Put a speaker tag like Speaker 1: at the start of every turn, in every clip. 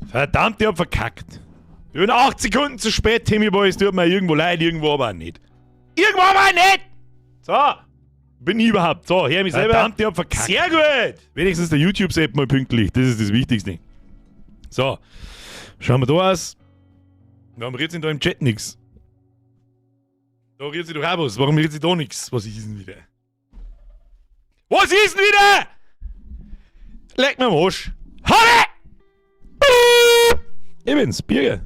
Speaker 1: Verdammt, ich hab verkackt. Ich bin 8 Sekunden zu spät, Timmy Boy. Es tut mir irgendwo leid, irgendwo aber auch nicht. Irgendwo aber auch nicht! So, bin ich überhaupt. So, her mich selber.
Speaker 2: Verdammt, ich hab verkackt.
Speaker 1: Sehr gut! Wenigstens der YouTube-Sepp mal pünktlich. Das ist das Wichtigste. So, schauen wir da aus. Warum redet sich da im Chat nichts? Da redet sich doch auch was. Warum redet sich da nichts? Was ist denn wieder? Was ist denn wieder? Leck mir am Arsch. Halle! Ich bin's, Birger.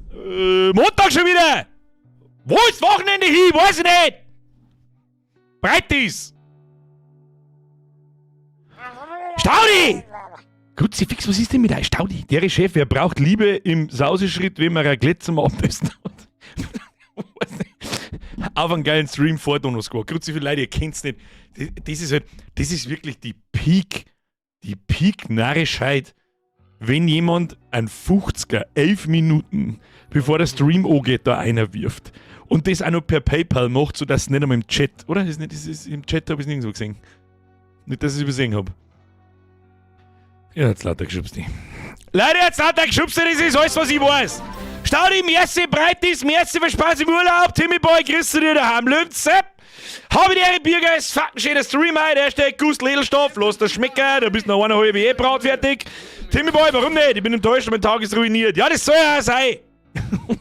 Speaker 1: Montag schon wieder! Wo ist Wochenende hin? Weiß ich nicht! Breit ist! Staudi! Kruzifix, was ist denn mit euch? Staudi! Der Chef, wer braucht Liebe im Sauseschritt, wenn man Raclette zum Abendessen hat? Auf einen geilen Stream vor Donnerstag. Kruzifix, Leute, ihr kennt's nicht. Das ist halt, das ist wirklich die Peak, die Peak-Narrischheit, wenn jemand ein 50er, 11 Minuten, bevor der Stream angeht, da einer wirft. Und das auch noch per PayPal macht, sodass es nicht einmal im Chat, oder? Ist nicht, das ist, im Chat habe ich es nirgendwo gesehen. Nicht, dass ich es übersehen habe. Ja, jetzt lauter geschubst. Leute, jetzt lauter geschubst, das ist alles, was ich weiß. Staudi, merci, breit ist, merci für Spaß im Urlaub. Timmy Boy, grüße dir daheim. Lünz, Sepp. Habe die Ehre, Birger, ist fucking schöner Stream heute. Hashtag Gust Edelstoff, los das Schmecker, da bist noch eine halbe E-Braut fertig. Timmy Boy, warum nicht? Ich bin enttäuscht, mein Tag ist ruiniert. Ja, das soll ja auch sein.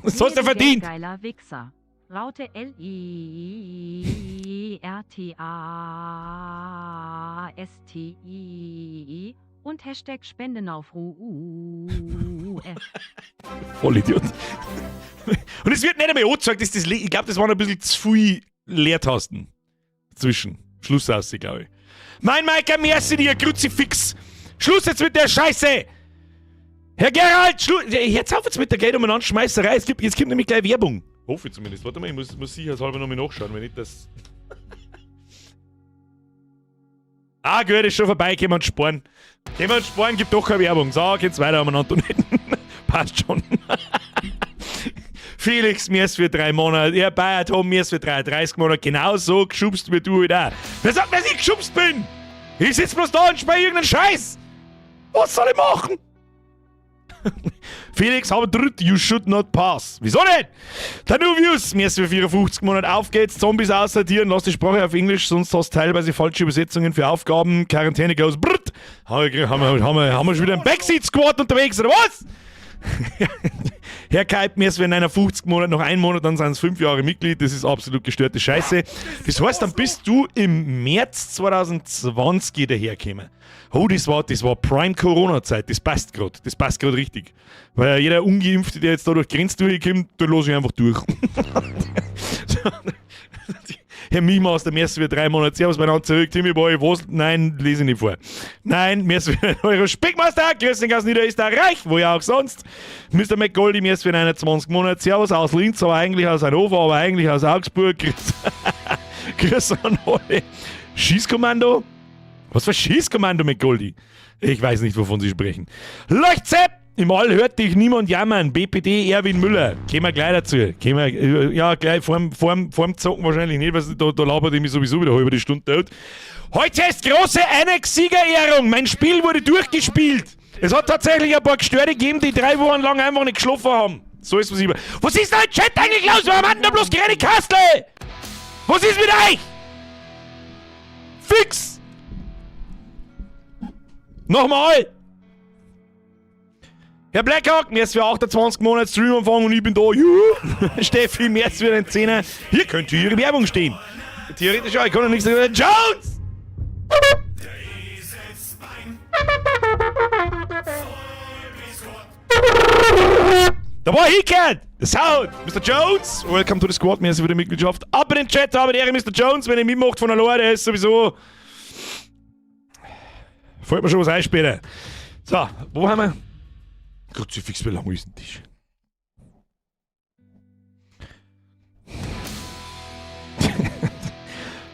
Speaker 1: Das hast du verdient.
Speaker 3: Geiler Wichser. Raute L I R T A S T I und Hashtag Spendenaufruf F.
Speaker 1: Vollidiot. Und es wird nicht einmal angezeigt, dass das, ich glaube, das waren ein bisschen zu viel Leertasten zwischen. Schluss aus, glaube ich. Mein Maiker, merci dir, Kruzifix. Schluss jetzt mit der Scheiße! Herr Gerald, Schluss. Jetzt auf jetzt mit der Geld umeinander Schmeißerei. Jetzt kommt nämlich gleich Werbung. Hoffe ich zumindest. Warte mal, ich muss sicherheitshalber noch mal nachschauen, wenn nicht das. Ah, gut, ist schon vorbei, können wir uns sparen. Können wir uns sparen, gibt doch keine Werbung. So, geht's weiter umeinander nicht. Passt schon. Felix, mir ist für 3 Monate. Ja, Bayer Tom, mir ist für 33 Monate. Genauso geschubst wie du wieder. Wer sagt, dass ich geschubst bin? Ich sitz bloß da und spiel irgendeinen Scheiß. Was soll ich machen? Felix, aber dritt, you should not pass. Wieso nicht? Danuvius, mir ist für 54 Monate. Auf geht's, Zombies aussortieren, lass die Sprache auf Englisch, sonst hast du teilweise falsche Übersetzungen für Aufgaben. Quarantäne goes brrrt. Haben wir schon wieder einen Backseat-Squad unterwegs, oder was? Herr Keip, mir ist für 59 Monate, noch ein Monat, dann sind es 5 Jahre Mitglied. Das ist absolut gestörte Scheiße. Das heißt, dann bist du im März 2020 dahergekommen. Oh, das war Prime Corona-Zeit. Das passt grad. Das passt grad richtig. Weil jeder Ungeimpfte, der jetzt da durch die Grenze durchkommt, der lasse ich einfach durch. Herr Michmaster, merci für 3 Monate. Servus, mein zurück. Timmy Boy, was? Nein, lese ich nicht vor. Nein, merci für 1 Euro. Speckmeister, grüß dich aus Niederösterreich, wo ja auch sonst. Mister McGoldi, merci für 21 Monate. Servus aus Linz, aber eigentlich aus Hannover, aber eigentlich aus Augsburg. Grüß, grüß an alle. Schießkommando? Was für Schießkommando, McGoldi? Ich weiß nicht, wovon Sie sprechen. Leuchtzepp! Im All hört dich niemand jammern. BPD Erwin Müller. Kämen wir gleich dazu. Kämen wir, ja, gleich vorm Zocken wahrscheinlich nicht, weil da labert ich mich sowieso wieder halbe die Stunde tot. Heute ist große Annex-Siegerehrung. Mein Spiel wurde durchgespielt. Es hat tatsächlich ein paar Gestörte gegeben, die 3 Wochen lang einfach nicht geschlafen haben. So ist was über. Was ist denn im Chat eigentlich los? Warum hat denn da bloß gerade Kastle? Was ist mit euch? Fix! Nochmal! Herr Blackhawk, mir ist für 28 Monate Streamumfang und ich bin da. Juhu! Steffi, mir ist für den 10er. Hier könnte Ihre Werbung stehen. Theoretisch ja, ich kann doch nichts sagen. Jones! Da war Hickert! Der Sound! Mister Jones! Welcome to the Squad, mir ist wieder Mitgliedschaft. Ab in den Chat, habe die Ehre, Mister Jones, wenn ihr mitmacht von alleine, der ist sowieso. Fällt mir schon was ein später. So, wo haben wir? Kruzifix, wie lang ist denn Tisch?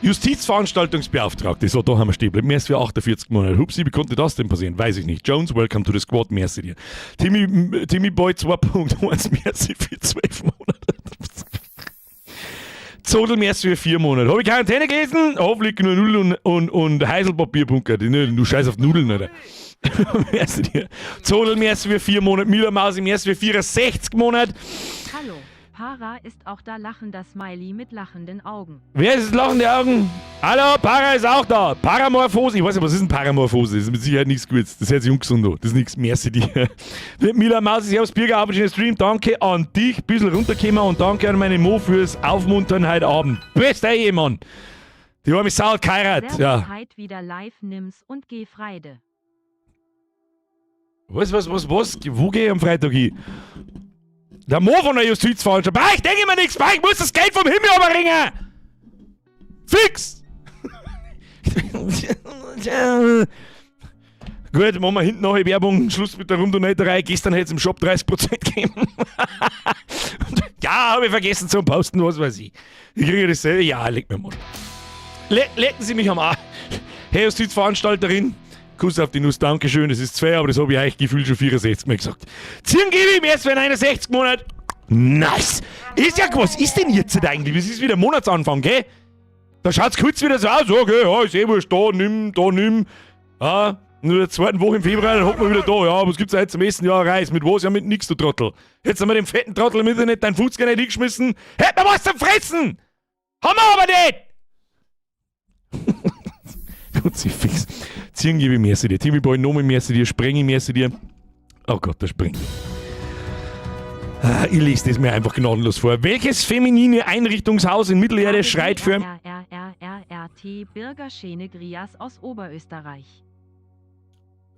Speaker 1: Justizveranstaltungsbeauftragte. So, da haben wir stehen bleiben. Mehr als für 48 Monate. Hupsi, wie konnte das denn passieren? Weiß ich nicht. Jones, welcome to the squad. Merci dir. Timmy Boy 2.1, merci für 12 Monate. Zodel, merci für 4 Monate. Hab ich Quarantäne gelesen? Hoffentlich nur Nudeln und Heiselpapierbunker. Du scheiß auf Nudeln, oder? Merci dir. Zodel, merci für 4 Monate. Mila Mausi, merci für 64 Monate.
Speaker 3: Hallo. Para ist auch da, lachender Smiley mit lachenden Augen.
Speaker 1: Wer ist das lachende Augen? Hallo, Para ist auch da. Paramorphose. Ich weiß nicht, was ist denn Paramorphose? Das ist mit Sicherheit nichts Gutes. Das hört sich ungesund an. Das ist nichts. Merci dir. Mila Maus, Servus Birger, auf den Stream. Danke an dich. Bisschen runtergekommen und danke an meine Mo fürs Aufmuntern heute Abend. Bester Ehemann. Die haben mich sau geheiratet.
Speaker 3: Servus,
Speaker 1: Ja.
Speaker 3: heit wieder live nimm's und geh Freide.
Speaker 1: Was, was, was, was? Wo gehe ich am Freitag hin? Der Mo von der Justizveranstaltung. Ich denke mir nichts, ich muss das Geld vom Himmel runterringen. Fix! Gut, machen wir hinten noch eine Werbung. Schluss mit der Rumdonaterei. Gestern hätte es im Shop 30% gegeben. Ja, habe ich vergessen zu posten, was weiß ich. Ich kriege das selber. Ja, leg mir mal. Le lecken Sie mich am Arsch. Hey, Justizveranstalterin. Kuss auf die Nuss, Dankeschön. Das ist zwei, aber das habe ich eigentlich gefühlt schon 64 Mal gesagt. Ziehen gebe ich ihm erst für 61 Monat. Nice. Ist ja, was ist denn jetzt eigentlich? Das ist wieder Monatsanfang, gell? Da schaut's kurz wieder so aus. Okay, ja, ist eh wurscht. Da, nimm, da, nimm. Ja, nur der zweiten Woche im Februar, dann hocken wir wieder da. Ja, was gibt's heute zum Essen? Ja, Reis. Mit was? Ja, mit nix, du Trottel. Jetzt haben wir dem fetten Trottel im Internet dein Fußgänger nicht hingeschmissen. Hätten wir was zum Fressen! Haben wir aber nicht! Kruzifix. Ziehen gebe ich merci dir. Timmy Boy, Nomi merci dir. Sprengi merci dir. Oh Gott, der springt. Ah, ich lese das mir einfach gnadenlos vor. Welches feminine Einrichtungshaus in Mittelerde schreit für...
Speaker 3: R R R R R T Birger Schene Grias aus Oberösterreich.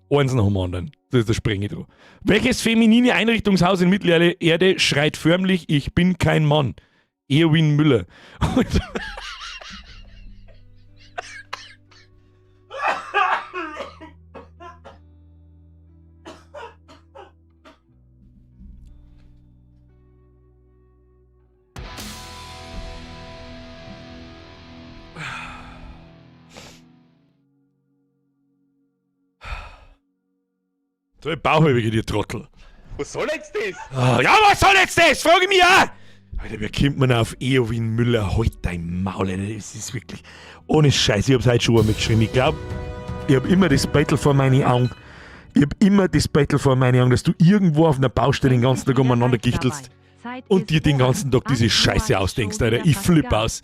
Speaker 1: Eins nach dem anderen. Das ist der Sprengi dran. Welches feminine Einrichtungshaus in Mittelerde schreit förmlich, ich bin kein Mann? Erwin Müller. So, ich Bauchhäubige, dir Trottel.
Speaker 2: Was soll jetzt das?
Speaker 1: Ah, ja, was soll jetzt das? Frage ich mich auch! Alter, wer kommt man auf Eowyn Müller? Halt dein Maul, Alter. Das ist wirklich. Ohne Scheiß, ich hab's heute schon einmal geschrieben. Ich glaub, ich hab immer das Battle vor meine Augen. Ich hab immer das Battle vor meine Augen, dass du irgendwo auf einer Baustelle den ganzen Tag umeinander gichtelst und dir den ganzen Tag diese Scheiße ausdenkst, Alter. Ich flipp aus.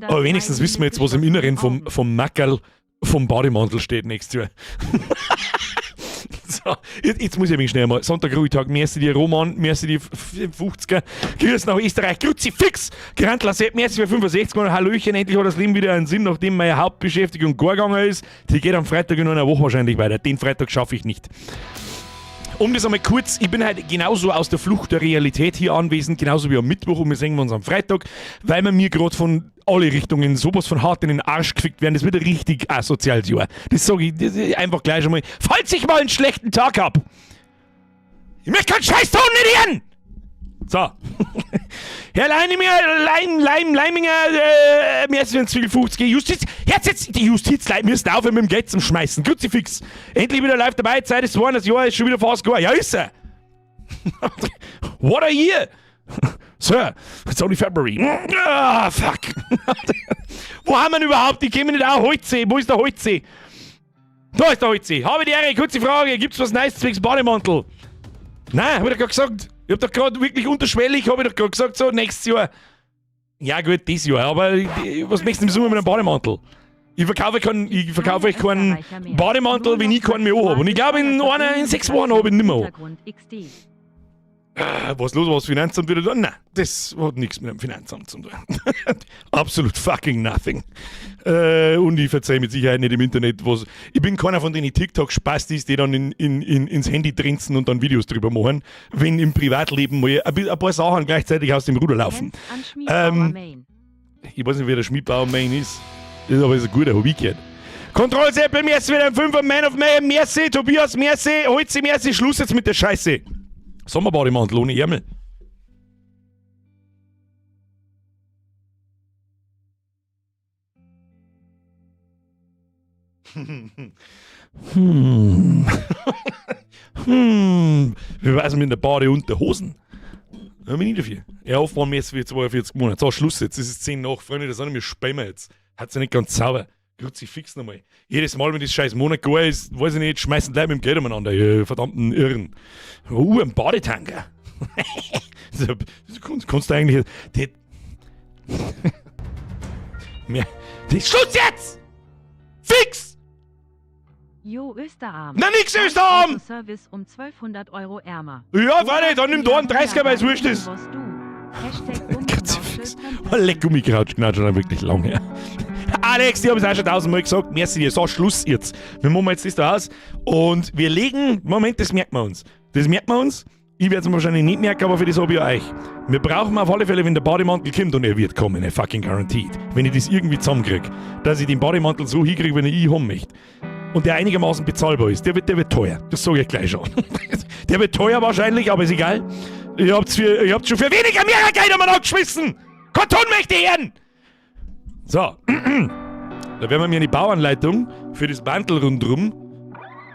Speaker 1: Aber wenigstens wissen wir jetzt, was im Inneren vom Mackerl vom Bademantel steht nächstes Jahr. So, jetzt muss ich mich schnell mal. Sonntag, Ruhetag, merci dir, Roman, merci dir, 50er. Grüß nach Österreich, Kruzifix! Grantler Sepp, merci für 65 Mal. Hallöchen, endlich hat das Leben wieder einen Sinn, nachdem meine Hauptbeschäftigung gar gegangen ist. Die geht am Freitag in einer Woche wahrscheinlich weiter. Den Freitag schaffe ich nicht. Um das einmal kurz, ich bin halt genauso aus der Flucht der Realität hier anwesend, genauso wie am Mittwoch und wir sehen uns am Freitag, weil wir mir gerade von alle Richtungen sowas von hart in den Arsch gefickt werden. Das wird ein richtig asoziales Jahr. Das sage ich, das ist einfach gleich schon mal. Falls ich mal einen schlechten Tag hab, ich möchte keinen Scheiß tun, nicht ihren! So. Herr Leiminger, Leim, Leim, Leiminger, mir ist ein Zwiegel 50. Justiz, jetzt, jetzt, die Justizleute müssen aufhören mit dem Geld zum Schmeißen. Kruzifix. Endlich wieder live dabei, Zeit ist geworden, das Jahr ist schon wieder fast gegangen. Ja, ist er. What a year! Sir, it's only February. Ah, fuck. Wo haben wir denn überhaupt? Die kämen nicht auch Holzsee. Wo ist der Holzsee? Da ist der Holzsee. Habe die Ehre, kurze Frage. Gibt's was Neues zwecks Bademantel? Nein, hab ich doch gerade gesagt. Ich hab doch gerade wirklich unterschwellig, hab ich doch gerade gesagt, so, nächstes Jahr. Ja, gut, das Jahr, aber was möchtest du im Sommer mit einem Bademantel? Ich verkaufe euch keinen Bademantel, wenn ich keinen mehr anhabe. Und ich glaube, in 6 Wochen habe ich ihn nicht mehr an.
Speaker 3: Hintergrund XD.
Speaker 1: Ah, was los, was Finanzamt wieder da? Nein, das hat nichts mit dem Finanzamt zu tun. Absolut fucking nothing. Und ich verzeih mit Sicherheit nicht im Internet, was. Ich bin keiner von den TikTok-Spastis, die dann ins Handy drinzen und dann Videos drüber machen, wenn im Privatleben mal ein paar Sachen gleichzeitig aus dem Ruder laufen.
Speaker 3: Kennst an Schmiedbauer Main.
Speaker 1: Ich weiß nicht, wer der Schmiedbauer Main ist. Das ist aber ist ein guter, hab ich gehört. Kontroll Seppel, merci wieder ein Fünfer, Man of May, merci, Tobias, merci, Holzi, merci, Schluss jetzt mit der Scheiße. Sommerbademantel ohne Ärmel. Wie wär's mit der Badeunterhosen? Da bin ich dafür. Ja, offenbar mehr für 42 Monate. So, Schluss jetzt. Es ist 10 nach. Freunde, das sind wir speimer jetzt. Hat's ja nicht ganz sauber. Kruzifix nochmal. Jedes Mal, wenn das scheiß Monat gegangen ist, weiß ich nicht, schmeißen die Leute mit dem Geld umeinander, ihr verdammten Irren. Ein Badetanker. Das kannst du eigentlich. Die, mehr, die, Schluss jetzt! Fix!
Speaker 3: Jo, Österarm.
Speaker 1: Na, nix Österarm!
Speaker 3: Service um 1200 Euro ärmer.
Speaker 1: Ja, freilich, dann nimm da einen 30er, weil es wurscht ist.
Speaker 3: Was du. Hashtag
Speaker 1: Kruzifix. Oh, leck Gummikratsch, genau, schon wirklich lang her. Alex, ich hab es auch schon tausendmal gesagt, merci dir. So, Schluss jetzt. Wir machen jetzt das da aus und wir legen, Moment, das merken wir uns. Das merken wir uns. Ich werde es mir wahrscheinlich nicht merken, aber für das hab ich ja euch. Wir brauchen auf alle Fälle, wenn der Bademantel kommt, und er wird kommen, I fucking guaranteed, wenn ich das irgendwie zusammenkrieg, dass ich den Bademantel so hinkrieg, wenn ich ihn haben möchte. Und der einigermaßen bezahlbar ist. Der wird teuer. Das sag ich gleich schon. Der wird teuer wahrscheinlich, aber ist egal. Ihr habt's schon für weniger mehr Geld umeinander geschmissen! Karton möchte ich hören! So. Da werden wir mir eine Bauanleitung für das Bandel rundrum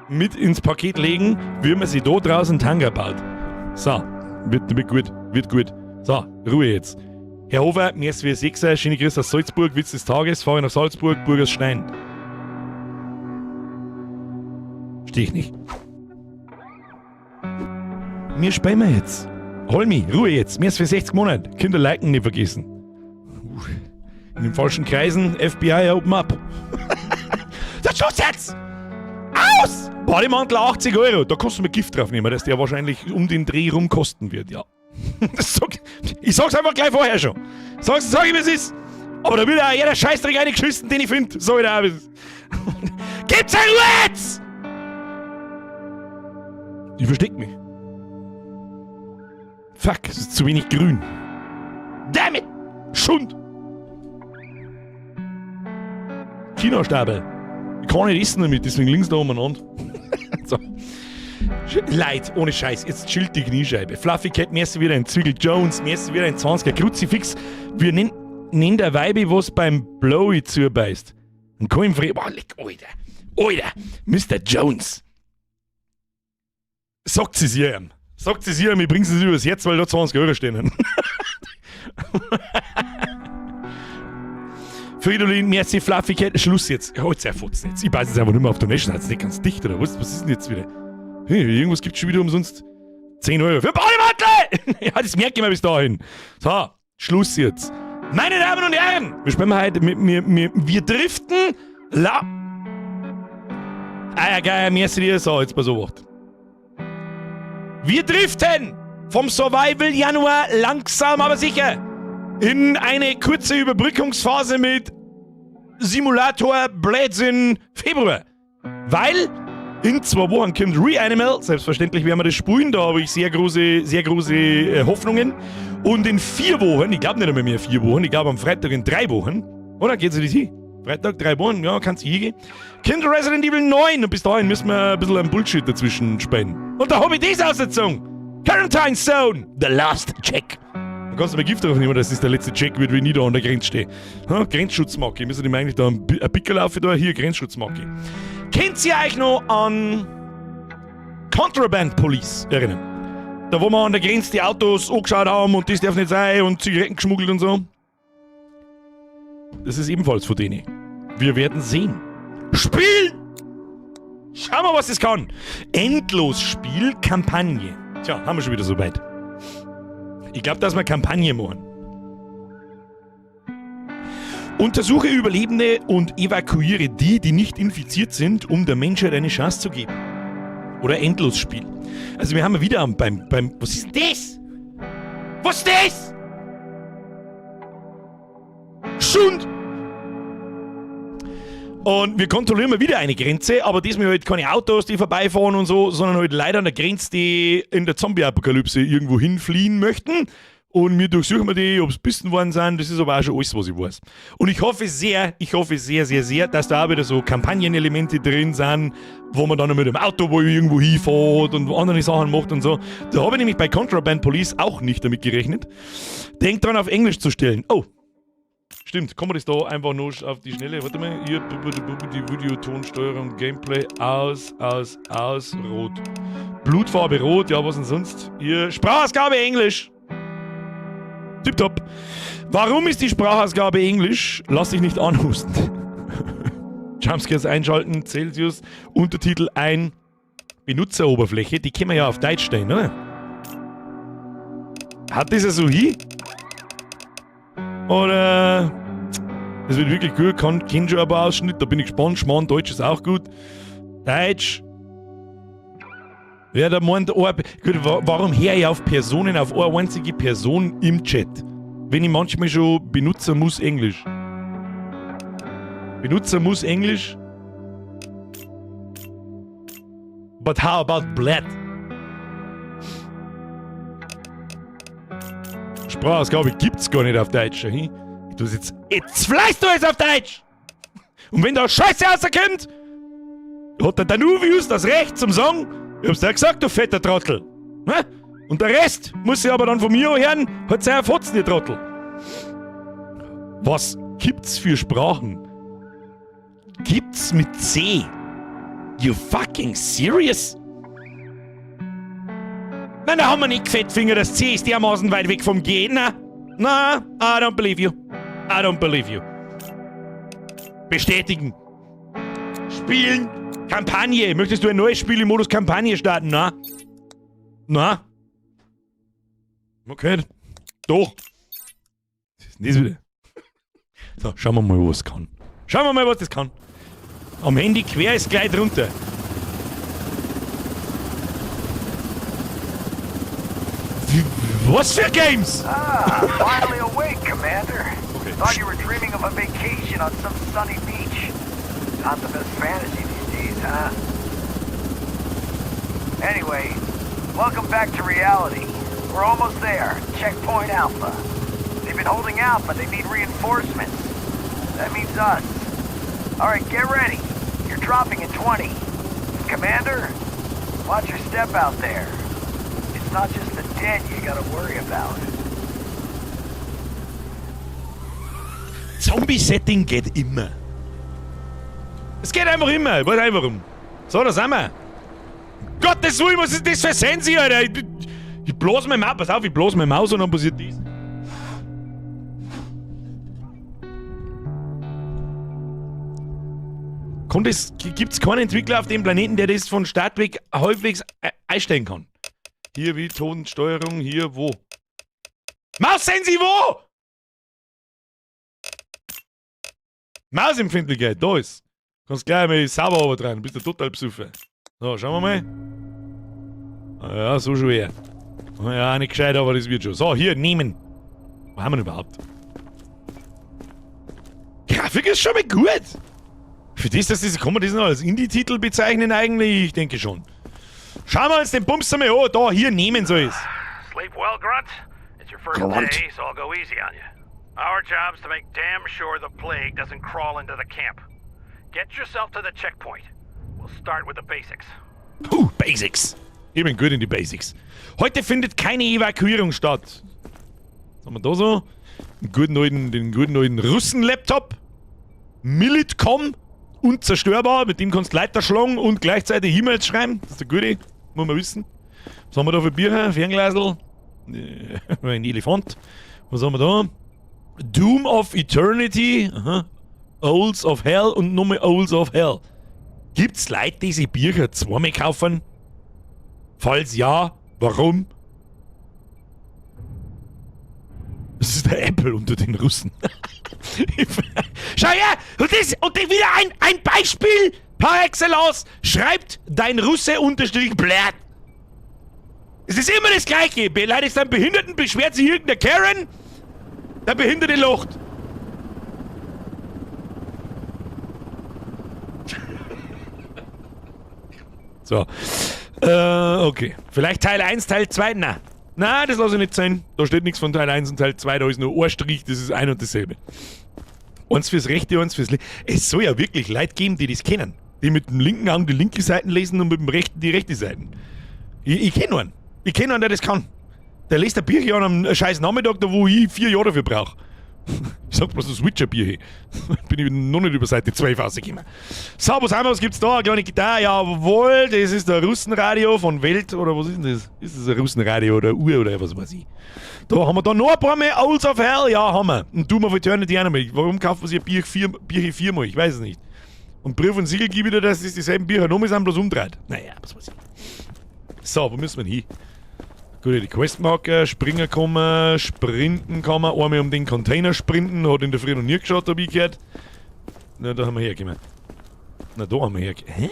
Speaker 1: mit ins Paket legen, wie man sich da draußen Tanga baut. So, wird gut, wird gut. So, Ruhe jetzt. Herr Hofer, mir ist wie Sechser, schöne Grüße aus Salzburg, Witz des Tages, fahre ich nach Salzburg, Burgers Stein. Steh ich nicht. Mir spielen wir jetzt. Hol mich, Ruhe jetzt. Mir ist für 60 Monate. Kinder liken nicht vergessen. In den falschen Kreisen, FBI, open up. Das Schluss jetzt! Aus! Bademantel 80 Euro. Da kannst du mir Gift drauf nehmen, dass der wahrscheinlich um den Dreh rum kosten wird, ja. Das sag, ich sag's einfach gleich vorher schon. Sag ich, wie es ist. Aber da wird auch jeder Scheißdreck reingeschissen, den ich find. Sag ich dir auch, wie es ist. Gibt's eine Ruhe jetzt! Ich versteck mich. Fuck, es ist zu wenig grün. Damn it! Schund! China-Stabel. Ich kann nicht essen damit, deswegen links da umeinander. So. Leid, ohne Scheiß, jetzt chillt die Kniescheibe. Fluffy Cat, mir ist wieder ein Zwiegel Jones, mir ist wieder ein 20er. Kruzifix, wir nennen der Weibe, was beim Blowy zubeißt. Und kein Fre-, boah, leck, Alter. Alter, Mister Jones. Sagt sie's ihr. Sagt sie's ihr, ich bring's es übers Herz, weil da 20 Euro stehen. Fridolin, merci, Fluffy Cat, Schluss jetzt. Holt's ja Fotzen jetzt. Ich beiß jetzt einfach nicht mehr auf Donation. Hat's nicht ganz dicht, oder was? Was ist denn jetzt wieder? Hey, irgendwas gibt's schon wieder umsonst. 10 Euro für Bademantel! Ja, das merke ich mir bis dahin. So, Schluss jetzt. Meine Damen und Herren, wir spielen heute mit mir, wir, wir driften la. Ah ja, geil, merci dir. So, jetzt pass auf. Wir driften vom Survival Januar langsam, aber sicher in eine kurze Überbrückungsphase mit Simulator Blödsinn Februar. Weil in 2 Wochen kommt Reanimal. Selbstverständlich werden wir das spielen, da habe ich sehr große, sehr große Hoffnungen. Und in 4 Wochen, ich glaub nicht einmal mehr 4 Wochen, ich glaub am Freitag in 3 Wochen, oder? Geht's in die hin? Freitag, 3 Wochen, ja, kannst du hingehen. Kommt Resident Evil 9 und bis dahin müssen wir ein bisschen einen Bullshit dazwischen spielen. Und da hab ich das ausgezogen. Quarantine Zone, The Last Check. Da kannst du mir Gift drauf nehmen, dass das der letzte Check wird, wenn ich da an der Grenze stehe. Ha, Grenzschutzmarke. Müssen die mir eigentlich da ein Pickel laufen da? Hier, Grenzschutzmarke. Könnt ihr euch noch an Contraband Police erinnern? Da, wo wir an der Grenze die Autos angeschaut haben und das darf nicht sein und Zigaretten geschmuggelt und so. Das ist ebenfalls von denen. Wir werden sehen. Spielen! Schauen wir, was das kann. Endlosspiel, Kampagne. Tja, haben wir schon wieder soweit. Ich glaub, dass wir Kampagne machen. Untersuche Überlebende und evakuiere die, die nicht infiziert sind, um der Menschheit eine Chance zu geben. Oder Endlosspiel. Also wir haben ja wieder am, beim, beim, was ist denn das? Was ist das? Schund! Und wir kontrollieren mal wieder eine Grenze, aber diesmal halt keine Autos, die vorbeifahren und so, sondern halt Leute an der Grenze, die in der Zombie-Apokalypse irgendwo hinfliehen möchten. Und wir durchsuchen wir die, ob's bissen worden sind. Das ist aber auch schon alles, was ich weiß. Und ich hoffe sehr, ich hoffe sehr, sehr, sehr, dass da auch wieder so Kampagnenelemente drin sind, wo man dann noch mit dem Auto wo irgendwo hinfährt und andere Sachen macht und so. Da habe ich nämlich bei Contraband Police auch nicht damit gerechnet. Denkt dran, auf Englisch zu stellen. Oh. Stimmt, kann man das da einfach nur auf die Schnelle, warte mal, hier, die Videotonsteuerung, Gameplay, aus, aus, aus, rot. Blutfarbe rot, ja, was denn sonst? Hier, Sprachausgabe Englisch. Tipptopp. Warum ist die Sprachausgabe Englisch? Lass dich nicht anhusten. Jumpscares einschalten, Celsius, Untertitel ein, Benutzeroberfläche, die können wir ja auf Deutsch stellen, oder? Hat das so hin? Oder. Das wird wirklich gut, kann schon ein paar Ausschnitte, da bin ich gespannt. Schmarrn, Deutsch ist auch gut. Deutsch. Ja, da meint, oh, gut, warum höre ich auf Personen, auf eine einzige Person im Chat? Wenn ich manchmal schon Benutzer muss Englisch. Benutzer muss Englisch. But how about блять? Sprachausgabe gibt's gar nicht auf Deutsch. Hm? Ich tu's jetzt. Jetzt fleißt du es auf Deutsch! Und wenn da Scheiße rauskommt, hat der Danuvius das Recht zum Sagen, ich hab's dir gesagt, du fetter Trottel. Ne? Und der Rest muss ich aber dann von mir hören, hat seine Fotzen, ihr Trottel. Was gibt's für Sprachen? Gibt's mit C? You fucking serious? Nein, da haben wir nicht Fettfinger, das C ist dermaßen weit weg vom G. Na, na, I don't believe you. I don't believe you. Bestätigen. Spielen. Kampagne. Möchtest du ein neues Spiel im Modus Kampagne starten? Na? Na? Okay. Doch. Was ist denn das wieder? So, schauen wir mal, was es kann. Schauen wir mal, was das kann. Am Handy quer ist gleich drunter. Was für Games?
Speaker 2: Ah, finally awake, Commander.
Speaker 1: Okay.
Speaker 2: Thought you were dreaming of a vacation on some sunny beach. Not the best fantasy these days, huh? Anyway, welcome back to reality. We're almost there. Checkpoint Alpha. They've been holding out, but they need reinforcements. That means us. All right, get ready. You're dropping in 20. And Commander, watch your step out there. It's not just the dead you gotta worry about.
Speaker 1: Zombie-Setting geht immer. Es geht einfach immer. Ich weiß einfach warum. So, da sind wir. Gottes Willen, was ist das für Sensi, Alter? Ich blas meine Maus, pass auf, ich blas meine Maus und dann passiert das. Gibt's keinen Entwickler auf dem Planeten, der das von Start weg halbwegs einstellen kann? Hier wie Tonsteuerung, hier wo? Maus-Sensi wo? Mausempfindlichkeit, da ist. Kannst gleich mal sauber runter, bist du total besoffen. So, schauen wir mal. Ah ja, so schwer. Ah ja, nicht gescheit, aber das wird schon. So, hier, nehmen. Wo haben wir denn überhaupt? Grafik ist schon mal gut. Für das, dass das, kann man das noch als Indie-Titel bezeichnen eigentlich? Ich denke schon. Schauen wir uns den Bums einmal an. Da, hier, nehmen soll ich's.
Speaker 4: Sleep well, Grunt? It's your first
Speaker 1: Grunt.
Speaker 4: day, so I'll go easy on you. Our job's to make damn sure the plague doesn't crawl into the camp. Get yourself to the checkpoint. We'll start with the basics.
Speaker 1: Puh, Basics. Ich bin gut in die Basics. Heute findet keine Evakuierung statt. Was haben wir da so? Den guten alten Russen-Laptop. Militcom. Unzerstörbar. Mit dem kannst du Leiter schlagen und gleichzeitig E-Mails schreiben. Das ist der gute. Muss man wissen. Was haben wir da für Bücher? Fernglasel. Ein Elefant. Was haben wir da? Doom of Eternity. Aha. Owls of Hell und nochmal Owls of Hell. Gibt's Leute, die sich Bücher zweimal kaufen? Falls ja, warum? Das ist der Apple unter den Russen. Schau her! Und das wieder ein Beispiel par excellence. Schreibt dein Russe unterstrich блять. Es ist immer das Gleiche. Beleidigst einen Behinderten, beschwert sich irgendeine Karen. Der Behinderte lacht. So. Okay. Vielleicht Teil 1, Teil 2? Na. Na, das lasse ich nicht sein. Da steht nichts von Teil 1 und Teil 2, da ist nur ein Strich, das ist ein und dasselbe. Eins fürs rechte, eins fürs linke. Es soll ja wirklich Leute geben, die das kennen. Die mit dem linken Auge die linke Seite lesen und mit dem rechten die rechte Seite. Ich kenn einen. Ich kenn einen, der das kann. Der liest ein Bierchen an einem scheiß Nachmittag, da wo ich 4 Jahre dafür brauch. Ich sag bloß das Witcher-Bier hier. Bin ich noch nicht über Seite 12 rausgekommen. So, was haben wir? Was gibt's da? Eine kleine Gitarre? Jawohl, das ist der Russenradio von Welt, oder was ist denn das? Ist das ein Russenradio oder Uhr oder was weiß ich? Da haben wir da noch ein paar mehr Owls of Hell? Ja, haben wir. Und Doom of Eternity auch noch mal. Warum kauft man sich ein Bier viermal? Ich weiß es nicht. Und Brief und Siegel gebe ich dir, dass das dieselben Bücher nochmal sind, bloß umdreht. Naja, was weiß ich. So, wo müssen wir denn hin? Gut, die Questmarker, springen kann man, sprinten kann man, einmal um den Container sprinten, hat in der Früh noch nie geschaut, hab ich gehört. Na, da haben wir hergekommen. Na, da haben wir hergekommen. Hä?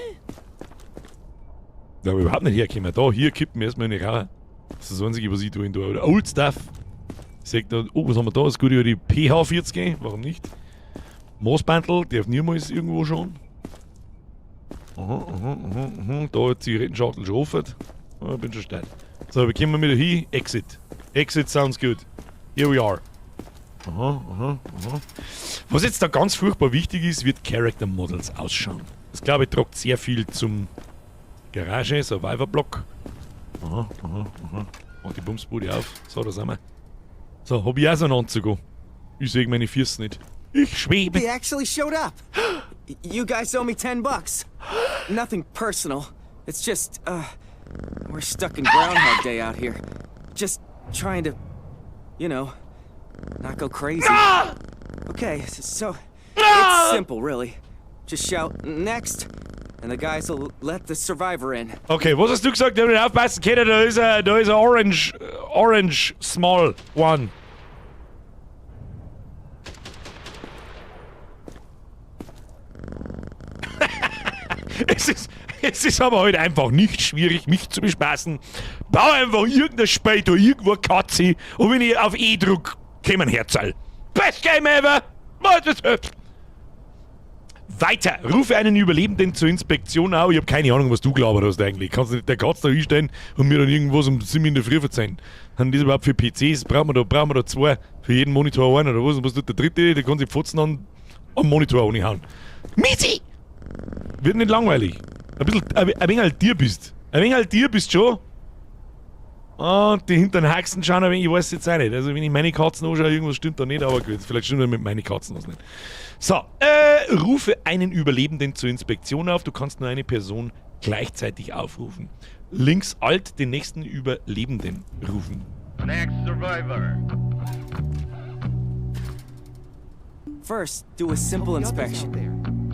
Speaker 1: Da haben wir überhaupt nicht hergekommen. Da, hier kippen wir erstmal eine Raucher. Das ist das Einzige, was ich tue in da. Oder Old Stuff. Ich sag da, oh, was haben wir da? Das gute die PH40, warum nicht? Moosbandel, darf niemals irgendwo schon. Aha. Da hat die Zigarettenschachtel schon offen. Oh, bin schon stark. So, wir kommen wieder hin. Exit. Exit sounds good. Here we are. Aha. Was jetzt da ganz furchtbar wichtig ist, wird Character Models ausschauen. Das, glaube ich, tragt sehr viel zum Garage, Survivor Block. Aha. Mach die Bumsbude auf. So, da sind wir. So, hab ich auch so einen Anzug an. Ich sehe meine Füße nicht. Ich schwebe.
Speaker 5: They actually showed up. You guys owe me $10. Nothing personal. It's just, we're stuck in Groundhog Day out here. Just trying to not go crazy. Okay, so it's simple, really. Just shout "next," and the guys will let the survivor in.
Speaker 1: Okay, was hast du gesagt? Ich hab nicht aufpassen können. Da ist ein Orange Small One. Es ist aber heute einfach nicht schwierig, mich zu bespaßen. Bau einfach irgendein Spiel, da irgendwo eine Katze und wenn ich auf E druck, kommen Herzl. Best Game ever! Weiter! Rufe einen Überlebenden zur Inspektion auf. Ich hab keine Ahnung, was du gelabert hast eigentlich. Kannst du nicht der Katze da hinstellen und mir dann irgendwas um 7 in der Früh verzeihen? Haben das überhaupt für PCs? Brauchen wir da zwei? Für jeden Monitor einen oder was? Und was tut der dritte? Der kann sich Fotzen am Monitor hauen. Misi! Wird nicht langweilig. Ein bisschen, ein wenig alt dir bist. Ein wenig alt dir bist schon. Und die hinteren Haxen schauen ein wenig, ich weiß jetzt auch nicht. Also wenn ich meine Katzen anschaue, irgendwas stimmt da nicht, aber gut, vielleicht stimmt ja mit meinen Katzen was nicht. So, rufe einen Überlebenden zur Inspektion auf. Du kannst nur eine Person gleichzeitig aufrufen. Links Alt den nächsten Überlebenden rufen.
Speaker 6: Next survivor.
Speaker 5: First, do a simple inspection.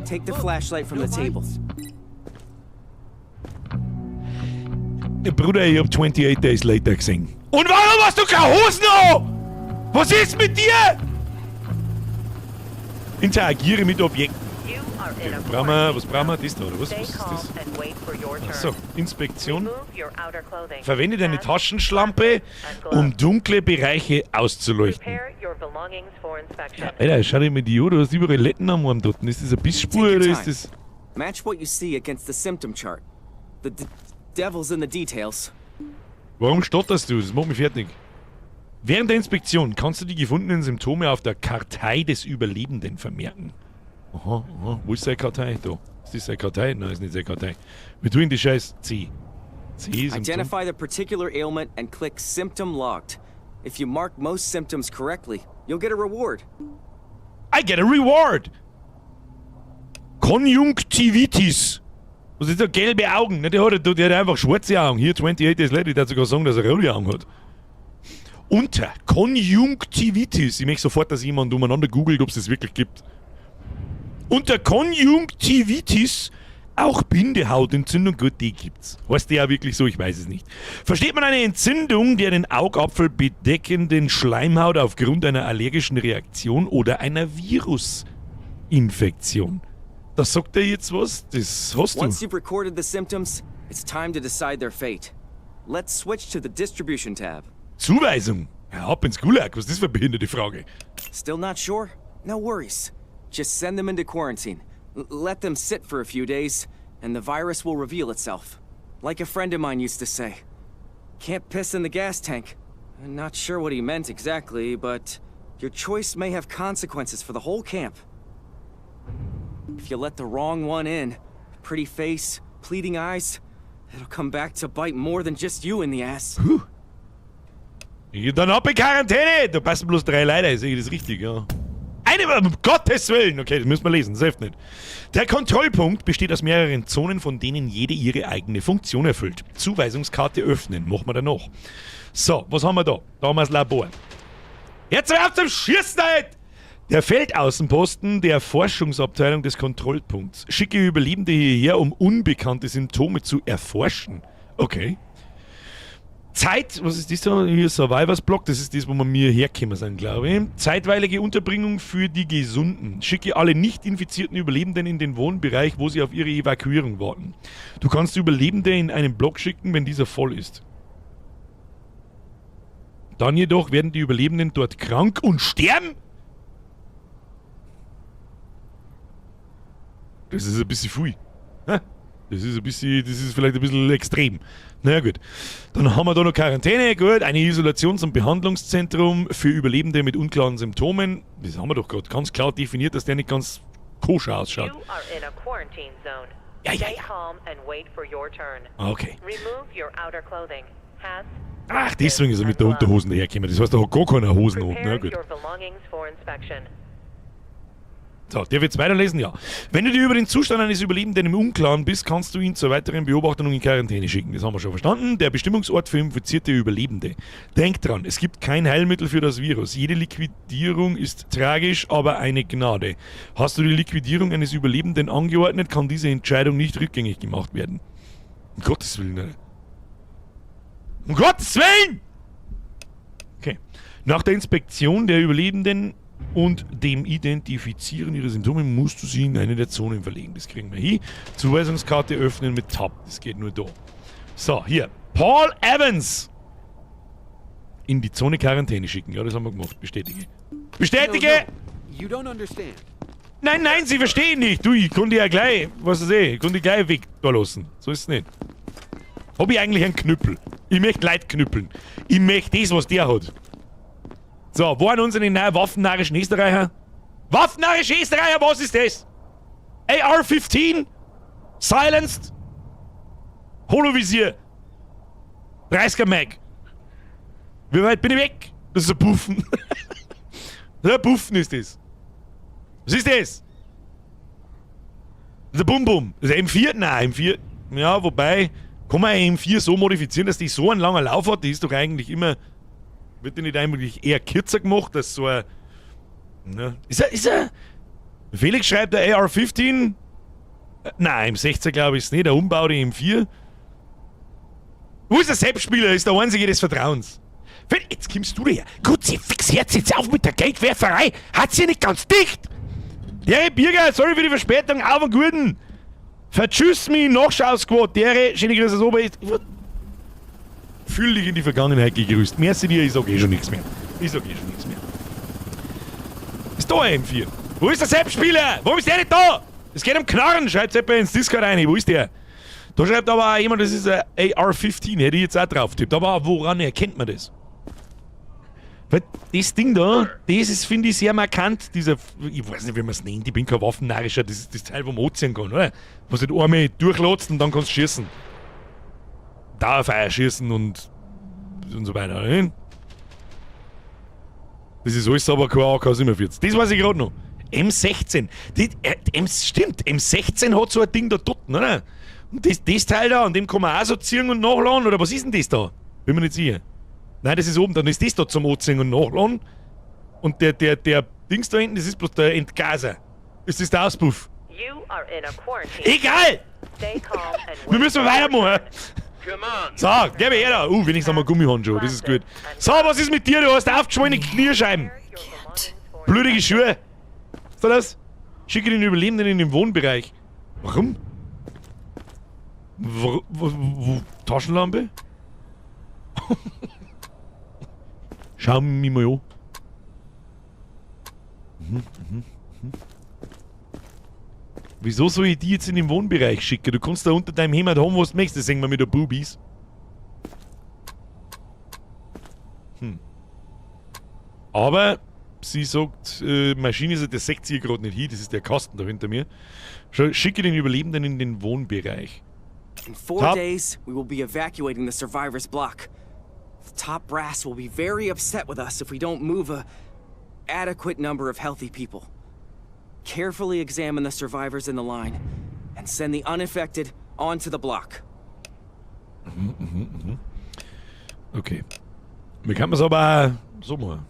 Speaker 5: Take the flashlight from the table.
Speaker 1: Bruder, ich hab 28 Days Later gesehen. Und warum hast du keine Hosen an? Was ist mit dir? Interagiere mit Objekten. Okay, was brauchen wir? Das da, oder was? Was ist das? Achso, Inspektion. Verwende deine Taschenschlampe, um dunkle Bereiche auszuleuchten. Ja, Alter, schau dir mal die an, du hast überall Letten am Arm dort. Ist das eine Bissspur oder ist das...
Speaker 5: Match what you see against the symptom chart. The devil's in the details.
Speaker 1: Warum stotterst du? Das macht mich fertig. Während der Inspektion kannst du die gefundenen Symptome auf der Kartei des Überlebenden vermerken. Aha. Wo ist seine Kartei? Da. Ist das seine Kartei? Nein, ist nicht seine Kartei. Wir tun die Scheiß C. C Symptom.
Speaker 5: Identify the particular ailment and click Symptom Logged. If you mark most symptoms correctly, you'll get a reward.
Speaker 1: I get a reward! Konjunktivitis. Was ist da? Gelbe Augen. Ne, der hat einfach schwarze Augen. Hier 28 Days Later, der hat sogar sagen, dass er rote Augen hat. Unter Konjunktivitis. Ich möchte sofort, dass jemand umeinander googelt, ob es das wirklich gibt. Unter Konjunktivitis, auch Bindehautentzündung, gut, die gibt's. Heißt die ja wirklich so? Ich weiß es nicht. Versteht man eine Entzündung der den Augapfel bedeckenden Schleimhaut aufgrund einer allergischen Reaktion oder einer Virusinfektion? Das sagt er jetzt was? Das hast du.
Speaker 5: Once you've recorded the symptoms, it's time to decide their fate. Let's switch to the Distribution tab.
Speaker 1: Zuweisung? Ja, ab ins Gulag. Was ist das für eine behinderte Frage?
Speaker 5: Still not sure? No worries. Just send them into quarantine. Let them sit for a few days, and the virus will reveal itself. Like a friend of mine used to say, "Can't piss in the gas tank." I'm not sure what he meant exactly, but your choice may have consequences for the whole camp. If you let the wrong one in, pretty face, pleading eyes, it'll come back to bite more than just you in the ass.
Speaker 1: Puh. Dann ab in Quarantäne! Da passen bloß 3 Leute, sehe ich das richtig, ja. Eine, um Gottes Willen! Okay, das müssen wir lesen, das hilft nicht. Der Kontrollpunkt besteht aus mehreren Zonen, von denen jede ihre eigene Funktion erfüllt. Zuweisungskarte öffnen, machen wir danach. So, was haben wir da? Da haben wir das Labor. Jetzt hör auf zum Schießen, halt! Der Feldaußenposten der Forschungsabteilung des Kontrollpunkts. Schicke Überlebende hierher, um unbekannte Symptome zu erforschen. Okay. Zeit, was ist das da? Hier Survivors Block, das ist das, wo wir mir hergekommen sind, glaube ich. Zeitweilige Unterbringung für die Gesunden. Schicke alle nicht infizierten Überlebenden in den Wohnbereich, wo sie auf ihre Evakuierung warten. Du kannst Überlebende in einen Block schicken, wenn dieser voll ist. Dann jedoch werden die Überlebenden dort krank und sterben? Das ist ein bisschen viel. Hä? Das ist ein bisschen, das ist vielleicht ein bisschen extrem. Naja gut. Dann haben wir da noch Quarantäne, gut, eine Isolations- und Behandlungszentrum für Überlebende mit unklaren Symptomen. Das haben wir doch gerade ganz klar definiert, dass der nicht ganz koscher ausschaut.
Speaker 7: You are in a quarantine zone.
Speaker 1: Ja,
Speaker 7: Stay
Speaker 1: ja.
Speaker 7: calm and wait for your turn.
Speaker 1: Okay.
Speaker 7: Remove your outer clothing. Hats,
Speaker 1: Ach, deswegen ist er mit der Unterhosen dahergekommen. Das heißt, er hat gar keine Hosen an. Na
Speaker 7: Prepare
Speaker 1: gut.
Speaker 7: your belongings for inspection.
Speaker 1: So, der wird weiterlesen, ja. Wenn du dir über den Zustand eines Überlebenden im Unklaren bist, kannst du ihn zur weiteren Beobachtung in Quarantäne schicken. Das haben wir schon verstanden. Der Bestimmungsort für infizierte Überlebende. Denk dran, es gibt kein Heilmittel für das Virus. Jede Liquidierung ist tragisch, aber eine Gnade. Hast du die Liquidierung eines Überlebenden angeordnet, kann diese Entscheidung nicht rückgängig gemacht werden. Um Gottes Willen, Alter. Um Gottes Willen! Okay. Nach der Inspektion der Überlebenden und dem Identifizieren ihrer Symptome musst du sie in eine der Zonen verlegen. Das kriegen wir hin. Zuweisungskarte öffnen mit Tab. Das geht nur da. So, hier. Paul Evans! In die Zone Quarantäne schicken. Ja, das haben wir gemacht. Bestätige. Bestätige!
Speaker 8: No, no. You don't understand.
Speaker 1: Nein, nein, sie verstehen nicht. Du, ich konnte ja gleich, was weiß ich, ich konnte gleich weg da lassen. So ist es nicht. Hab ich eigentlich einen Knüppel? Ich möchte Leute knüppeln. Ich möchte das, was der hat. So, wo waren unsere neuen waffennarrischen Österreicher? Waffennarrische Österreicher, was ist das? AR-15? Silenced? Holovisier? 30er Mag? Wie weit bin ich weg? Das ist ein Buffen. Das ist ein Buffen ist das. Was ist das? Das ist ein Bum-Bum. Das ist ein M4? Nein, M4. Ja, wobei, kann man ein M4 so modifizieren, dass die so einen langen Lauf hat? Die ist doch eigentlich immer. Wird die nicht eigentlich eher kürzer gemacht, dass so ein. Ne? Ist er. Felix schreibt der AR-15. Nein, M16 glaube ich ist nicht. Der Umbau die M4. Wo ist der Sepp-Spieler? Ist der einzige des Vertrauens. Jetzt kommst du daher. Kruzifix, Herz, jetzt auf mit der Geldwerferei. Hat sie nicht ganz dicht? Der Birger, sorry für die Verspätung, auf und guten. Vertschüss mich, Nachschau-Squad. Der, schöne Grüße aus Oberösterreich. Fühl dich in die Vergangenheit gegrüßt. Merci dir, ich sag eh schon nichts mehr. Ich sag eh schon nichts mehr. Ist da ein M4? Wo ist der Sepp-Spieler? Warum ist der nicht da? Es geht um Knarren, schreibt Sepp ins Discord rein. Wo ist der? Da schreibt aber auch jemand, das ist ein AR-15, hätte ich jetzt auch drauf getippt. Aber woran erkennt man das? Weil das Ding da, das ist, finde ich, sehr markant. Dieser, ich weiß nicht, wie man es nennt, ich bin kein Waffennarrischer, das ist das Teil, wo man anziehen kann, oder? Was du einmal durchlatzt und dann kannst du schießen. Dauerfeuer schießen und so weiter, oder? Das ist alles aber kein AK-47. Das weiß ich gerade noch. M16. Stimmt, M16 hat so ein Ding da dort, oder? Und das Teil da, an dem kann man auch so ziehen und nachladen, oder was ist denn das da? Bin mir nicht sicher. Nein, das ist oben, dann ist das da zum Anziehen und Nachladen. Und der Dings da hinten, das ist bloß der Entgaser. Ist das der Auspuff?
Speaker 7: You are in a quarantine.
Speaker 1: Egal!
Speaker 7: Stay calm and
Speaker 1: Wir müssen weitermachen.
Speaker 6: Come on.
Speaker 1: So, geh mir her da. Wenigstens haben wir Gummihandschuhe, das ist gut. So, was ist mit dir? Du hast aufgeschwollene Kniescheiben. Blutige Schuhe. Was soll das? Schicke den Überlebenden in den Wohnbereich. Warum? Wo, Taschenlampe? Schau mich mal an. Wieso soll ich die jetzt in den Wohnbereich schicken? Du kannst da unter deinem Hemd haben, was du möchtest. Das sehen wir mit der Boobies. Aber sie sagt, Maschine ist, das seht ihr gerade nicht hin, das ist der Kasten da hinter mir. Schicke den Überlebenden in den Wohnbereich.
Speaker 5: In 4
Speaker 1: Top.
Speaker 5: days, we will be evacuating the survivors' block. The top brass will be very upset with us if we don't move a adequate number of healthy people. Carefully examine the survivors in the line and send the uninfected onto the block.
Speaker 1: Okay. Wir können es aber auch so machen.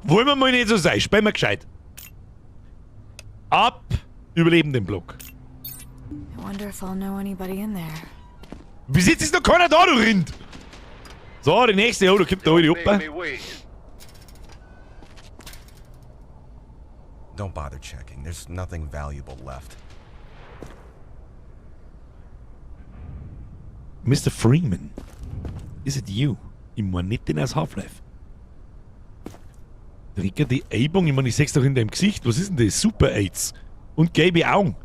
Speaker 1: Wollen wir mal nicht so sein. Spielen wir gescheit. Ab, überleben den Block.
Speaker 9: I wonder if I'll know anybody in there.
Speaker 1: Bis jetzt ist noch keiner da, du Rind! So, die nächste, oh, da kommt der alte
Speaker 6: Make
Speaker 1: Opa.
Speaker 6: me wait.
Speaker 10: Don't bother checking. There's nothing valuable left.
Speaker 1: Mr. Freeman, is it you? Ich mein nicht den aus Half-Life. Trigger die Eibung, ich meine, ich seh's doch in deinem Gesicht. Was ist denn das? Super AIDS. Und gelbe Augen.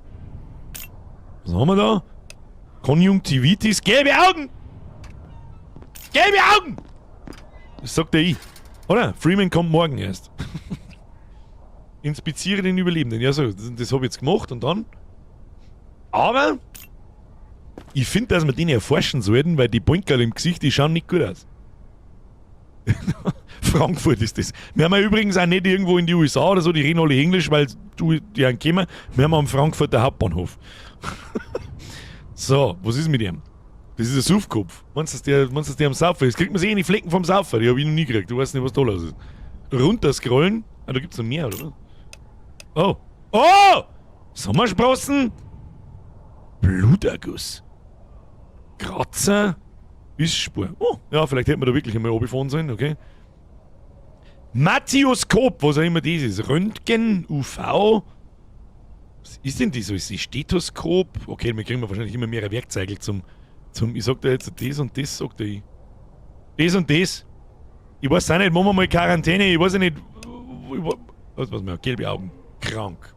Speaker 1: Was haben wir da? Konjunktivitis, gelbe Augen! Gelbe Augen! Das sagt der ich. Oder? Freeman kommt morgen erst. Inspiziere den Überlebenden. Ja, so, das, das habe ich jetzt gemacht und dann. Aber ich finde, dass wir den erforschen sollten, weil die Poinkerl im Gesicht, die schauen nicht gut aus. Frankfurt ist das. Wir haben ja übrigens auch nicht irgendwo in die USA oder so, die reden alle Englisch, weil du die einen kommen. Wir haben am Frankfurter Hauptbahnhof. So, was ist mit ihm? Das ist ein Suffkopf. Meinst du, dass der, meinst du, dass der am Saufen ist? Kriegt man sich eh in die Flecken vom Saufen? Die habe ich noch nie gekriegt. Du weißt nicht, was da los ist. Runterscrollen. Ah, da gibt's noch mehr, oder was? Oh. Oh! Sommersprossen? Bluterguss. Kratzer? Bissspur. Oh, ja, vielleicht hätten wir da wirklich einmal runterfahren sollen, okay. Matthäuskop, was auch immer das ist. Röntgen, UV. Was ist denn das? Ist das Stethoskop? Okay, wir kriegen wahrscheinlich immer mehr Werkzeuge zum, ich sag da jetzt das und das, sagt er ich. Das und das. Ich weiß auch nicht, machen wir mal Quarantäne, ich weiß ja nicht. Was, was, was, gelbe Augen. Krank.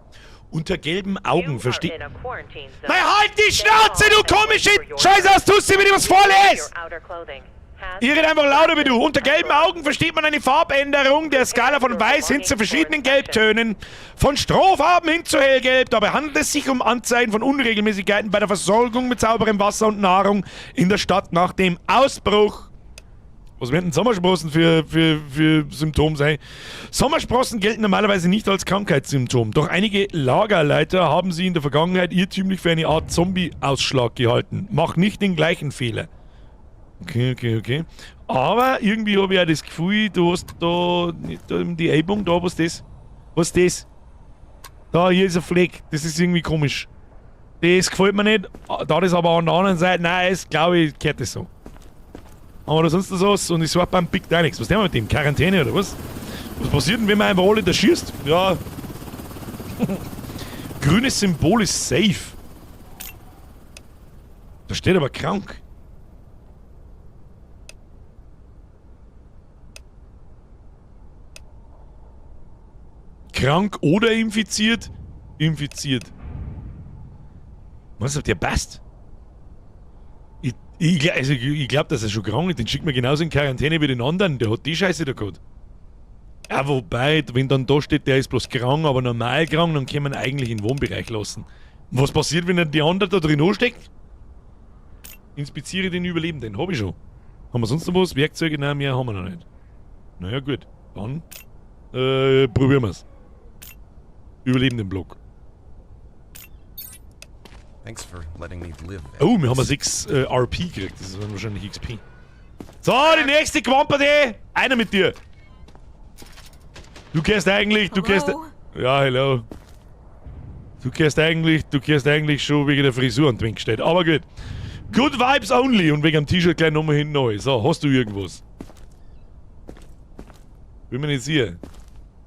Speaker 1: Unter gelben Augen
Speaker 7: You
Speaker 1: versteht.
Speaker 7: are in a quarantine zone.
Speaker 1: Mei, halt die
Speaker 7: Stay
Speaker 1: Schnauze,
Speaker 7: calm
Speaker 1: du
Speaker 7: and wait
Speaker 1: komische
Speaker 7: for your
Speaker 1: Scheiße
Speaker 7: turn.
Speaker 1: aus Tussi, wenn ich was
Speaker 7: Remove
Speaker 1: vorlese!
Speaker 7: your outer clothing. Hats,
Speaker 1: Ich rede einfach lauter wie du. Unter
Speaker 7: glasses,
Speaker 1: gelben Augen versteht man eine Farbänderung der Skala von weiß hin zu verschiedenen Gelbtönen, von Strohfarben hin zu hellgelb. Dabei handelt es sich um Anzeichen von Unregelmäßigkeiten bei der Versorgung mit sauberem Wasser und Nahrung in der Stadt nach dem Ausbruch. Was werden denn Sommersprossen für Symptom sein? Sommersprossen gelten normalerweise nicht als Krankheitssymptom, doch einige Lagerleiter haben sie in der Vergangenheit irrtümlich für eine Art Zombie-Ausschlag gehalten. Mach nicht den gleichen Fehler. Okay, okay, okay. Aber irgendwie habe ich auch das Gefühl, du hast da, da die Eibung da, was ist das? Was ist das? Da, hier ist ein Fleck. Das ist irgendwie komisch. Das gefällt mir nicht. Da ist aber an der anderen Seite, nein, es glaube ich, gehört das so. Haben wir da sonst noch was? Und ich sag beim Big Dynix. Was denn mit dem? Quarantäne oder was? Was passiert denn, wenn man einfach alle da schießt? Ja. Grünes Symbol ist safe. Da steht aber krank. Krank oder infiziert? Infiziert. Meinst du, ob der passt? Also ich glaube, dass er schon krank ist. Den schickt man genauso in Quarantäne wie den anderen. Der hat die Scheiße da gehabt. Ja, wobei, wenn dann da steht, der ist bloß krank, aber normal krank, dann kann man ihn eigentlich in den Wohnbereich lassen. Und was passiert, wenn er die anderen da drin ansteckt? Inspiziere den Überlebenden. Hab ich schon. Haben wir sonst noch was? Werkzeuge? Nein, mehr haben wir noch nicht. Naja, gut. Dann probieren wir's. Überlebenden Block.
Speaker 10: Thanks for letting me live. at
Speaker 1: Oh, wir haben
Speaker 10: least.
Speaker 1: 6 RP gekriegt. Das ist dann wahrscheinlich XP. So, die nächste Quamperte. Einer mit dir. Du gehst eigentlich, du gehst.
Speaker 9: Hello?
Speaker 1: Ja, hello. Du gehst eigentlich schon wegen der Frisur an den Twink gestellt. Aber gut. Good Vibes only und wegen dem T-Shirt gleich nochmal hinten neu. So, hast du irgendwas? Bin mir nicht sicher.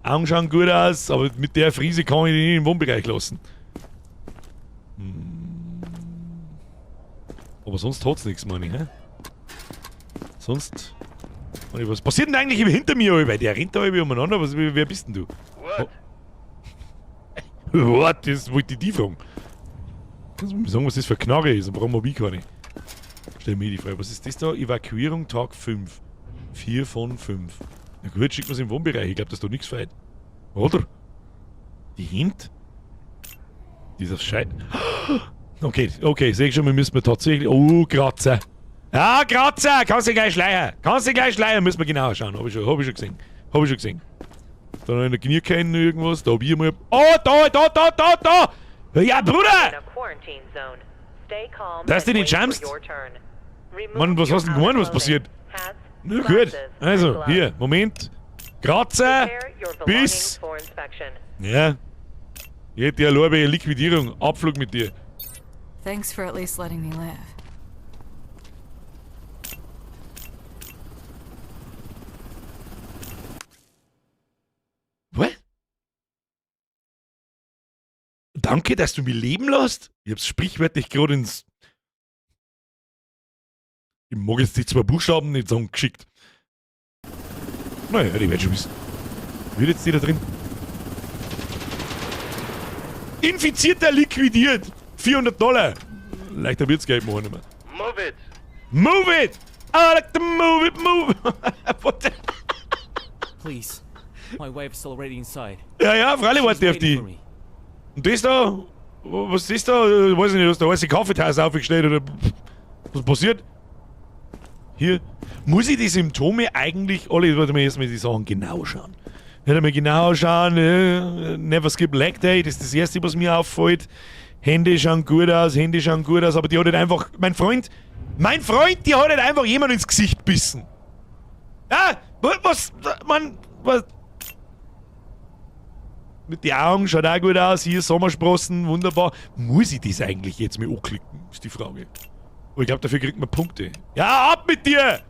Speaker 1: Augen schauen gut aus, aber mit der Frise kann ich die nicht im Wohnbereich lassen. Aber sonst hat's nichts, meine ich, hä? Sonst. Meine ich, was passiert denn eigentlich hinter mir, Alter? Der rennt da irgendwie umeinander. Was, wer bist denn du?
Speaker 6: What?
Speaker 1: Oh. What? Das wollte ich die fragen. Kannst du mir sagen, was das für eine Knarre ist? Dann brauchen wir wie keine. Stell mir die Frage. Was ist das da? Evakuierung Tag 5. 4 von 5. Na gut, schicken wir's im Wohnbereich. Ich glaub, dass da nichts fehlt. Oder? Die Hint? Dieser Scheiß. Okay, okay, seh ich schon, wir müssen wir tatsächlich. Oh, Kratzer. Ja, Kratzer! Kannst du gleich schleiern. Kannst du gleich schleiern. Müssen wir genauer schauen. Hab ich schon, hab ich schon gesehen. Hab ich schon gesehen. Da noch in der Knierkein irgendwas. Da hab ich mal. Oh, da, da, da, da, da! Ja, Bruder!
Speaker 7: In a quarantine zone. Stay calm
Speaker 1: Dass du
Speaker 7: and
Speaker 1: nicht
Speaker 7: wait for
Speaker 1: schamst?
Speaker 7: your turn. Remove
Speaker 1: Mann, was
Speaker 7: your
Speaker 1: hast du denn gemeint, was
Speaker 7: outer
Speaker 1: passiert?
Speaker 7: clothing, hats,
Speaker 1: Na gut.
Speaker 7: glasses, and
Speaker 1: Also,
Speaker 7: gloves.
Speaker 1: hier, Moment. Kratzer,
Speaker 7: Prepare your belongings
Speaker 1: Biss.
Speaker 7: for inspection.
Speaker 1: Ja. Ich hätte ja Lorbeer Liquidierung. Abflug mit dir.
Speaker 9: Thanks for at least letting me live.
Speaker 1: What? Danke, dass du mich leben lässt. Ich hab's sprichwörtlich gerade ins. Ich mag jetzt die zwei Buchstaben nicht sagen, geschickt. Naja, die werd schon wissen. Wird jetzt die da drin? Infizierter liquidiert! 400 Dollar! Leichter wird's Geld machen nicht mehr.
Speaker 6: Move it!
Speaker 1: Move it! I like to move it, move! What the
Speaker 11: Please. My wife's already inside.
Speaker 1: Ja, freilich
Speaker 11: She's
Speaker 1: warte ich auf
Speaker 11: waiting
Speaker 1: die.
Speaker 11: for me.
Speaker 1: Und das da? Was ist das da? Weiß ich nicht, hast du heiße Kaffeetasse aufgestellt oder was passiert? Hier. Muss ich die Symptome eigentlich alle, warte mal, erstmal die Sachen genau schauen. Nicht einmal genau schauen, never skip leg day, das ist das Erste, was mir auffällt. Hände schauen gut aus, Hände schauen gut aus, aber die hat halt einfach, mein Freund, die hat halt einfach jemand ins Gesicht bissen. Ah, was, man, was? Mit den Augen schaut auch gut aus, hier Sommersprossen, wunderbar. Muss ich das eigentlich jetzt mal anklicken, ist die Frage. Aber ich glaub, dafür kriegt man Punkte. Ja, ab mit dir!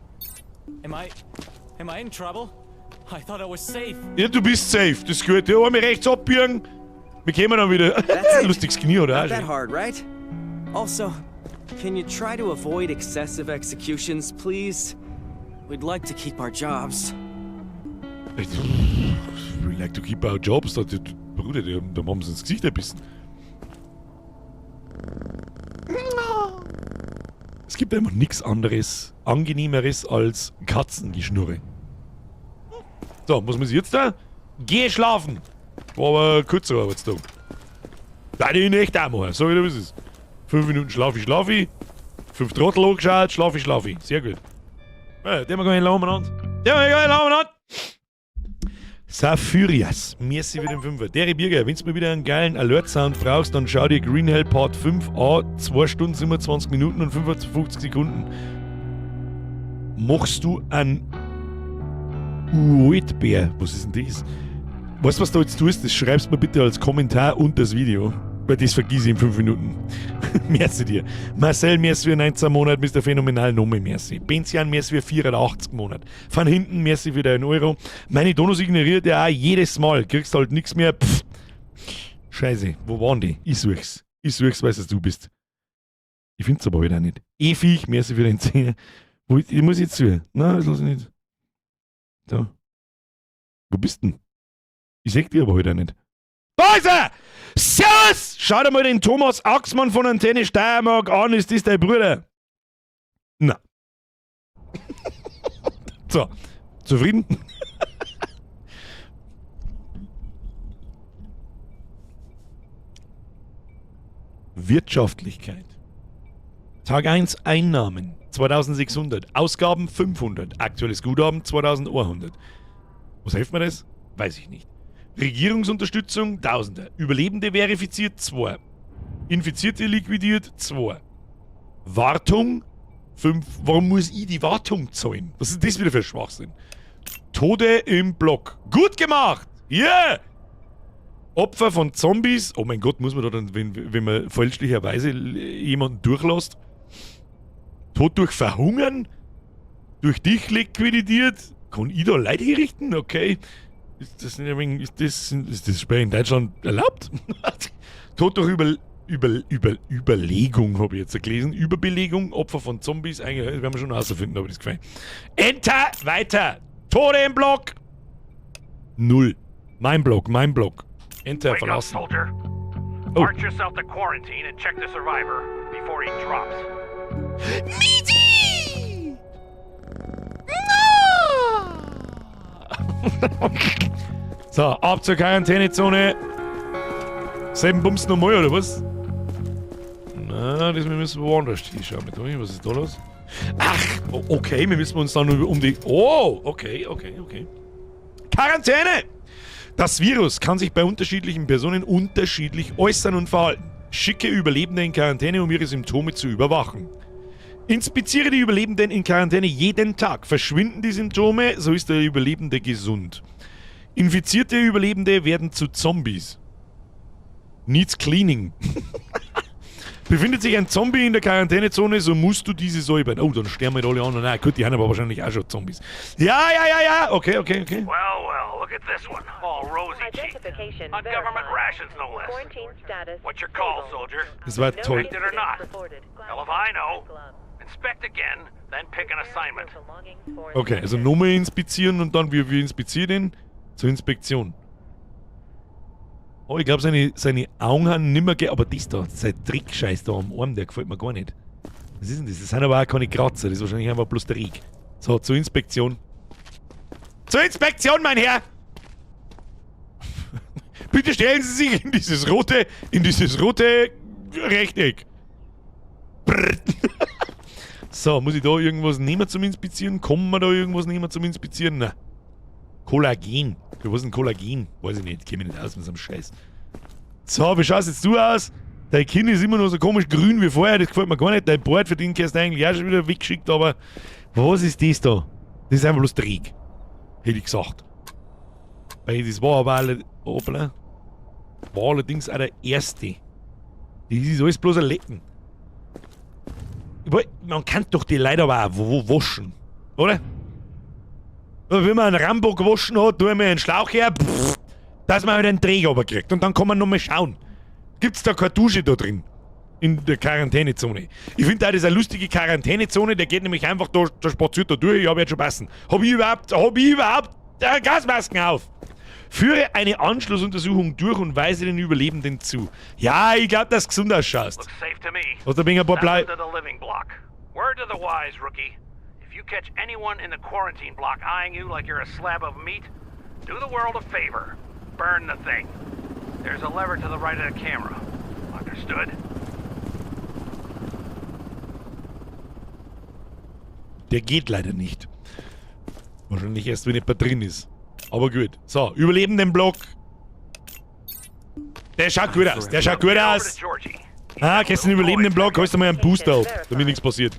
Speaker 11: Am I in trouble? I thought I was safe.
Speaker 1: Ja, du bist safe, das ist gut. Ja, einmal rechts abbiegen. Wir kommen dann wieder.
Speaker 5: That's it.
Speaker 1: Lustiges Knie, oder?
Speaker 5: Not that hard, right? Also, can you try to avoid excessive executions, please? We'd like to keep our jobs.
Speaker 1: We like to keep our jobs. Da, Bruder, da haben sie ins Gesicht ein bisschen. Es gibt einfach nichts anderes, angenehmeres als Katzengeschnurre. So, was muss ich jetzt da? Geh schlafen! War aber ein kurzer Arbeitstag. Da ich nicht auch machen, sag ich dir, was ist. 5 Minuten schlaf ich, schlaf ich. 5 Trottel angeschaut, schlaf ich, schlaf ich. Sehr gut. Ja, den haben wir gar nicht lange umeinander. Den haben wir gar nicht lange umeinander. Saphyrias, merci für den 5er. Deri Birger, wenn's mal wieder einen geilen Alert-Sound brauchst, dann schau dir Green Hell Part 5 an, 2 Stunden, 27 Minuten und 55 Sekunden. Machst du einen Uitbär? Was ist denn das? Weißt du, was du jetzt tust? Das schreibst mir bitte als Kommentar unter das Video. Weil das vergiss ich in 5 Minuten. Merci dir. Marcel, merci für 19 Monate, Mister Phänomenal, nochmal merci. Benzian, merci für 84 Monate. Von hinten, merci für deinen Euro. Meine Donos ignoriert er auch jedes Mal. Kriegst halt nix mehr. Pff. Scheiße, wo waren die? Ich such's. Ich such's, weil es du bist. Ich find's aber halt auch nicht. Eviech, merci für den 10. Wo, ich muss jetzt zu. Nein, das lass ich nicht. Da. Wo bist denn? Ich seh dich aber heute auch nicht. Da ist er! Servus! Schau dir mal den Thomas Axmann von Antenne Steiermark an, ist das dein Bruder? Na. So, zufrieden? Wirtschaftlichkeit. Tag 1 Einnahmen 2600, Ausgaben 500, aktuelles Guthaben 2100. Was hilft mir das? Weiß ich nicht. Regierungsunterstützung Tausender, Überlebende verifiziert 2, Infizierte liquidiert 2, Wartung 5. Warum muss ich die Wartung zahlen? Was ist das wieder für ein Schwachsinn? Tode im Block. Gut gemacht! Yeah! Opfer von Zombies. Oh mein Gott, muss man da dann, wenn man fälschlicherweise jemanden durchlässt? Tod durch Verhungern? Durch dich liquidiert? Kann ich da Leute hinrichten? Okay. Ist das nicht ein wenig, ist das, ist das später in Deutschland erlaubt? Tod durch Überlegung, habe ich jetzt gelesen. Überbelegung, Opfer von Zombies, eigentlich, das werden wir schon herausfinden, aber das gefällt. Enter, weiter! Tode im Block! 0. Mein Block, mein Block. Enter,
Speaker 4: Wake up,
Speaker 1: verlassen.
Speaker 4: soldier.
Speaker 1: Oh.
Speaker 4: March yourself to quarantine and check the survivor before he drops.
Speaker 1: Meaty! No! So, ab zur Quarantänezone. Selben Bums nochmal, oder was? Na, das müssen wir woanders hinschauen. Was ist da los? Ach, okay, wir müssen uns dann um die... Oh, okay, okay, okay. Quarantäne! Das Virus kann sich bei unterschiedlichen Personen unterschiedlich äußern und verhalten. Schicke Überlebende in Quarantäne, um ihre Symptome zu überwachen. Inspiziere die Überlebenden in Quarantäne jeden Tag. Verschwinden die Symptome, so ist der Überlebende gesund. Infizierte Überlebende werden zu Zombies. Needs cleaning. Befindet sich ein Zombie in der Quarantänezone, so musst du diese säubern. Oh, dann sterben halt alle anderen. Na gut, die haben aber wahrscheinlich auch schon Zombies. Ja. Okay.
Speaker 4: Well, well, look at this one. All rosy cheeked.
Speaker 7: Identification
Speaker 4: On government
Speaker 7: verified.
Speaker 4: rations, no less.
Speaker 7: Quarantine status
Speaker 4: What's your call,
Speaker 7: stable.
Speaker 4: soldier?
Speaker 1: Das war
Speaker 7: No
Speaker 1: toll.
Speaker 4: Infected or not?
Speaker 7: incidents reported.
Speaker 4: Hell if I know. Inspect again, then pick an assignment.
Speaker 1: Okay, also nochmal inspizieren und dann, wie inspiziere den? Zur Inspektion. Oh, ich glaube, seine Augen haben nimmer ge... Aber das da, sein Trickscheiß da am Arm, der gefällt mir gar nicht. Was ist denn das? Das sind aber auch keine Kratzer, das ist wahrscheinlich einfach bloß der Dreck. So, zur Inspektion. Zur Inspektion, mein Herr! Bitte stellen Sie sich in dieses rote Rechteck. Brrr. So, muss ich da irgendwas nehmen zum Inspizieren? Kommen wir da irgendwas nehmen zum Inspizieren? Na. Kollagen. Ja, was ist denn Kollagen? Weiß ich nicht. Kenn mich nicht aus mit so einem Scheiß. So, wie schaust jetzt du aus? Dein Kinn ist immer noch so komisch grün wie vorher. Das gefällt mir gar nicht. Dein Bart für den hast du eigentlich auch schon wieder weggeschickt, aber was ist das da? Das ist einfach bloß Dreck. Hätte ich gesagt. Weil das war aber alle, hoppla, war allerdings auch der erste. Das ist alles bloß ein Lecken. Man kann doch die Leute aber auch waschen, oder? Wenn man einen Rambo gewaschen hat, tut man einen Schlauch her, pff, dass man halt einen Dreck runterkriegt. Und dann kann man nochmal schauen. Gibt's da keine Dusche da drin? In der Quarantänezone. Ich finde auch, das ist eine lustige Quarantänezone, der geht nämlich einfach da, da spaziert da durch, ich hab jetzt schon passen. Hab ich überhaupt Gasmasken auf? Führe eine Anschlussuntersuchung durch und weise den Überlebenden zu. Ja, ich glaub, dass du gesund ausschaust.
Speaker 4: Looks safe to me.
Speaker 1: Hast du ein paar Blei...
Speaker 4: Send them to the living block. Word to the wise, rookie. If you catch anyone in the quarantine block eyeing you like you're a slab of meat, do the world a favor. Burn the thing. There's a lever to the right of the camera. Understood?
Speaker 1: Der geht leider nicht. Wahrscheinlich erst, wenn jemand drin ist. Aber gut. So, Überlebenden Block. Der schaut gut aus. Der schaut gut aus. Ah, kriegst du den Überlebenden Block, holst du mal einen Booster ab, damit nichts passiert.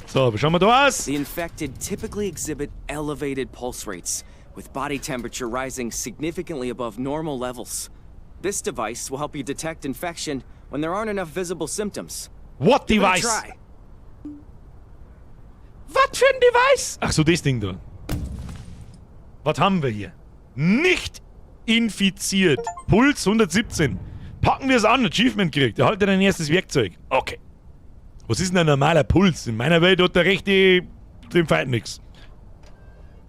Speaker 1: So, wie schauen wir da aus?
Speaker 5: The infected typically exhibit elevated pulse rates, with body temperature rising significantly above normal levels. This device will help you detect infection when there aren't enough visible symptoms.
Speaker 1: What
Speaker 5: Give it a
Speaker 1: device?
Speaker 5: try.
Speaker 1: Was für ein Device? Ach so, das Ding da. Was haben wir hier? Nicht infiziert. Puls 117. Packen wir es an. Achievement gekriegt. Erhalte dein erstes Werkzeug. Okay. Was ist denn ein normaler Puls? In meiner Welt hat der rechte dem Feind nix.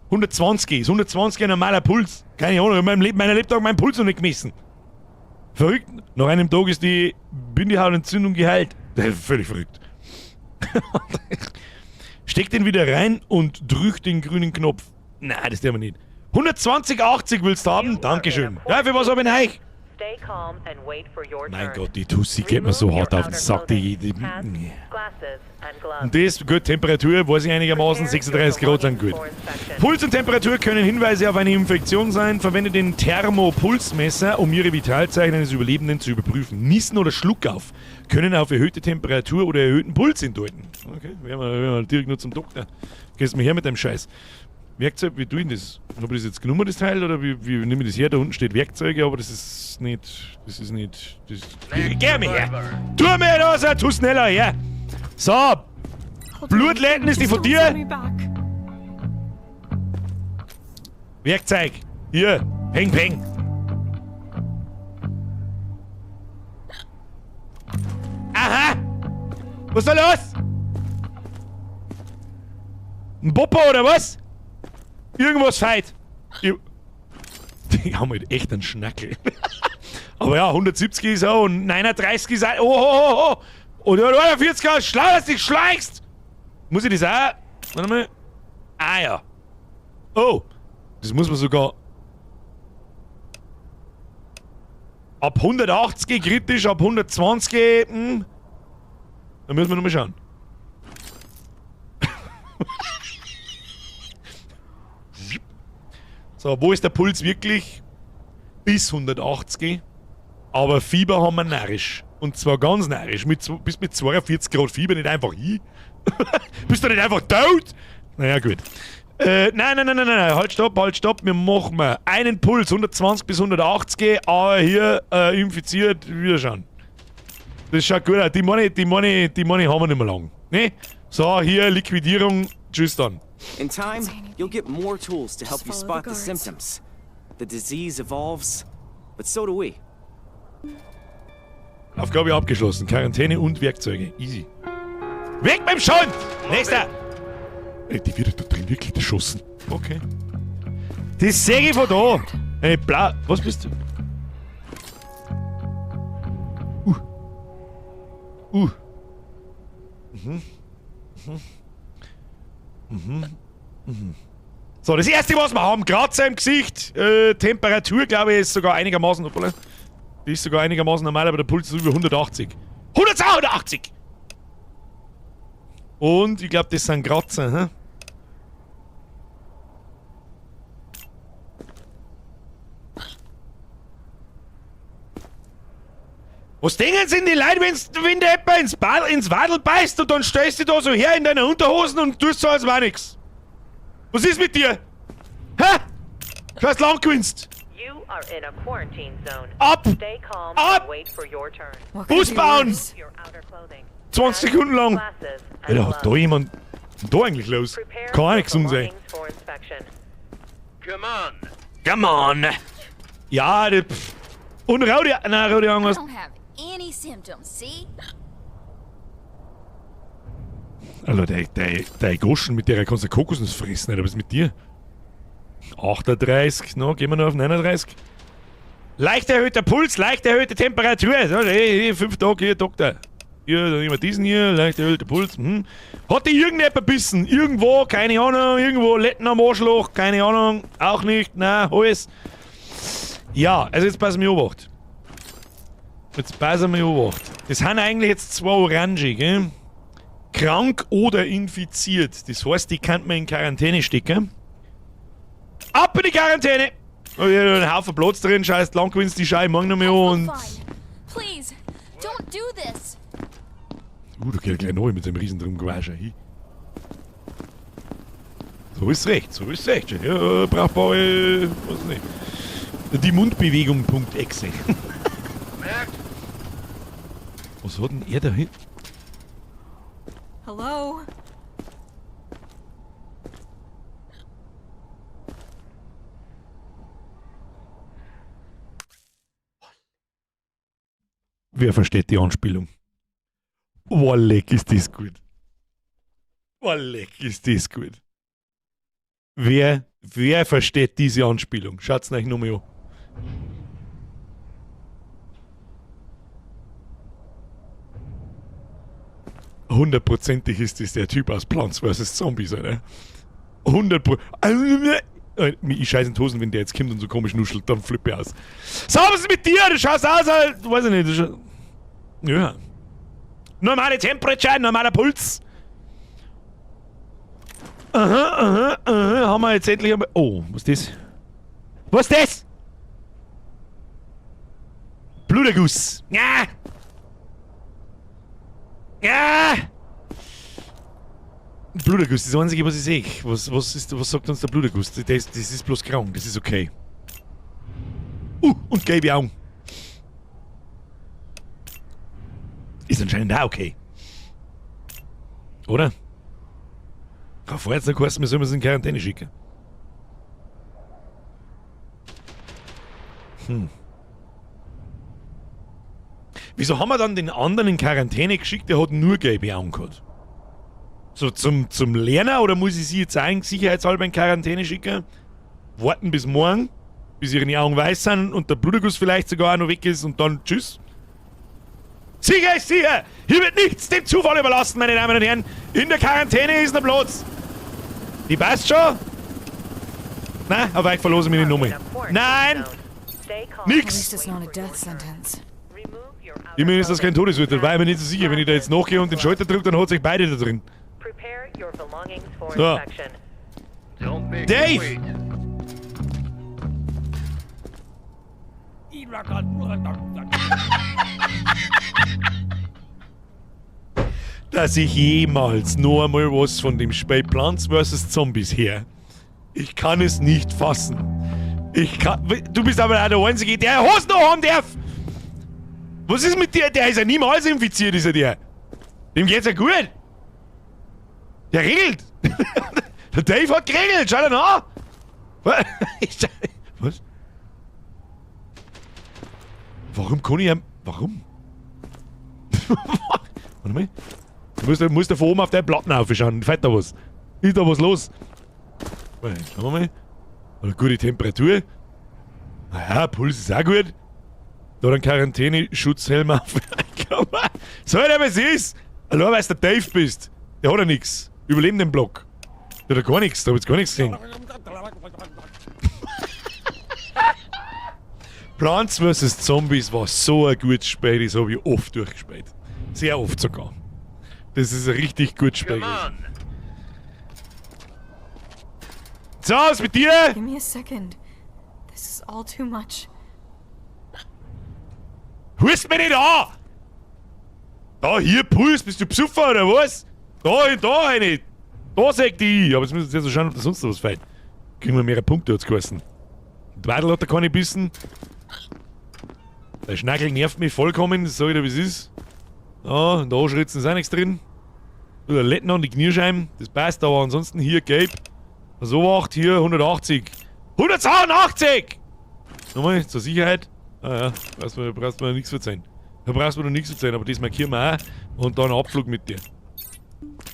Speaker 1: 120 ist 120 ein normaler Puls. Keine Ahnung, ich hab in meinem Leben, meiner Lebtag meinen Puls noch nicht gemessen. Verrückt. Nach einem Tag ist die Bindehautentzündung geheilt. Völlig verrückt. Steck den wieder rein und drück den grünen Knopf. Nein, das tun wir nicht. 120, 80 willst du haben? Dankeschön. Ja, für was hab ich denn euch?
Speaker 7: Stay calm and wait for your
Speaker 1: Mein
Speaker 7: turn.
Speaker 1: Gott, die Tussi geht mir so hart auf den Sack. Die,
Speaker 7: Hats, glasses and gloves.
Speaker 1: Und das, gut, Temperatur, weiß ich einigermaßen, 36 Grad sind gut. Puls und Temperatur können Hinweise auf eine Infektion sein. Verwende den Thermopulsmesser, um ihre Vitalzeichen eines Überlebenden zu überprüfen. Niesen oder Schluckauf können auf erhöhte Temperatur oder erhöhten Puls hindeuten. Okay, werden wir direkt nur zum Doktor. Gehst mal her mit deinem Scheiß. Werkzeug, wie tue ich denn das? Hab ich das jetzt genommen, das Teil, oder wie nehme ich das her? Da unten steht Werkzeuge, aber das ist nicht... Das ist nicht... Das, geh mir her! Tu mir das, tu schneller her! So! Blutleiten ist die von dir? Werkzeug! Hier! Peng, peng! Aha! Was ist da los? Ein Popo oder was? Irgendwas feit. Die haben halt echt einen Schnackel. Aber ja, 170 ist auch und 39 ist auch. Oh, oh, oh, oh. Und 41 ist schlau, dass du dich schleichst. Muss ich das auch? Warte mal. Ah ja. Oh. Das muss man sogar. Ab 180 kritisch, ab 120. Da müssen wir nochmal schauen. So, wo ist der Puls wirklich? Bis 180. Aber Fieber haben wir narrisch. Und zwar ganz narrisch. Bist mit 42 Grad Fieber nicht einfach hin? Bist du nicht einfach tot? Naja, gut. Nein, nein, nein, nein, nein, nein, halt, stopp, halt, stopp. Wir machen mal einen Puls, 120 bis 180, aber hier infiziert, wieder schauen. Das schaut gut aus. Die meine haben wir nicht mehr lang. Ne? So, hier, Liquidierung. Tschüss dann.
Speaker 5: In time, you'll get more tools to help you spot the symptoms. The disease evolves, but so do we.
Speaker 1: Aufgabe abgeschlossen. Quarantäne und Werkzeuge. Easy. Weg mit dem Schund! Nächster! Ey, die wird da drin wirklich erschossen. Okay. Das sehe ich von da. Ey, bla. Was bist du? Mhm. Mhm. Mhm. Mhm. So, das erste, was wir haben, Kratzer im Gesicht. Temperatur, glaube ich, ist sogar einigermaßen. Hoppala. Die ist sogar einigermaßen normal, aber der Puls ist über 180. 180! Und ich glaube, das sind Kratzer, hä? Was denken sind die Leute, wenn der jemand ins Wadel beißt und dann stellst du da so her in deiner Unterhosen und tust so, als war nix? Was ist mit dir? Hä? Du hast lang gewinnst.
Speaker 7: You are in a quarantine zone.
Speaker 1: Ab!
Speaker 7: Stay calm
Speaker 1: Ab!
Speaker 7: and wait for your turn.
Speaker 1: Bus bauen!
Speaker 7: Your outer clothing.
Speaker 1: 20 Sekunden lang. Alter, hat da jemand da eigentlich los? Kann auch nicht gesund sein.
Speaker 6: Come on.
Speaker 1: Come on! Ja, das. Und Raude. Nein, Raude Angst.
Speaker 12: I don't have any symptoms, see?
Speaker 1: Alter, der Goschen, mit der kannst du Kokosnuss fressen, Alter, was ist mit dir? 38, no, gehen wir noch auf 39. Leicht erhöhter Puls, leicht erhöhte Temperatur. So, hey, 5 Tage hier, Doktor. Hier, dann nehmen wir diesen hier, leicht erhöhter Puls. Hm. Hat die irgendjemand gebissen? Irgendwo, keine Ahnung, irgendwo Letten am Arschloch, keine Ahnung, auch nicht, nein, alles. Ja, also jetzt passen wir Obacht. Jetzt passen wir Obacht. Das sind eigentlich jetzt 2 Orange, gell? Krank oder infiziert. Das heißt, die kann man in Quarantäne stecken. Ab in die Quarantäne! Oh, hier ist ein Haufen Platz drin, scheiß lang gewinnst die Scheibe morgen noch mehr und.
Speaker 12: Please, don't do this.
Speaker 1: Da geht er gleich neu mit seinem riesen Drum-Gewasch. So ist recht, so ist recht. Ja, brauchbare, weiß nicht. Die Mundbewegung.exe. Was hat denn er da hinten?
Speaker 9: Hello?
Speaker 1: Wer versteht die Anspielung? Oh, leck, ist das gut. Oh, leck, ist das gut. Wer versteht diese Anspielung? Schaut's euch nochmal an. Hundertprozentig ist das der Typ aus Plants vs. Zombies, oder? 100%. Ich scheiß in die Hosen, wenn der jetzt kommt und so komisch nuschelt, dann flippe ich aus. So, was ist mit dir? Du schaust aus, als, weiß ich nicht. Ja. Normale Temperatur, normaler Puls. Aha, aha, aha. Haben wir jetzt endlich einmal. Oh, was ist das? Was ist das? Bluterguss. Ja! Ja! Bluterguss, das ist das Einzige, was ich sehe. Was sagt uns der Bluterguss? Das ist bloß krank, das ist okay. Und gelbe Augen. Ist anscheinend auch okay. Oder? Kann vorher jetzt noch geheißen, wir sollen uns in Quarantäne schicken. Hm. Wieso haben wir dann den anderen in Quarantäne geschickt, der hat nur gelbe Augen gehabt? So zum Lernen, oder muss ich sie jetzt eigentlich sicherheitshalber in Quarantäne schicken? Warten bis morgen, bis ihre Augen weiß sind und der Bluterguss vielleicht sogar auch noch weg ist und dann tschüss. Sicher ist sicher! Hier wird nichts dem Zufall überlassen, meine Damen und Herren. In der Quarantäne ist noch Platz. Die passt schon? Nein, aber ich verlose mich nicht nochmal. Nein! Nix! Immerhin ist das kein Todesurteil, war ich mir nicht so sicher. Wenn ich da jetzt nachgehe und den Schalter drücke, dann hat sich beide da drin. So. Dave! Dass ich jemals noch einmal was von dem Spiel Plants vs. Zombies her. Ich kann es nicht fassen. Ich kann. Du bist aber auch der Einzige, der Hosen noch haben darf! Was ist mit dir? Der ist ja niemals infiziert, ist er der. Dem geht's ja gut. Der regelt. Der Dave hat geregelt, schau dir an. Was? Warum kann ich ihm. Warum? Warte mal. Du musst da von oben auf deine Platten aufschauen. Fällt da was? Ist da was los? Schauen wir mal. Eine gute Temperatur. Naja, Puls ist auch gut. Da dann Quarantäne-Schutzhelm auf. So, der was ist. Allein weil du der Dave bist. Der hat ja nix. Überleben den Block. Der hat ja gar nichts. Da hab ich jetzt gar nichts gesehen. Plants vs. Zombies war so ein gutes Spiel, das habe ich oft durchgespielt. Sehr oft sogar. Das ist ein richtig gutes Spiel gewesen. So, was mit dir?
Speaker 9: Give me a second. This is all too much.
Speaker 1: Hust mich nicht an! Da, hier, Puls, bist du Psuffer oder was? Da, da eine. Da sag ich. Aber jetzt müssen wir jetzt schauen, ob da sonst noch was fehlt. Kriegen wir mehrere Punkte, hat's geheißen. Dwadel hat da keine bissen. Der Schnackel nervt mich vollkommen, das sag ich dir, wie es ist. Da, in der Anschritzen ist auch nichts drin. Der Letten an die Knierscheiben, das passt, aber ansonsten hier gelb. So 8, hier 180. 182! Nochmal, zur Sicherheit. Ah ja, brauchst du mir nichts verzeihen. Da brauchst du mir noch nichts verzeihen, aber das markieren wir auch. Und dann Abflug mit dir.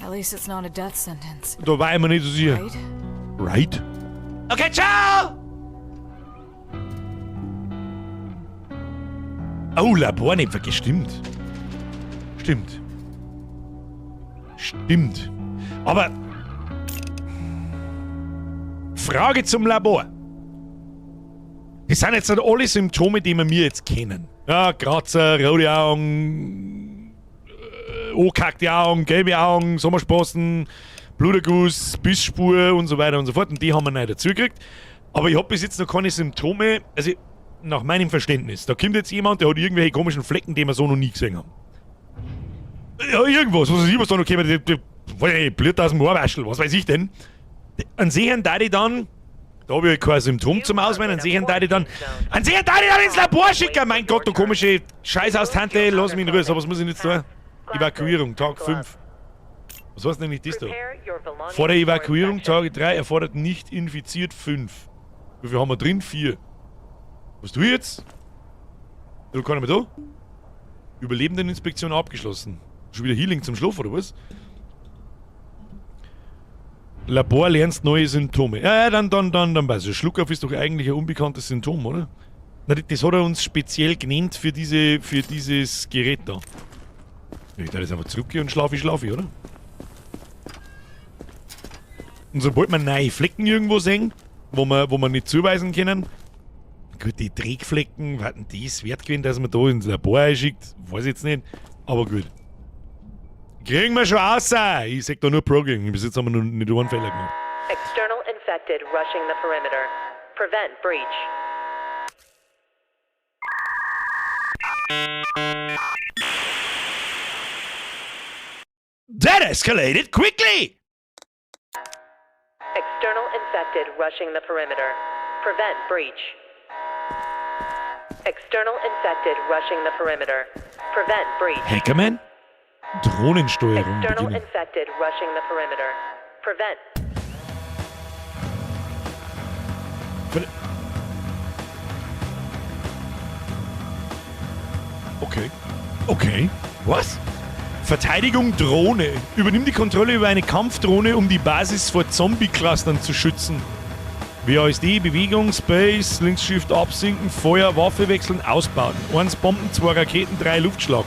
Speaker 9: At least it's not a death sentence.
Speaker 1: Da war ich mir nicht so sicher.
Speaker 9: Right?
Speaker 1: Right? Okay, ciao! Oh, Labor nicht vergessen. Stimmt. Stimmt. Stimmt. Aber. Frage zum Labor. Das sind jetzt nicht alle Symptome, die wir mir jetzt kennen. Ja, Kratzer, rote Augen, angehackte Augen, gelbe Augen, Sommersprossen, Bluterguss, Bissspur und so weiter und so fort. Und die haben wir nicht dazu gekriegt. Aber ich hab bis jetzt noch keine Symptome, also nach meinem Verständnis. Da kommt jetzt jemand, der hat irgendwelche komischen Flecken, die wir so noch nie gesehen haben. Ja, irgendwas, was weiß ich, was da noch kommt, Blut aus dem Ohrwaschel, was weiß ich denn. An sich da die dann, da habe ich kein Symptom zum Ausmeinen, an sich da die dann, an sich da die dann ins Labor schicken. Mein Gott, du komische Scheißhaustante, lass mich in Ruhe. So, was muss ich denn jetzt tun? Evakuierung, Tag 5. Was heißt denn eigentlich das da? Vor der Evakuierung, Tage 3, erfordert nicht infiziert 5. Wie viel haben wir drin? 4. Was tue ich jetzt? Du kann ich mehr da? Überlebendeninspektion abgeschlossen. Schon wieder Healing zum Schlaf, oder was? Labor lernst neue Symptome. Ja, ja, dann weiß ich. Schluckauf ist doch eigentlich ein unbekanntes Symptom, oder? Na, das hat er uns speziell genannt für dieses Gerät da. Ich darf jetzt einfach zurückgehen und schlafe ich, oder? Und sobald wir neue Flecken irgendwo sehen, wo wir nicht zuweisen können, gut, die Dreckflecken, warten die ist wert gewesen, dass man da ins Labor einschickt, weiß ich jetzt nicht, aber gut. Kriegen wir schon raus! Ich sag da nur Programming, bis jetzt haben wir noch nicht einen Fehler gemacht.
Speaker 7: External infected rushing the perimeter. Prevent breach.
Speaker 1: That escalated quickly!
Speaker 7: External infected rushing the perimeter. Prevent breach. External infected rushing the perimeter. Prevent breach.
Speaker 1: Hackerman? Drohnensteuerung
Speaker 7: External
Speaker 1: beginnen.
Speaker 7: infected rushing the perimeter. Prevent.
Speaker 1: Okay. Okay. Was? Verteidigung Drohne. Übernimm die Kontrolle über eine Kampfdrohne, um die Basis vor Zombie-Clustern zu schützen. WASD, Bewegung, Space, Links-Shift absinken, Feuer, Waffe wechseln, ausbauen. 1 Bomben, 2 Raketen, 3 Luftschlag.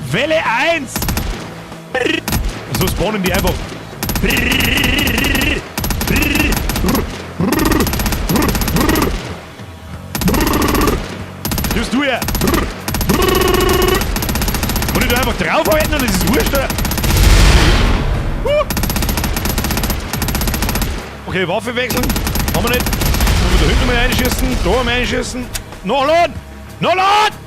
Speaker 1: Welle 1! So spawnen die einfach. Gibst du her! Kann ich da einfach draufhalten und es ist wurscht, oder? Okay, Waffe wechseln. Haben wir nicht. Sollen wir da hinten mal einschießen? Da mal einschießen. Nachladen! Nachladen!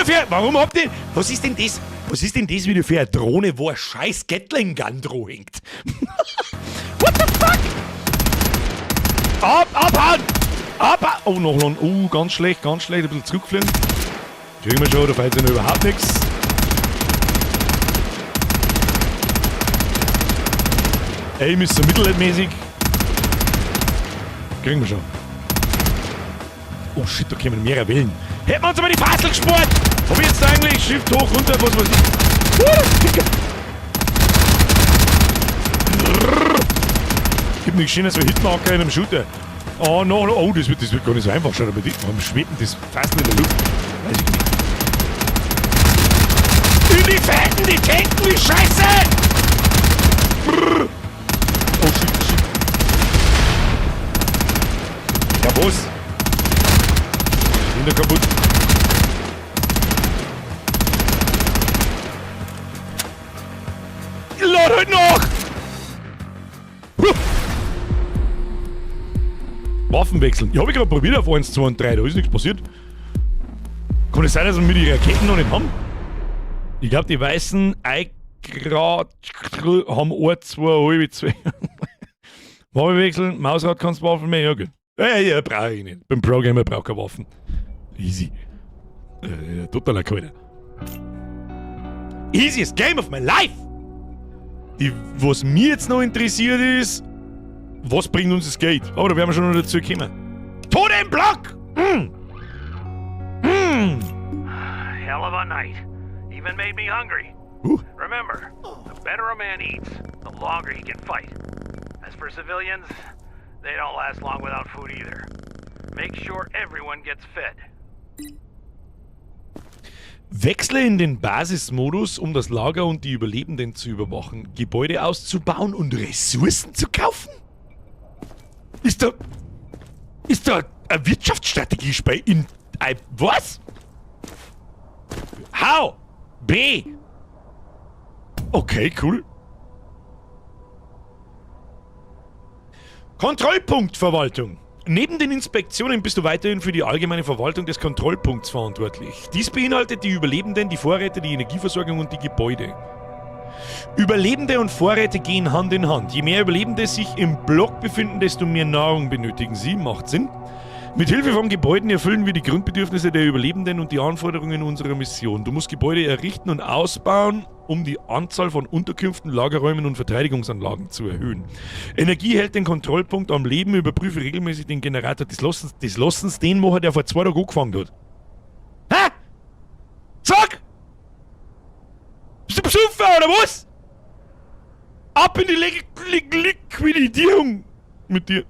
Speaker 1: wieder für. Warum habt ihr. Was ist denn das? Was ist denn das wieder für eine Drohne, wo ein scheiß Gatling Gun dran hängt? What the fuck? Ab, abhauen! Ab, oh, noch, noch. Oh, ganz schlecht, ganz schlecht. Ein bisschen zurückfliegen. Kriegen wir schon, da fällt sich noch überhaupt nichts. Aim ist so mittelmäßig. Kriegen wir schon. Oh shit, da kommen mehrere Wellen. Hätten wir uns aber die Fassel gespart! Hab ich jetzt eigentlich Shift hoch, runter, was weiß ich. Gibt nichts Schöneres wie Hitmarker in einem Shooter. Oh, no, no. Oh, das wird gar nicht so einfach. Schau mal, warum schwebt denn das fast in der Luft? Weiß ich nicht. In die Fetten, die tanken wie Scheiße! Brrr. Oh shit, shit. Ja, was? Bin da kaputt. Lad halt nach! Huh. Waffen wechseln. Ja, hab ich gerade probiert auf 1, 2 und 3, da ist nichts passiert. Kann es sein, dass wir die Raketen noch nicht haben? Ich glaube, die weißen Eigrad haben 1, 2, halbe, 2. Waffe wechseln, Mausrad kannst du Waffen mehr, ja gut. Ja, brauche ich nicht. Beim Pro-Gamer braucht keine Waffen. Easy. Totaler Keiner. Easiest game of my life! Was mir jetzt noch interessiert ist, was bringt uns das Geld? Aber da werden wir schon noch dazu kommen. Totem-Block!
Speaker 4: Hell of a night. Even made me hungry. Remember, the better a man eats, the longer he can fight. As for civilians, they don't last long without food either. Make sure everyone gets fed.
Speaker 1: Wechsle in den Basismodus, um das Lager und die Überlebenden zu überwachen, Gebäude auszubauen und Ressourcen zu kaufen? Ist da eine Wirtschaftsstrategie in. Was? How? B. Okay, cool. Kontrollpunktverwaltung. Neben den Inspektionen bist du weiterhin für die allgemeine Verwaltung des Kontrollpunkts verantwortlich. Dies beinhaltet die Überlebenden, die Vorräte, die Energieversorgung und die Gebäude. Überlebende und Vorräte gehen Hand in Hand. Je mehr Überlebende sich im Block befinden, desto mehr Nahrung benötigen sie. Macht Sinn. Mit Hilfe von Gebäuden erfüllen wir die Grundbedürfnisse der Überlebenden und die Anforderungen unserer Mission. Du musst Gebäude errichten und ausbauen, um die Anzahl von Unterkünften, Lagerräumen und Verteidigungsanlagen zu erhöhen. Energie hält den Kontrollpunkt am Leben, überprüfe regelmäßig den Generator. Das lassen's den machen, der vor 2 Tagen angefangen hat. Hä? Sag! Bist du besoffen oder was? Ab in die Liquidierung mit dir.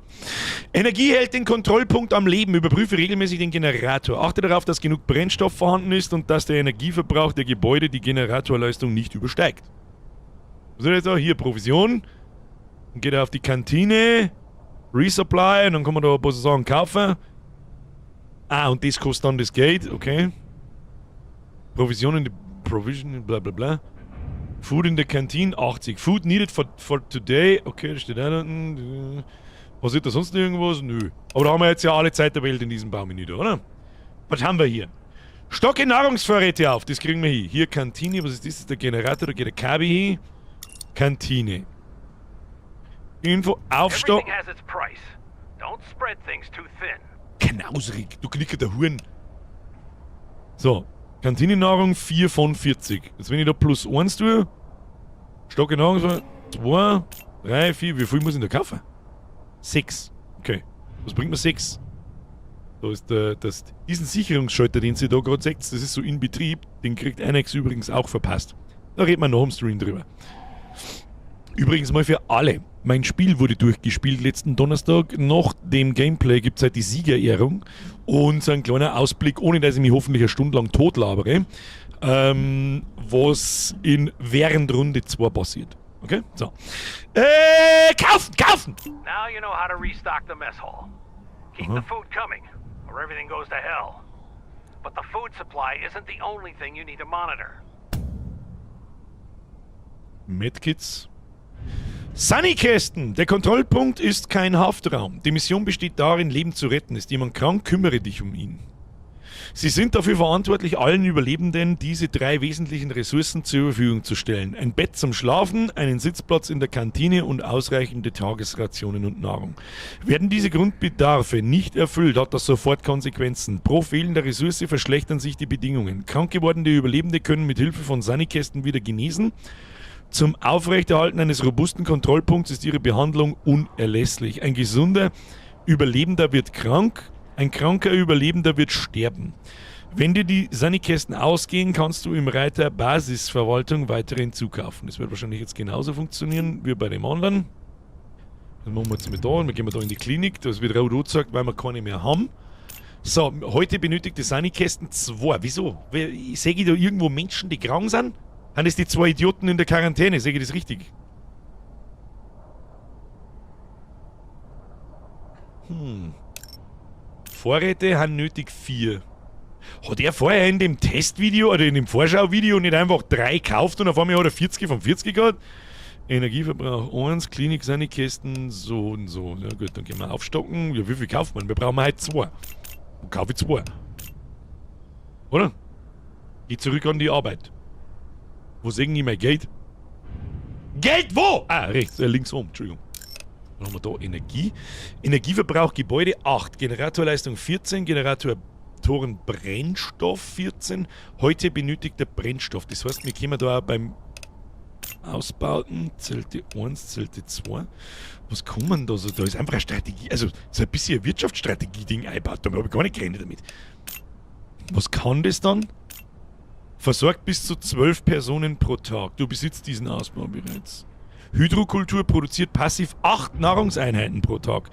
Speaker 1: Energie hält den Kontrollpunkt am Leben. Überprüfe regelmäßig den Generator. Achte darauf, dass genug Brennstoff vorhanden ist und dass der Energieverbrauch der Gebäude die Generatorleistung nicht übersteigt. Was ist jetzt auch? Hier, Provision. Dann geht er auf die Kantine. Resupply. Und dann kann man da ein paar Sachen kaufen. Ah, und das kostet dann das Geld. Okay. Provision in the Provision, bla bla bla. Food in the Canteen, 80. Food needed for today. Okay, das steht da unten. Passiert da sonst noch irgendwas? Nö. Aber da haben wir jetzt ja alle Zeit der Welt in diesem Baumenü da, oder? Was haben wir hier? Stocke Nahrungsvorräte auf, das kriegen wir hin. Hier Kantine, was ist das? Das ist der Generator, da geht der Kabel hin. Kantine. Info, Aufstock.
Speaker 4: Everything has its price. Don't spread things too thin.
Speaker 1: Knausrig, du knickerter Huren. So, Kantinennahrung 4 von 40. Jetzt wenn ich da plus 1 tue, Stocke Nahrungsvorräte, 2, 3, 4, wie viel muss ich denn da kaufen? 6. Okay. Was bringt mir 6? Da ist diesen Sicherungsschalter, den sie da gerade seht, das ist so in Betrieb, den kriegt Annex übrigens auch verpasst. Da redet man noch im Stream drüber. Übrigens mal für alle. Mein Spiel wurde durchgespielt letzten Donnerstag. Nach dem Gameplay gibt es halt die Siegerehrung und so ein kleiner Ausblick, ohne dass ich mich hoffentlich eine Stunde lang totlabere, was in während Runde 2 passiert. Okay? So. Kaufen, kaufen!
Speaker 4: Now you know how to restock the mess hall. Keep the food coming, or everything goes to hell. But the food supply isn't the only thing you need to monitor.
Speaker 1: Medkits. Sanikästen! Der Kontrollpunkt ist kein Haftraum. Die Mission besteht darin, Leben zu retten. Ist jemand krank, kümmere dich um ihn. Sie sind dafür verantwortlich, allen Überlebenden diese drei wesentlichen Ressourcen zur Verfügung zu stellen. Ein Bett zum Schlafen, einen Sitzplatz in der Kantine und ausreichende Tagesrationen und Nahrung. Werden diese Grundbedarfe nicht erfüllt, hat das sofort Konsequenzen. Pro fehlender Ressource verschlechtern sich die Bedingungen. Krank gewordene Überlebende können mit Hilfe von Sanikästen wieder genesen. Zum Aufrechterhalten eines robusten Kontrollpunkts ist ihre Behandlung unerlässlich. Ein gesunder Überlebender wird krank, ein kranker Überlebender wird sterben. Wenn dir die Sanikästen ausgehen, kannst du im Reiter Basisverwaltung weitere hinzukaufen. Das wird wahrscheinlich jetzt genauso funktionieren wie bei dem anderen. Das machen wir jetzt mit da und wir gehen da in die Klinik. Das wird rot gesagt, weil wir keine mehr haben. So, heute benötigte Sanikästen 2. Wieso? Sehe ich da irgendwo Menschen, die krank sind? Sind das die zwei Idioten in der Quarantäne? Sehe ich das richtig? Vorräte haben nötig 4. Hat er vorher in dem Testvideo oder in dem Vorschauvideo nicht einfach 3 gekauft und auf einmal hat er 40 von 40 gehabt? Energieverbrauch 1, Klinik, Sanikästen, so und so. Ja gut, dann gehen wir aufstocken. Ja, wie viel kauft man? Wir brauchen halt 2. Dann kaufe ich 2. Oder? Geh zurück an die Arbeit. Wo sehen die mein Geld? Geld wo? Ah, rechts, links oben, Entschuldigung. Dann haben wir da Energie. Energieverbrauch Gebäude 8, Generatorleistung 14, Generatoren Brennstoff 14. Heute benötigter Brennstoff. Das heißt, wir kommen da auch beim Ausbauten, Zelte 1, Zelte 2. Was kann man da so? Da ist einfach eine Strategie, also so ein bisschen ein Wirtschaftsstrategie-Ding eingebaut. Da habe ich gar nicht gerechnet damit. Was kann das dann? Versorgt bis zu 12 Personen pro Tag. Du besitzt diesen Ausbau bereits. Hydrokultur produziert passiv 8 Nahrungseinheiten pro Tag.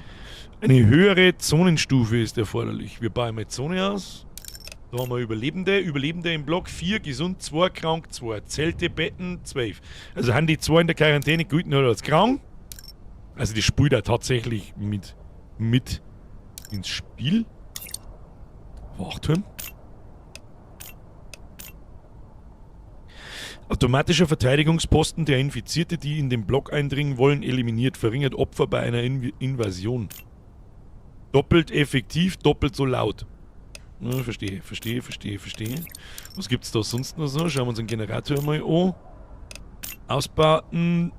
Speaker 1: Eine höhere Zonenstufe ist erforderlich. Wir bauen mal Zone aus. Da haben wir Überlebende. Überlebende im Block 4, gesund 2, krank 2. Zelte, Betten 12. Also haben die 2 in der Quarantäne gelten oder als krank. Also die spielt da tatsächlich mit ins Spiel. Wachturm. Automatischer Verteidigungsposten, der Infizierte, die in den Block eindringen wollen, eliminiert, verringert Opfer bei einer Invasion. Doppelt effektiv, doppelt so laut. Ja, verstehe, verstehe, verstehe, verstehe. Was gibt's da sonst noch so? Schauen wir uns den Generator mal an. Ausbauten.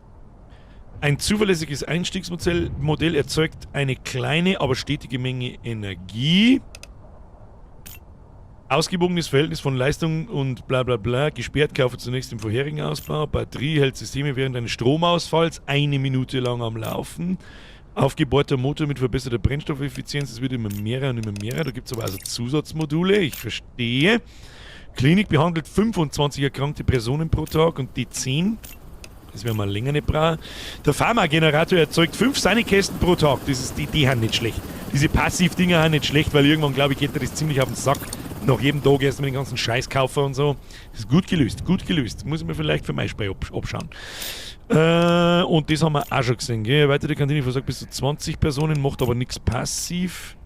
Speaker 1: Ein zuverlässiges Einstiegsmodell Modell erzeugt eine kleine, aber stetige Menge Energie. Ausgewogenes Verhältnis von Leistung und bla bla bla. Gesperrt, kaufe zunächst im vorherigen Ausbau. Batterie hält Systeme während eines Stromausfalls 1 Minute lang am Laufen. Aufgebohrter Motor mit verbesserter Brennstoffeffizienz. Es wird immer mehr und immer mehr. Da gibt's aber also Zusatzmodule. Ich verstehe. Klinik behandelt 25 erkrankte Personen pro Tag und die 10. Das werden wir länger nicht brauchen. Der Pharma-Generator erzeugt 5 Sanikästen pro Tag. Das ist, die haben nicht schlecht. Diese Passiv-Dinger haben nicht schlecht, weil irgendwann, glaube ich, geht dir das ziemlich auf den Sack. Nach jedem Tag erst mit den ganzen Scheiß kaufen und so. Das ist gut gelöst, gut gelöst. Muss ich mir vielleicht für mein Spiel abschauen. Und das haben wir auch schon gesehen. Gell? Weitere Kantine versorgt bis zu 20 Personen, macht aber nichts passiv.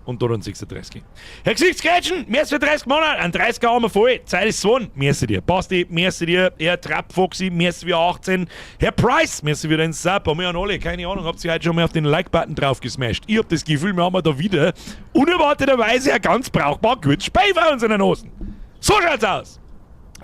Speaker 1: Und da dann 36. Herr Gesichtsgrätschen, merci für 30 Monate. Ein 30er haben wir voll. Zeit ist gewonnen. Merci dir. Basti, merci dir. Herr Trappfoxy, merci für 18. Herr Price, merci für den Sub. Und wir haben alle, keine Ahnung, habt ihr heute schon mal auf den Like-Button drauf gesmashed. Ich hab das Gefühl, wir haben da wieder unerwarteterweise ein ganz brauchbar gutes Spiel bei uns in den Hosen. So schaut's aus.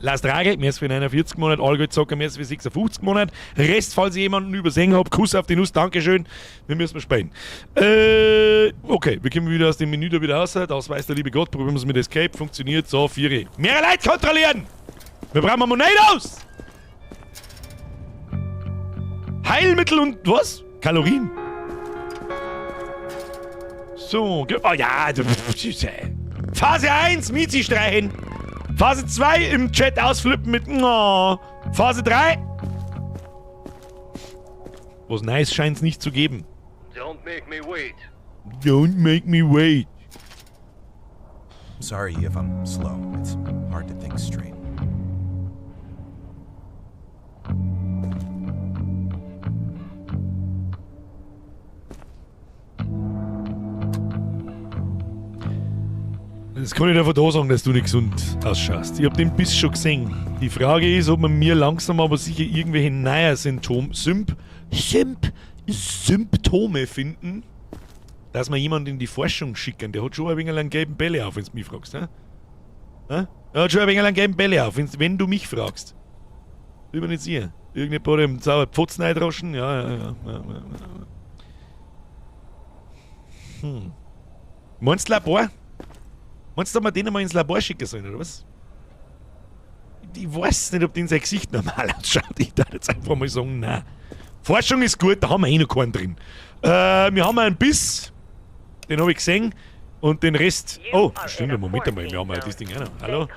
Speaker 1: Lars Drage, merci für 49 Monate, Allgäu-Zocker, merci für 56 Monate. Rest, falls ich jemanden übersehen hab, Kuss auf die Nuss, Dankeschön. Wir müssen spielen. Okay, wir kommen wieder aus dem Menü da wieder raus. Das weiß der liebe Gott, probieren wir es mit Escape. Funktioniert, so, 4. Mehrere Leute kontrollieren! Wir brauchen Monedos! Heilmittel und was? Kalorien. So, oh ja, du, Phase 1, Mizi streichen. Phase 2 im Chat ausflippen mit oh. Phase 3. Was nice scheint's nicht zu geben.
Speaker 6: Don't make me wait.
Speaker 1: Don't make me wait.
Speaker 10: Sorry if I'm slow. It's hard to think straight.
Speaker 1: Das kann ich dir von da sagen, dass du nicht gesund ausschaust. Ich hab den Biss schon gesehen. Die Frage ist, ob man mir langsam aber sicher irgendwelche neuen Symptome finden. Dass wir jemanden in die Forschung schicken, der hat schon ein wenig einen gelben Bälle auf, wenn du mich fragst. Hä? Hä? Der hat schon ein wenig einen gelben Bälle auf, wenn du mich fragst. Bin mir nicht sicher. Irgendjemand hat im Zauber Pfotzen eindroschen? Ja. Meinst du Labor? Meinst du, dass wir den einmal ins Labor schicken sollen, oder was? Ich weiß nicht, ob den sein Gesicht normal ausschaut. Ich darf jetzt einfach mal sagen, nein. Forschung ist gut, da haben wir eh noch keinen drin. Wir haben einen Biss, den habe ich gesehen. Und den Rest. Oh, stimmt, Moment einmal, wir haben ja das Ding auch noch. Hallo?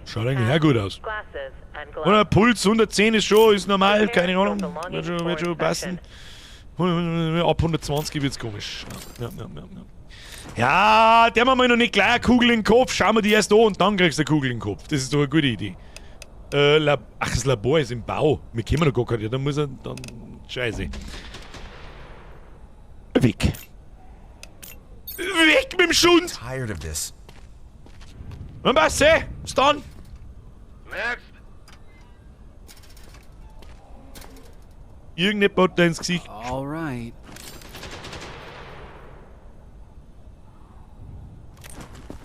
Speaker 1: Schaut eigentlich auch gut aus. Oder Puls 110 ist schon, ist normal, keine Ahnung. Wird schon passen. Ab 120 wird's komisch. Ja. Ja, der haben wir noch nicht gleich eine Kugel in den Kopf. Schauen wir die erst an und dann kriegst du eine Kugel in den Kopf. Das ist doch eine gute Idee. Ach, das Labor ist im Bau. Wir kommen noch gar keinen. Ja, dann muss er. Dann. Scheiße. Weg. Weg mit dem Schund!
Speaker 10: Tired of this.
Speaker 1: Dann passt, hey. Ist done.
Speaker 6: Next.
Speaker 1: Irgendjemand hat da ins Gesicht.
Speaker 8: All right.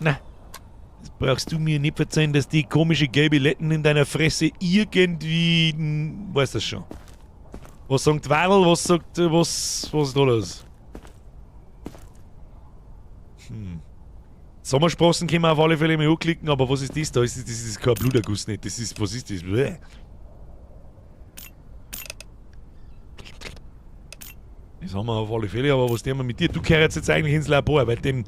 Speaker 1: Na, das brauchst du mir nicht verzeihen, dass die komische gelbe Letten in deiner Fresse irgendwie, weißt das schon. Was sagt Wadl, was sagt, was ist da los? Sommersprossen können wir auf alle Fälle mal anklicken, aber was ist das da? Das ist kein Bluterguss nicht, das ist, was ist das? Bäh. Das haben wir auf alle Fälle, aber was tun wir mit dir? Du gehörst jetzt eigentlich ins Labor, weil dem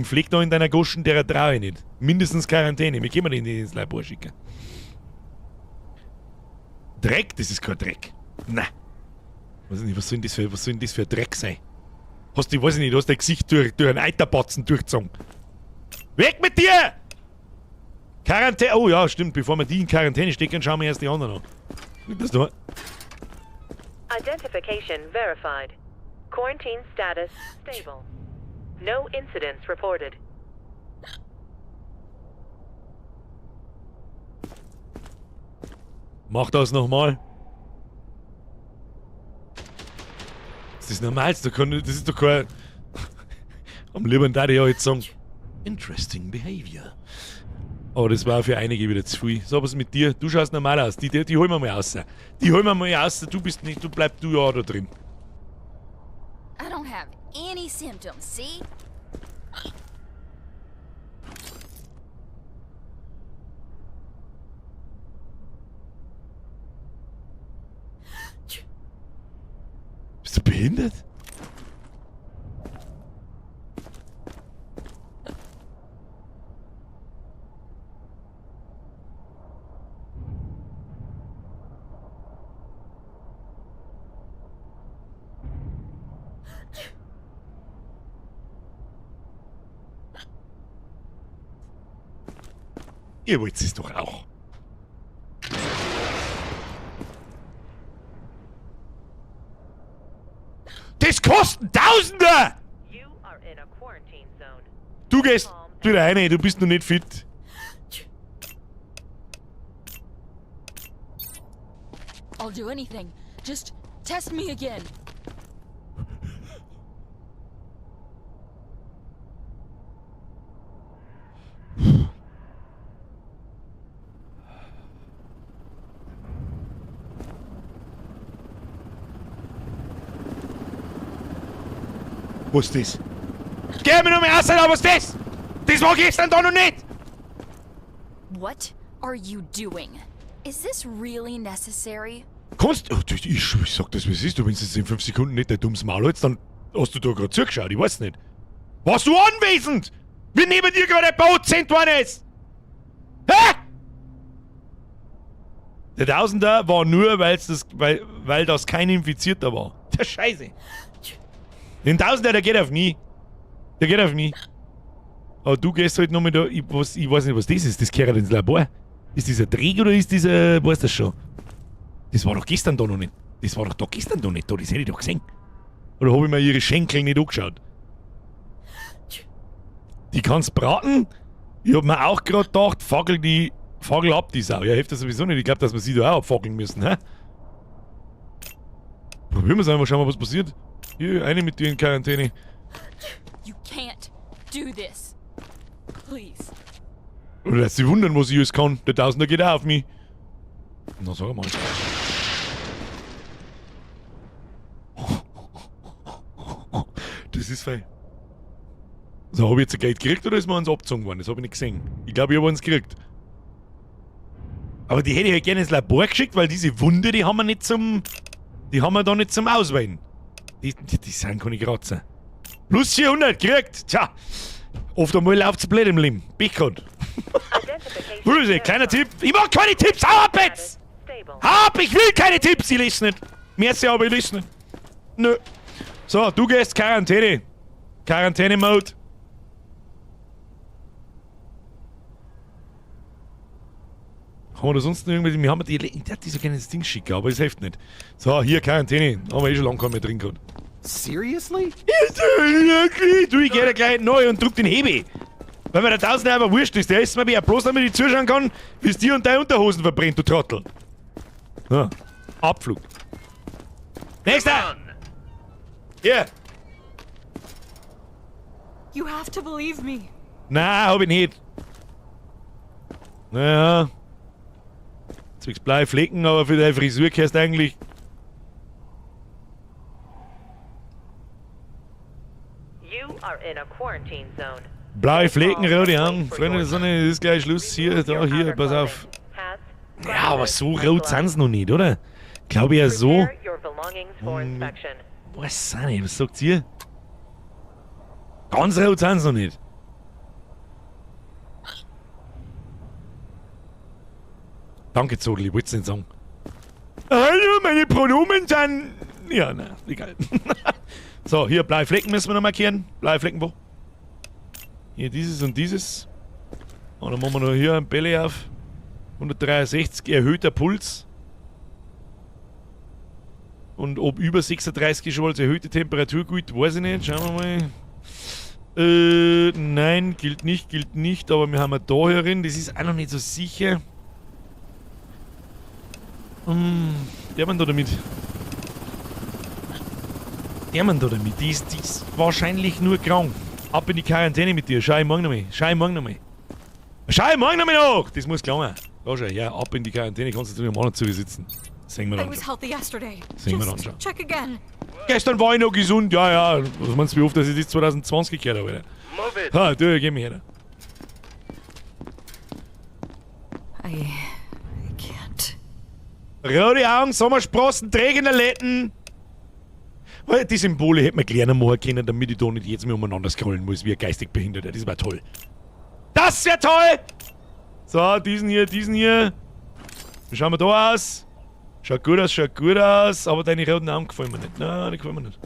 Speaker 1: Fleck da in deiner Goschen, der traue ich nicht. Mindestens Quarantäne, wir können den nicht ins Labor schicken. Dreck? Das ist kein Dreck. Nein. Weiß ich nicht, was soll denn das für ein Dreck sein? Hast du, weiß ich nicht, hast dein Gesicht durch einen Eiterbatzen durchgezogen. Weg mit dir! Quarantäne. Oh ja, stimmt, bevor wir die in Quarantäne stecken, schauen wir erst die anderen an. Das da.
Speaker 7: Identification verified. Quarantine status stable. No incidents reported.
Speaker 1: Mach das nochmal. Das ist normal, das ist doch kein. Am lieben da ich jetzt sagen. Interesting behavior. Aber das war für einige wieder zu viel. So, was mit dir? Du schaust normal aus. Die holen wir mal raus. Die holen wir mal raus. Du bist nicht, du bleibst du ja da drin.
Speaker 12: I don't have any symptoms, see?
Speaker 1: Bist du behindert? Ihr wollt es doch auch. Das kostet Tausende! Du gehst wieder rein, du bist noch nicht fit.
Speaker 12: I'll do anything. Just test me again.
Speaker 1: Was ist das? Geh mir noch mal raus, was ist das? Das war gestern da noch nicht!
Speaker 12: What are you doing? Is this really necessary?
Speaker 1: Kannst du. Ich sag das, wie es ist. Du, wenn du jetzt in 5 Sekunden nicht dein dummes Maul hältst, dann hast du da gerade zugeschaut. Ich weiß nicht. Warst du anwesend? Wir nehmen dir gerade ein Prozent ist! Hä? Der Tausender war nur, weil das kein Infizierter war. Der Scheiße. Den Tausender, der geht auf mich. Der geht auf mich. Aber du gehst halt nochmal da. Ich weiß nicht, was das ist. Das gehört ins Labor. Ist das ein Dreck oder ist das ein. Weißt du das schon? Das war doch gestern da noch nicht. Das war doch da gestern noch nicht da. Das hätte ich doch gesehen. Oder habe ich mir ihre Schenkel nicht angeschaut? Die kannst braten. Ich hab mir auch gerade gedacht, fackel ab die Sau. Ja, hilft das sowieso nicht. Ich glaube, dass wir sie da auch abfackeln müssen, hä? Probieren wir es einfach, schauen wir, was passiert. Hier, eine mit dir in Quarantäne.
Speaker 12: You can't do this. Please.
Speaker 1: Oder dass sie wundern, was ich alles kann. Der Tausender geht auch auf mich. Na, sag mal. Das ist fein. So, habe ich jetzt ein Geld gekriegt oder ist mir eins abgezogen worden? Das habe ich nicht gesehen. Ich glaube, ich habe eins gekriegt. Aber die hätte ich halt gerne ins Labor geschickt, weil diese Wunde, die haben wir nicht zum. Die haben wir da nicht zum Auswählen. Die sind keine Kratzer. Plus 400 gekriegt! Tja! Oft einmal läuft's blöd im Leben. Pech gehabt. Grüße, kleiner Tipp. Ich mach keine Tipps! Hau ab jetzt! Hau ab! Ich will keine Tipps! Ich lese nicht. Merci, aber ich lese nicht. Nö. So, du gehst Quarantäne. Quarantäne-Mode. Haben wir da sonst noch irgendwas? Wir haben die, ich dachte, die so gerne ins Ding schicken, aber es hilft nicht. So, hier Quarantäne. Haben wir eh schon lange keinen mehr drin gehabt.
Speaker 8: Seriously?
Speaker 1: Du, ich geh da gleich neu und drück den Hebel. Weil mir der Tausender aber wurscht ist, der ist mir ja bloß, damit ich zuschauen kann, wie es dir und deine Unterhosen verbrennt, du Trottel. So, Abflug. Nächster! Hier!
Speaker 9: You have to believe me.
Speaker 1: Nein, hab ich nicht. Naja. Zwecks blaue Flecken, aber für deine Frisur kehrst du eigentlich.
Speaker 7: You are in a quarantine zone.
Speaker 1: Blaue Flecken, rote Augen. Freunde der Sonne, das ist gleich Schluss. Hier, da, hier, pass auf. Ja, aber so rot sind's noch nicht, oder? Glaube ich ja so.
Speaker 7: Prepare your belongings for inspection.
Speaker 1: Weiß auch nicht, was sagt ihr? Ganz rot sind's noch nicht. Danke, Zodel, ich wollt's nicht sagen. Hallo, meine Pronomen sind. Ja, na, egal. So, hier, blaue Flecken müssen wir noch markieren. Blaue Flecken wo? Hier dieses und dieses. Und dann machen wir noch hier ein Bälle auf. 163, erhöhter Puls. Und ob über 36 schon als erhöhte Temperatur gilt, weiß ich nicht. Schauen wir mal. Nein, gilt nicht, aber wir haben ja da herin, das ist auch noch nicht so sicher. Der Mann da damit. Der Mann da damit, die ist wahrscheinlich nur krank. Ab in die Quarantäne mit dir, schau ich morgen nochmal, schau ich morgen nochmal. Schau ich morgen nochmal nach! Das muss gelangen. Da schau, ja, ab in die Quarantäne, kannst du natürlich am anderen zu sitzen. Sehen wir
Speaker 9: I
Speaker 1: dann
Speaker 9: was
Speaker 1: schon.
Speaker 9: healthy yesterday.
Speaker 1: Sehen wir dann
Speaker 9: Just
Speaker 1: schon.
Speaker 9: check again.
Speaker 1: Gestern war ich noch gesund, ja, ja. Was meinst du, wie oft, dass ich das 2020 gehört habe, Alter?
Speaker 6: Move it.
Speaker 1: Ha, du, geh mir her.
Speaker 9: I can't.
Speaker 1: Rote Augen, Sommersprossen, trägende Letten. Weil die Symbole hätte man kleiner machen können, damit ich da nicht jetzt mehr umeinander scrollen muss, wie ein geistig Behinderter. Das wär toll. Das wär toll! So, diesen hier, diesen hier. Wie schauen wir da aus? Schaut gut aus, aber deine roten Augen gefallen mir nicht. Nein, die gefallen mir nicht.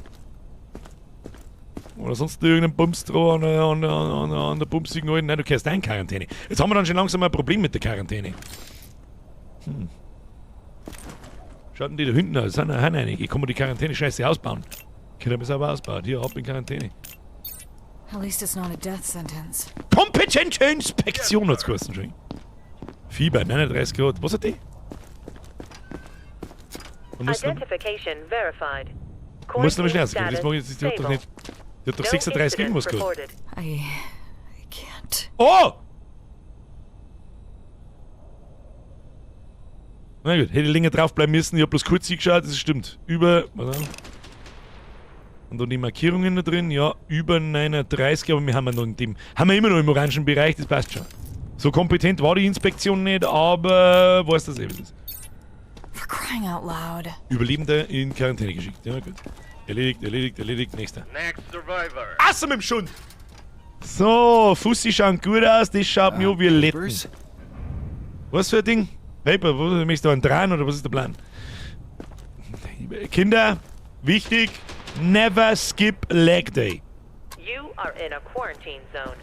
Speaker 1: Oder sonst irgendein Bums dran an der bumsigen alten. Nein, du kehrst in Quarantäne. Jetzt haben wir dann schon langsam ein Problem mit der Quarantäne. Schaut denn die da hinten aus? Sind noch einige. Kann man die Quarantäne-Scheiße ausbauen? Können wir sauber ausbauen. Hier, ab in Quarantäne.
Speaker 9: At least it's not a death sentence.
Speaker 1: Kompetente Inspektion hat's geheißen schon. Fieber, 39 Grad. Was hat die?
Speaker 7: Identification verified.
Speaker 1: Muss noch mal schnell rausgehen. Das mag ich jetzt, die hat doch nicht. Die hat doch 36 irgendwas gehabt.
Speaker 9: I can't.
Speaker 1: Oh! Na gut, hätte ich länger draufbleiben müssen. Ich hab bloß kurz hingeschaut, das stimmt. Über. Warte. Und dann die Markierungen da drin, ja, über 39, aber wir haben ja noch in dem. Haben wir immer noch im orangen Bereich, das passt schon. So kompetent war die Inspektion nicht, aber weiß das eh, was ist.
Speaker 9: For crying out loud.
Speaker 1: Überlebende in Quarantäne geschickt. Ja, gut. Erledigt, erledigt, erledigt. Nächster.
Speaker 6: Next survivor.
Speaker 1: Asse mit dem Schund! So, Fussi schauen gut aus, das schaut mir an wie Letten. Was für ein Ding? Paper, wo möchtest du einen dran oder was ist der Plan? Kinder, wichtig, never skip leg day.
Speaker 7: You are in a quarantine zone.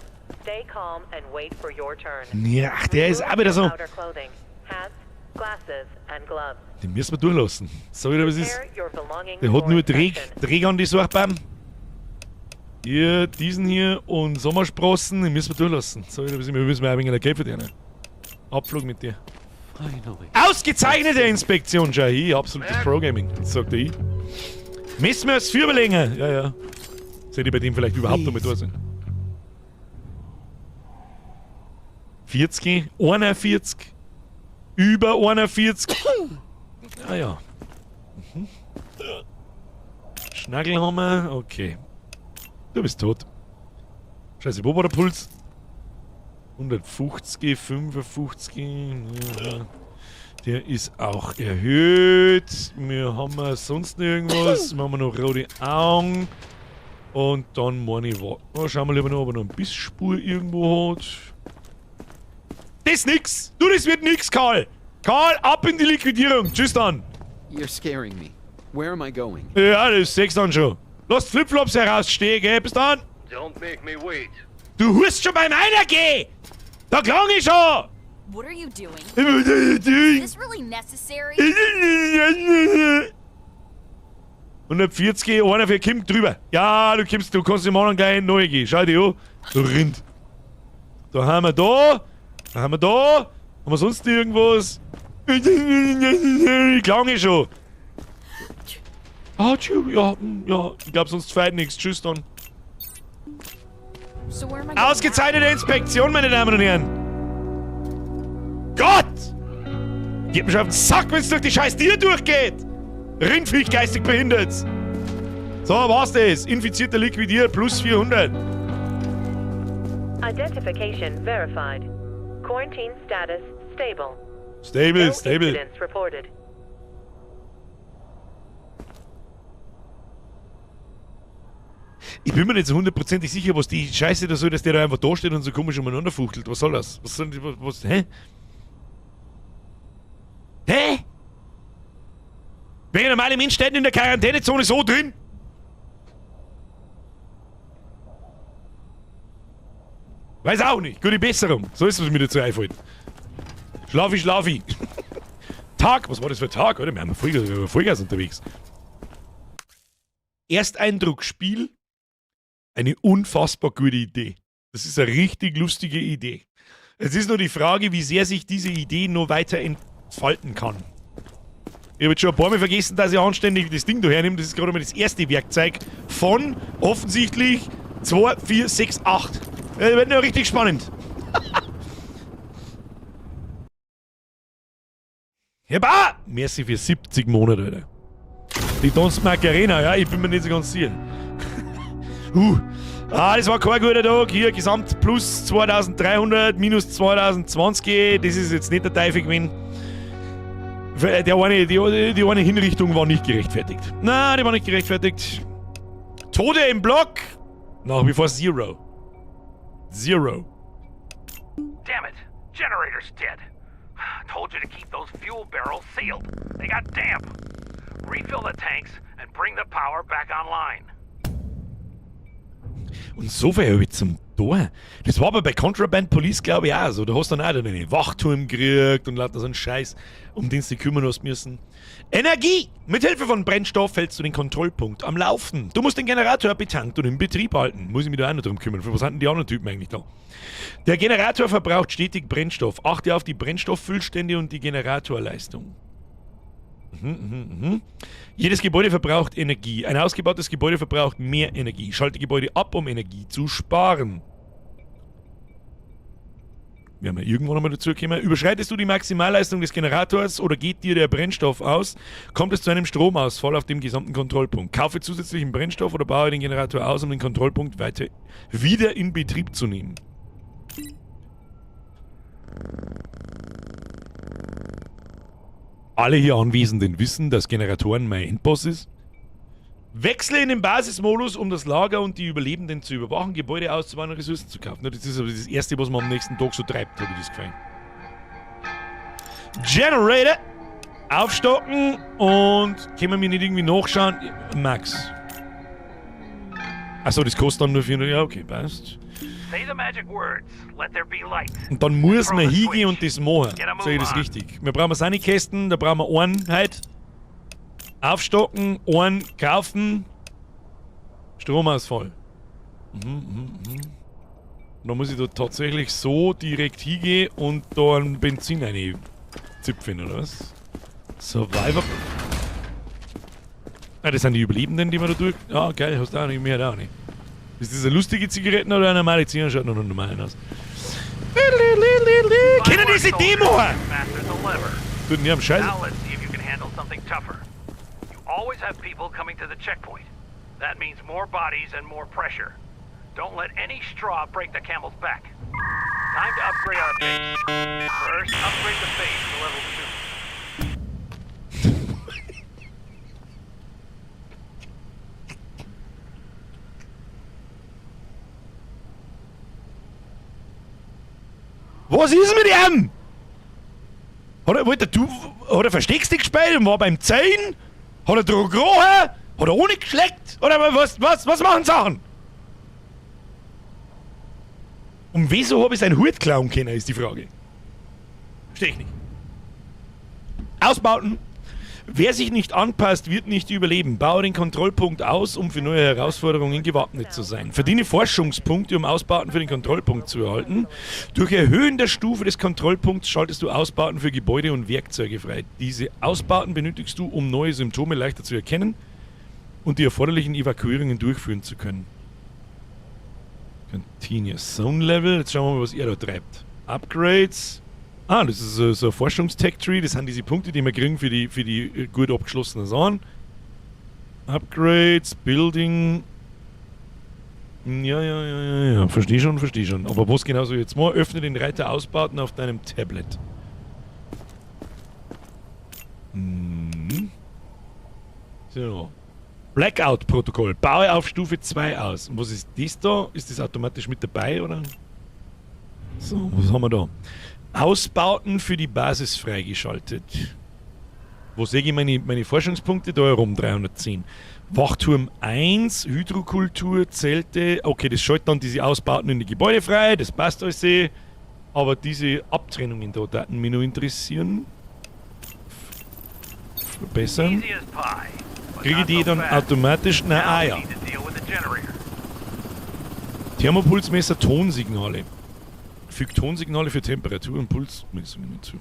Speaker 7: Stay calm and wait for your turn.
Speaker 1: Ja, ach, der ist auch wieder so.
Speaker 7: Outer clothing, hats, glasses and gloves.
Speaker 1: Den müssen wir durchlassen. Sag ich dir, was ist.
Speaker 7: Prepare your belongings
Speaker 1: Der hat
Speaker 7: for
Speaker 1: nur Dreck,
Speaker 7: inspection.
Speaker 1: Dreck an die Suchbaum. Hier, diesen hier und Sommersprossen, den müssen wir durchlassen. Sag ich dir, was ist. Wir müssen auch ein wenig Geld verdienen. Abflug mit dir.
Speaker 8: Finally.
Speaker 1: Ausgezeichnete Inspektion, schau hier, absolutes Pro-Gaming, sagt er ich. Müssen wir es überlegen. Ja, ja. Seht ihr bei dem vielleicht überhaupt noch mal da sein? 40, 41, über 41. Ah ja. Mhm. Schnagel haben wir. Okay. Du bist tot. Scheiße, wo war der Puls? 150, 55. Ja. Der ist auch erhöht. Wir haben sonst noch irgendwas. Wir haben noch rote Augen. Und dann meine ich, oh, schauen wir lieber noch, ob er noch eine Bissspur irgendwo hat. Das ist nix! Du, das wird nix, Karl! Karl, ab in die Liquidierung! Tschüss dann!
Speaker 8: You're scaring me. Where am I going?
Speaker 1: Ja, das sechs dann schon. Lass Flipflops herausstehen, gell? Bis dann!
Speaker 6: Don't make me wait.
Speaker 1: Du hust schon beim Einer, Da klang ich schon!
Speaker 12: What are you doing? Is this really necessary?
Speaker 1: 140, einer für kommt drüber. Ja, du kommst, du kannst im anderen gleich neu gehen. Schau dich an. Du Rind. Da haben wir da. Da haben wir da. Haben wir sonst irgendwas? Ich klang ich schon. Ah, ja, ja. Ich glaube, sonst fehlt nichts. Tschüss dann. Ausgezeichnete Inspektion, meine Damen und Herren. Gott! Geht mir schon auf den Sack, wenn's durch die scheiß Tier durchgeht! Rindviech geistig behindert! So, war's das? Infizierter liquidiert, plus 400.
Speaker 7: Identification verified. Quarantine status stable.
Speaker 1: Stable,
Speaker 7: no
Speaker 1: stable.
Speaker 7: Incidents reported.
Speaker 1: Ich bin mir nicht so hundertprozentig sicher, was die Scheiße da soll, dass der da einfach da steht und so komisch umeinander fuchtelt. Was soll das? Was soll die, was, hä? Hä? Welcher normale Mensch steht in der Quarantänezone so drin? Weiß auch nicht. Gute Besserung. So ist es, was mir dazu einfällt. Schlafi, schlafi. Tag. Was war das für ein Tag, oder? Wir haben Vollgas unterwegs. Ersteindruck Spiel. Eine unfassbar gute Idee. Das ist eine richtig lustige Idee. Es ist nur die Frage, wie sehr sich diese Idee noch weiter entfalten kann. Ich habe jetzt schon ein paar Mal vergessen, dass ich anständig das Ding da hernehme. Das ist gerade mal das erste Werkzeug von offensichtlich 2, 4, 6, 8. Das wird noch richtig spannend. Ja, bah! Merci für 70 Monate, Alter. Die Tanz Macarena, ja, ich bin mir nicht so ganz sicher. Ah, das war kein guter Tag. Hier gesamt plus 2300, minus 2020. Das ist jetzt nicht der Teufel gewesen. Die eine Hinrichtung war nicht gerechtfertigt. Nein, die war nicht gerechtfertigt. Tode im Block! Nach wie vor Zero. Zero.
Speaker 4: Damn it! Generator's dead. Told you to keep those fuel barrels sealed. They got damp. Refill the tanks and bring the power back online.
Speaker 1: Und so viel habe ich zum Tor. Das war aber bei Contraband Police, glaube ich, auch so. Da hast du dann auch einen Wachturm gekriegt und lauter so einen Scheiß, um den du dich kümmern hast müssen. Energie! Mithilfe von Brennstoff hältst du den Kontrollpunkt am Laufen. Du musst den Generator betankt und in Betrieb halten. Muss ich mich da auch noch drum kümmern. Für was sind denn die anderen Typen eigentlich da? Der Generator verbraucht stetig Brennstoff. Achte auf die Brennstofffüllstände und die Generatorleistung. Jedes Gebäude verbraucht Energie. Ein ausgebautes Gebäude verbraucht mehr Energie. Schalte Gebäude ab, um Energie zu sparen. Wir haben ja irgendwann nochmal dazu gekommen. Überschreitest du die Maximalleistung des Generators oder geht dir der Brennstoff aus, kommt es zu einem Stromausfall auf dem gesamten Kontrollpunkt. Kaufe zusätzlichen Brennstoff oder baue den Generator aus, um den Kontrollpunkt weiter wieder in Betrieb zu nehmen. Alle hier Anwesenden wissen, dass Generatoren mein Endboss ist. Wechsle in den Basismodus, um das Lager und die Überlebenden zu überwachen, Gebäude auszubauen und Ressourcen zu kaufen. Das ist aber das Erste, was man am nächsten Tag so treibt, habe ich das Gefühl. Generator! Aufstocken und können wir mir nicht irgendwie nachschauen? Max. Achso, das kostet dann nur 400. Ja, okay, passt. Und dann muss man hingehen und das machen. Sag ich das richtig? Wir brauchen seine Kästen, da brauchen wir einen heute. Aufstocken, einen kaufen. Stromausfall. Und dann muss ich da tatsächlich so direkt hingehen und da ein Benzin reinzipfen, oder was? Survivor. Ah, das sind die Überlebenden, die wir da durch... Ah, geil, hast du auch nicht mehr, da auch nicht. Ist das eine lustige Zigaretten oder eine normale Zigarette? Schaut noch normal aus. Können diese Demo? Tut mir am Scheiß.
Speaker 4: Now let's see if you can handle something tougher. You always have people coming to the checkpoint. That means more bodies and more pressure. Don't let any straw break the camel's back. Time to upgrade our base. First, upgrade the base to level 2.
Speaker 1: Was ist mit ihm? Hat er, wollte du, hat er Versteckste gespielt und war beim Zehn? Hat er Drogen? Hat er ohne geschleckt? Oder was machen Sachen? Und wieso habe ich seinen Hut klauen können, ist die Frage. Verstehe ich nicht. Ausbauten. Wer sich nicht anpasst, wird nicht überleben. Baue den Kontrollpunkt aus, um für neue Herausforderungen gewappnet zu sein. Verdiene Forschungspunkte, um Ausbauten für den Kontrollpunkt zu erhalten. Durch Erhöhen der Stufe des Kontrollpunkts schaltest du Ausbauten für Gebäude und Werkzeuge frei. Diese Ausbauten benötigst du, um neue Symptome leichter zu erkennen und die erforderlichen Evakuierungen durchführen zu können. Continuous Zone Level. Jetzt schauen wir mal, was er da treibt. Upgrades. Ah, das ist so ein Forschungstech-Tree. Das sind diese Punkte, die wir kriegen für die gut abgeschlossenen Sachen. Upgrades, Building. Ja. Verstehe schon. Aber was genau soll ich jetzt machen? Öffne den Reiter Ausbauten auf deinem Tablet. Mhm. So. Blackout-Protokoll. Baue auf Stufe 2 aus. Und was ist das da? Ist das automatisch mit dabei, oder? So, was haben wir da? Ausbauten für die Basis freigeschaltet. Wo sehe ich meine Forschungspunkte? Da herum, 310. Wachturm 1, Hydrokultur, Zelte. Okay, das schaltet dann diese Ausbauten in die Gebäude frei. Das passt alles eh. Aber diese Abtrennungen da würden mich noch interessieren. Verbessern. Kriege ich die dann automatisch? Na, ah ja. Thermopulsmesser, Tonsignale. Fügt Tonsignale für Temperatur- und Pulsmessungen hinzu.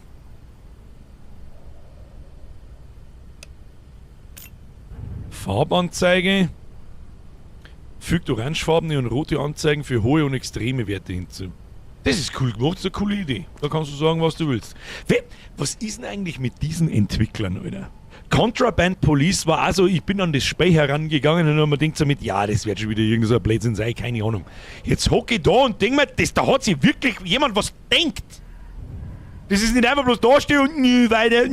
Speaker 1: Farbanzeige. Fügt orangefarbene und rote Anzeigen für hohe und extreme Werte hinzu. Das ist cool gemacht, das ist eine coole Idee. Da kannst du sagen, was du willst. Was ist denn eigentlich mit diesen Entwicklern, Alter? Contraband Police war also, ich bin an das Spiel herangegangen und hab mir gedacht so mit, ja, das wird schon wieder irgend so ein Blödsinn sein, keine Ahnung. Jetzt hocke ich da und denk mir, da hat sich wirklich jemand was denkt. Das ist nicht einfach bloß da stehen und nö, weiter,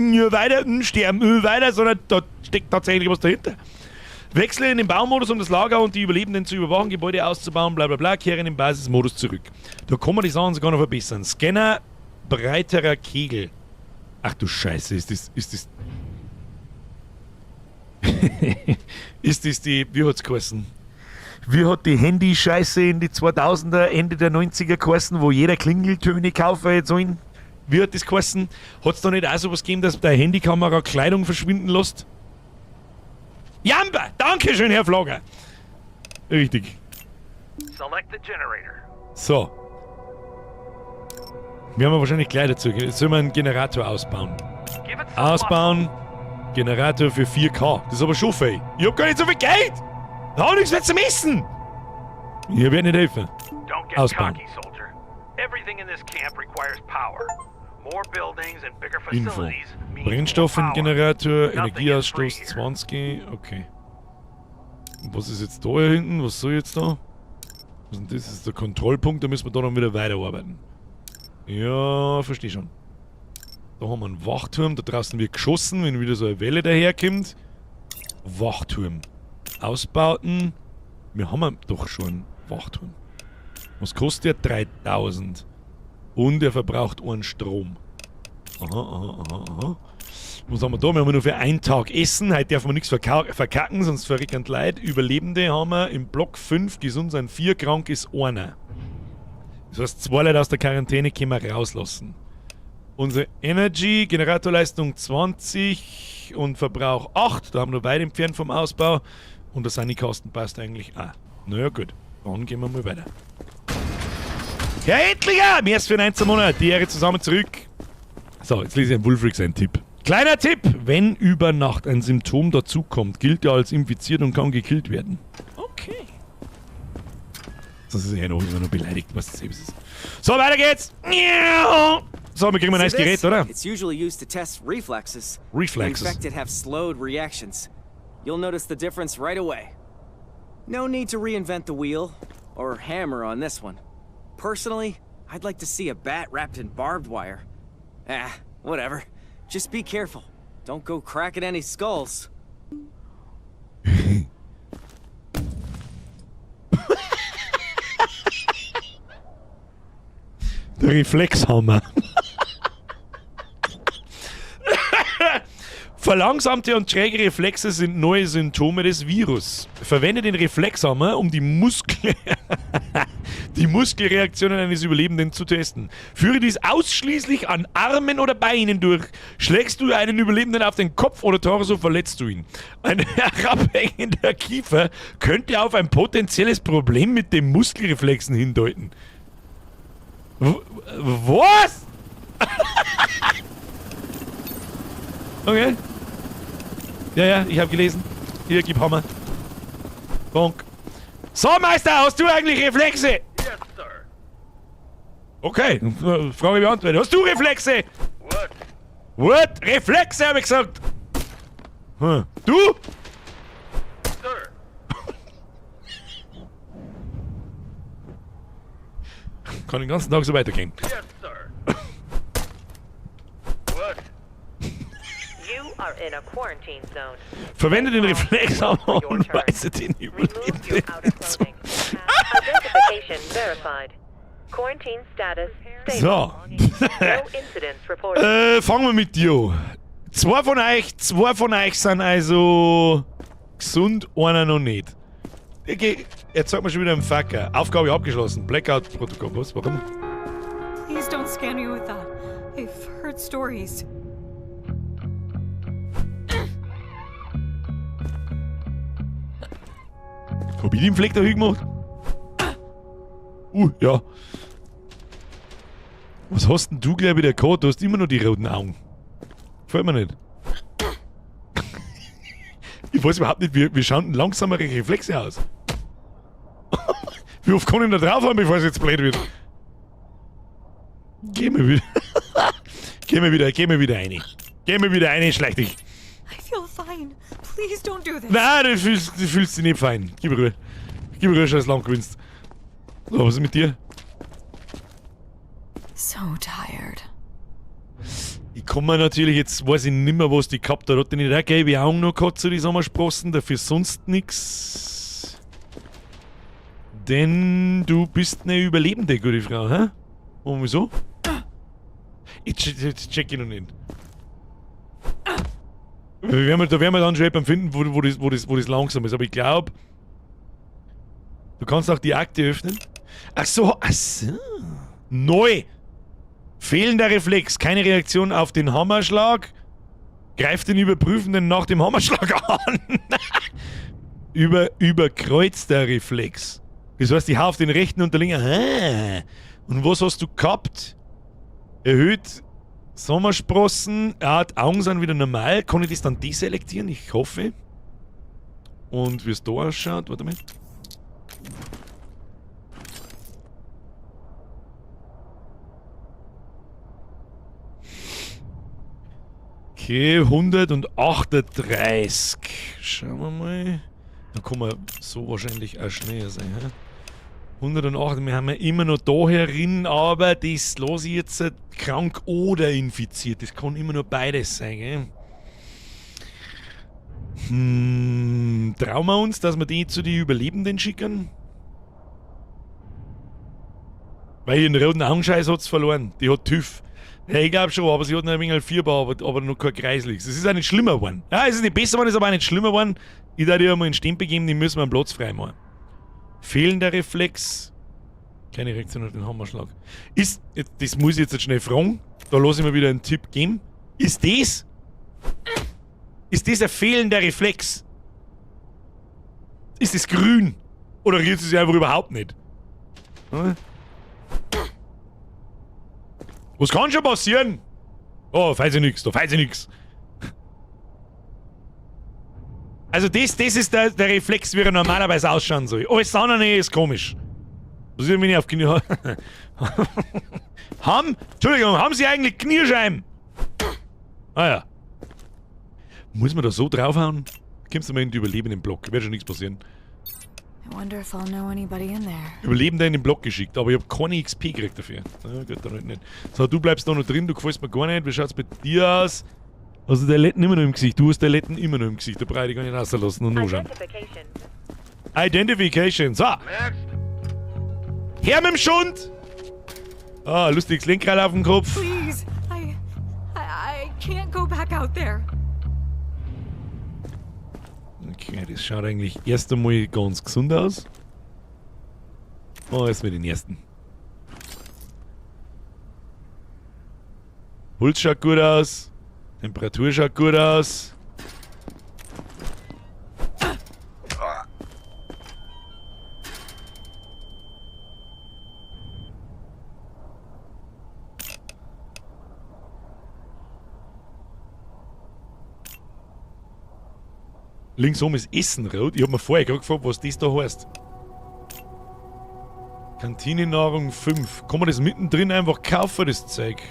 Speaker 1: sterben, weiter, sondern da steckt tatsächlich was dahinter. Wechsle in den Baumodus, um das Lager und die Überlebenden zu überwachen, Gebäude auszubauen, bla bla bla, kehre in den Basismodus zurück. Da kann man die Sachen sogar noch verbessern. Scanner, breiterer Kegel. Ach du Scheiße, ist das ist das die, wie hat's geheißen? Wie hat die Handy-Scheiße in die 2000er, Ende der 90er geheißen, wo jeder Klingeltöne kaufen hätte sollen? Wie hat das geheißen? Hat's da nicht auch sowas gegeben, dass deine Handykamera Kleidung verschwinden lässt? Jamba! Dankeschön, Herr Flogger! Richtig.
Speaker 4: Select the generator.
Speaker 1: So. Wir haben wahrscheinlich gleich dazu. Jetzt sollen wir einen Generator ausbauen. Ausbauen. Generator für 4K. Das ist aber schon viel. Ich hab gar nicht so viel Geld! Da hab ich nichts mehr zum Essen! Ich werde nicht helfen. Ausbauen. Info. Brennstoff im Generator, Energieausstoß 20. Okay. Und was ist jetzt da hier hinten? Was soll jetzt da? Was ist denn das? Das ist der Kontrollpunkt, da müssen wir da noch wieder weiterarbeiten. Ja, verstehe schon. Da haben wir einen Wachturm, da draußen wird geschossen, wenn wieder so eine Welle daherkommt. Wachturm. Ausbauten. Wir haben doch schon einen Wachturm. Was kostet der? 3000. Und er verbraucht einen Strom. Aha. Was haben wir da? Wir haben nur für einen Tag Essen. Heute dürfen wir nichts verkacken, sonst verrecken die Leute. Überlebende haben wir im Block 5, gesund sind 4, krank ist einer. Das heißt, 2 Leute aus der Quarantäne können wir rauslassen. Unsere Energy, Generatorleistung 20 und Verbrauch 8. Da haben wir noch weit entfernt vom Ausbau. Und der Sanikosten passt eigentlich auch. Naja, gut. Dann gehen wir mal weiter. Herr Endlicher! Mehr als für 19 Monate. Die Ehre zusammen zurück. So, jetzt lese ich einen Wulfric seinen Tipp. Kleiner Tipp, wenn über Nacht ein Symptom dazukommt, gilt er als infiziert und kann gekillt werden. Okay. Das ist ja noch immer noch beleidigt, was das selbst ist. So, weiter geht's. So, wir kriegen ein neues Gerät, oder?
Speaker 5: It's usually used to test reflexes.
Speaker 1: Reflexes.
Speaker 5: The infected have slowed reactions. You'll notice the difference right away. No need to reinvent the wheel or hammer on this one. Personally, I'd like to see a bat wrapped in barbed wire. Ah, whatever. Just be careful. Don't go cracking any skulls.
Speaker 1: Der Reflexhammer. Verlangsamte und träge Reflexe sind neue Symptome des Virus. Verwende den Reflexhammer, um die die Muskelreaktionen eines Überlebenden zu testen. Führe dies ausschließlich an Armen oder Beinen durch. Schlägst du einen Überlebenden auf den Kopf oder Torso, verletzt du ihn. Ein herabhängender Kiefer könnte auf ein potenzielles Problem mit den Muskelreflexen hindeuten. Was? Okay. Ja, ja, ich habe gelesen. Hier, gib Hammer. Bonk. So, Meister, hast du eigentlich Reflexe?
Speaker 6: Yes, sir.
Speaker 1: Okay, Frage beantwortet. Hast du Reflexe?
Speaker 6: What?
Speaker 1: What? Reflexe, habe ich gesagt. Hm. Du?
Speaker 6: Sir.
Speaker 1: Kann den ganzen Tag so weitergehen.
Speaker 6: Yes, sir. What?
Speaker 7: You are in a quarantine zone.
Speaker 1: Verwende den Reflexhammer und weise den Überlebenden zu.
Speaker 7: Identification verified. Quarantine status stable.
Speaker 1: So.
Speaker 7: No incidents reported.
Speaker 1: Fangen wir mit dir an. Zwei von euch sind also gesund, einer noch nicht. Okay, jetzt zeigt mir schon wieder einen Fucker. Aufgabe abgeschlossen. Blackout-Protokoll. Was? Warum?
Speaker 9: Please don't scan me with that. I've heard stories.
Speaker 1: Hab ich den Fleck da hingemacht? Ja. Was hast denn du gleich wieder gehabt? Du hast immer noch die roten Augen. Gefällt mir nicht. Ich weiß überhaupt nicht, wie schauen denn langsamere Reflexe aus? Wie oft kann ich da drauf haben, bevor es jetzt blöd wird? Geh mir wieder. Geh mir wieder, geh mir wieder rein. Geh mir wieder rein, schleich dich.
Speaker 9: I feel fine. Please don't do this.
Speaker 1: Nein, du fühlst dich nicht fein. Gib Ruhe. Gib Ruhe, scheiß Land gewinnst. So, was ist mit dir?
Speaker 9: So tired.
Speaker 1: Ich kann mir natürlich, jetzt weiß ich nimmer, was die gehabt hat. Hat die nicht auch gelbe Augen noch gehabt zu den Sommersprossen? Dafür sonst nix. Denn du bist eine Überlebende, gute Frau, hä? Und wieso? Ich check ich noch nicht. Da werden wir dann schon jemanden finden, wo das langsam ist. Aber ich glaub, du kannst auch die Akte öffnen. Ach so, ach so. Neu. Fehlender Reflex, keine Reaktion auf den Hammerschlag. Greift den Überprüfenden nach dem Hammerschlag an. Überkreuzter Reflex. Das heißt, ich hau auf den rechten und der linken. Ah. Und was hast du gehabt? Erhöht Sommersprossen. Ja, die Augen sind wieder normal. Kann ich das dann deselektieren? Ich hoffe. Und wie es da ausschaut, warte mal. Okay, 138. Schauen wir mal. Da kann man so wahrscheinlich auch schneller sein. Hä? 108, wir haben ja immer noch da herin, aber das lasse ich jetzt krank oder infiziert. Das kann immer nur beides sein, gell? Trauen wir uns, dass wir die zu den Überlebenden schicken? Weil ihren roten Augenscheiß hat's verloren. Die hat TÜV. Ja, ich glaub schon, aber sie hat noch ein wenig Fieber, aber noch kein Kreisligs. Es ist auch nicht schlimmer geworden. Ja, es ist nicht besser geworden, es ist aber auch nicht schlimmer geworden. Ich darf dir einmal einen Stempel geben, den müssen wir einen Platz frei machen. Fehlender Reflex. Keine Reaktion auf den Hammerschlag. Ist, das muss ich jetzt schnell fragen. Da lasse ich mir wieder einen Tipp geben. Ist das? Ist das ein fehlender Reflex? Ist das grün? Oder rührt es sich einfach überhaupt nicht? Hm? Was kann schon passieren? Oh, weiß ich nix, da weiß ich nix. Also das ist der Reflex, wie er normalerweise ausschauen soll. Alles andere ist komisch. Was ist, wenn ich auf Knie... haben? Entschuldigung, haben Sie eigentlich Kniescheiben? Ah ja. Muss man da so draufhauen? Kommst du mal in den überlebenden Block. Wird schon nichts passieren.
Speaker 12: I wonder if I'll know anybody in there.
Speaker 1: Überlebender in den Block geschickt, aber ich habe keine XP gekriegt dafür. Na gut, dann halt nicht. So, du bleibst da noch drin, du gefällst mir gar nicht. Wie schaut's bei dir aus? Also der Letten immer noch im Gesicht. Du hast der Letten immer noch im Gesicht. Da brauche ich gar nicht rauslassen und nachschauen. Identification. So. Her mit dem Schund! Ah, lustiges Lenkrad auf dem Kopf.
Speaker 9: Please, I can't go back out there.
Speaker 1: Okay, das schaut eigentlich erst einmal ganz gesund aus. Oh, erstmal den ersten. Puls schaut gut aus. Temperatur schaut gut aus. Links oben ist Essen rot. Ich hab mir vorher gerade gefragt, was das da heißt. Kantinenahrung 5. Kann man das mittendrin einfach kaufen, das Zeug?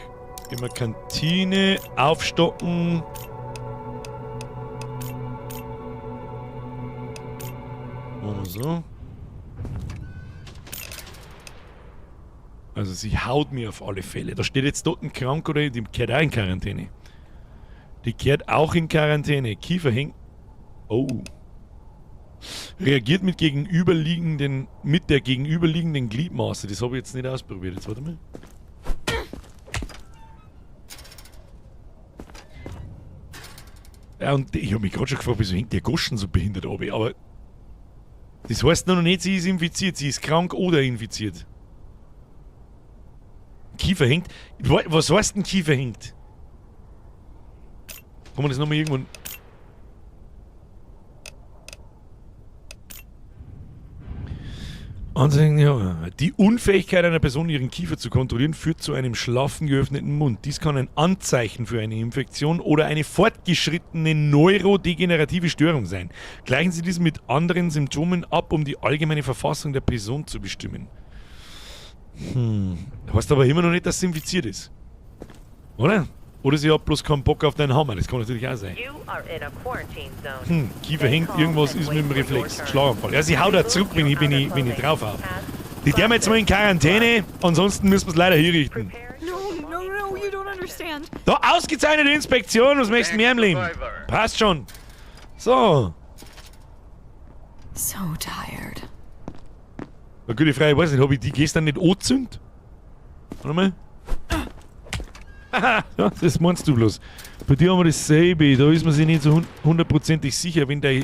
Speaker 1: Gehen wir Kantine aufstocken. Machen wir so. Also sie haut mir auf alle Fälle. Da steht jetzt dort ein krank oder die kehrt auch in Quarantäne. Die kehrt auch in Quarantäne. Kiefer hängt. Oh. Reagiert mit der gegenüberliegenden Gliedmaße. Das habe ich jetzt nicht ausprobiert. Jetzt warte mal. Ja, und ich habe mich gerade schon gefragt, wieso hängt der Goschen so behindert ab? Aber das heißt noch nicht, sie ist infiziert. Sie ist krank oder infiziert. Kiefer hängt. Was heißt denn Kiefer hängt? Kann man das nochmal irgendwann... Die Unfähigkeit einer Person, ihren Kiefer zu kontrollieren, führt zu einem schlaffen geöffneten Mund. Dies kann ein Anzeichen für eine Infektion oder eine fortgeschrittene neurodegenerative Störung sein. Gleichen Sie dies mit anderen Symptomen ab, um die allgemeine Verfassung der Person zu bestimmen. Heißt aber immer noch nicht, dass sie infiziert ist. Oder? Oder sie hat bloß keinen Bock auf deinen Hammer. Das kann natürlich auch sein. Kiefer hängt, irgendwas ist mit dem Reflex. Schlaganfall. Ja, sie haut da zurück, wenn ich drauf hau. Die dürfen jetzt mal in Quarantäne, ansonsten müssen wir es leider hier richten.
Speaker 9: No, no, no, you don't understand.
Speaker 1: Da, ausgezeichnete Inspektion, was möchtest du mehr im Leben? Passt schon. So.
Speaker 12: So tired.
Speaker 1: Na gute Frage, ich weiß nicht, habe ich die gestern nicht angezündet? Warte mal. Haha, ja, das meinst du bloß. Bei dir haben wir dasselbe, da ist man sich nicht so hundertprozentig sicher, wenn der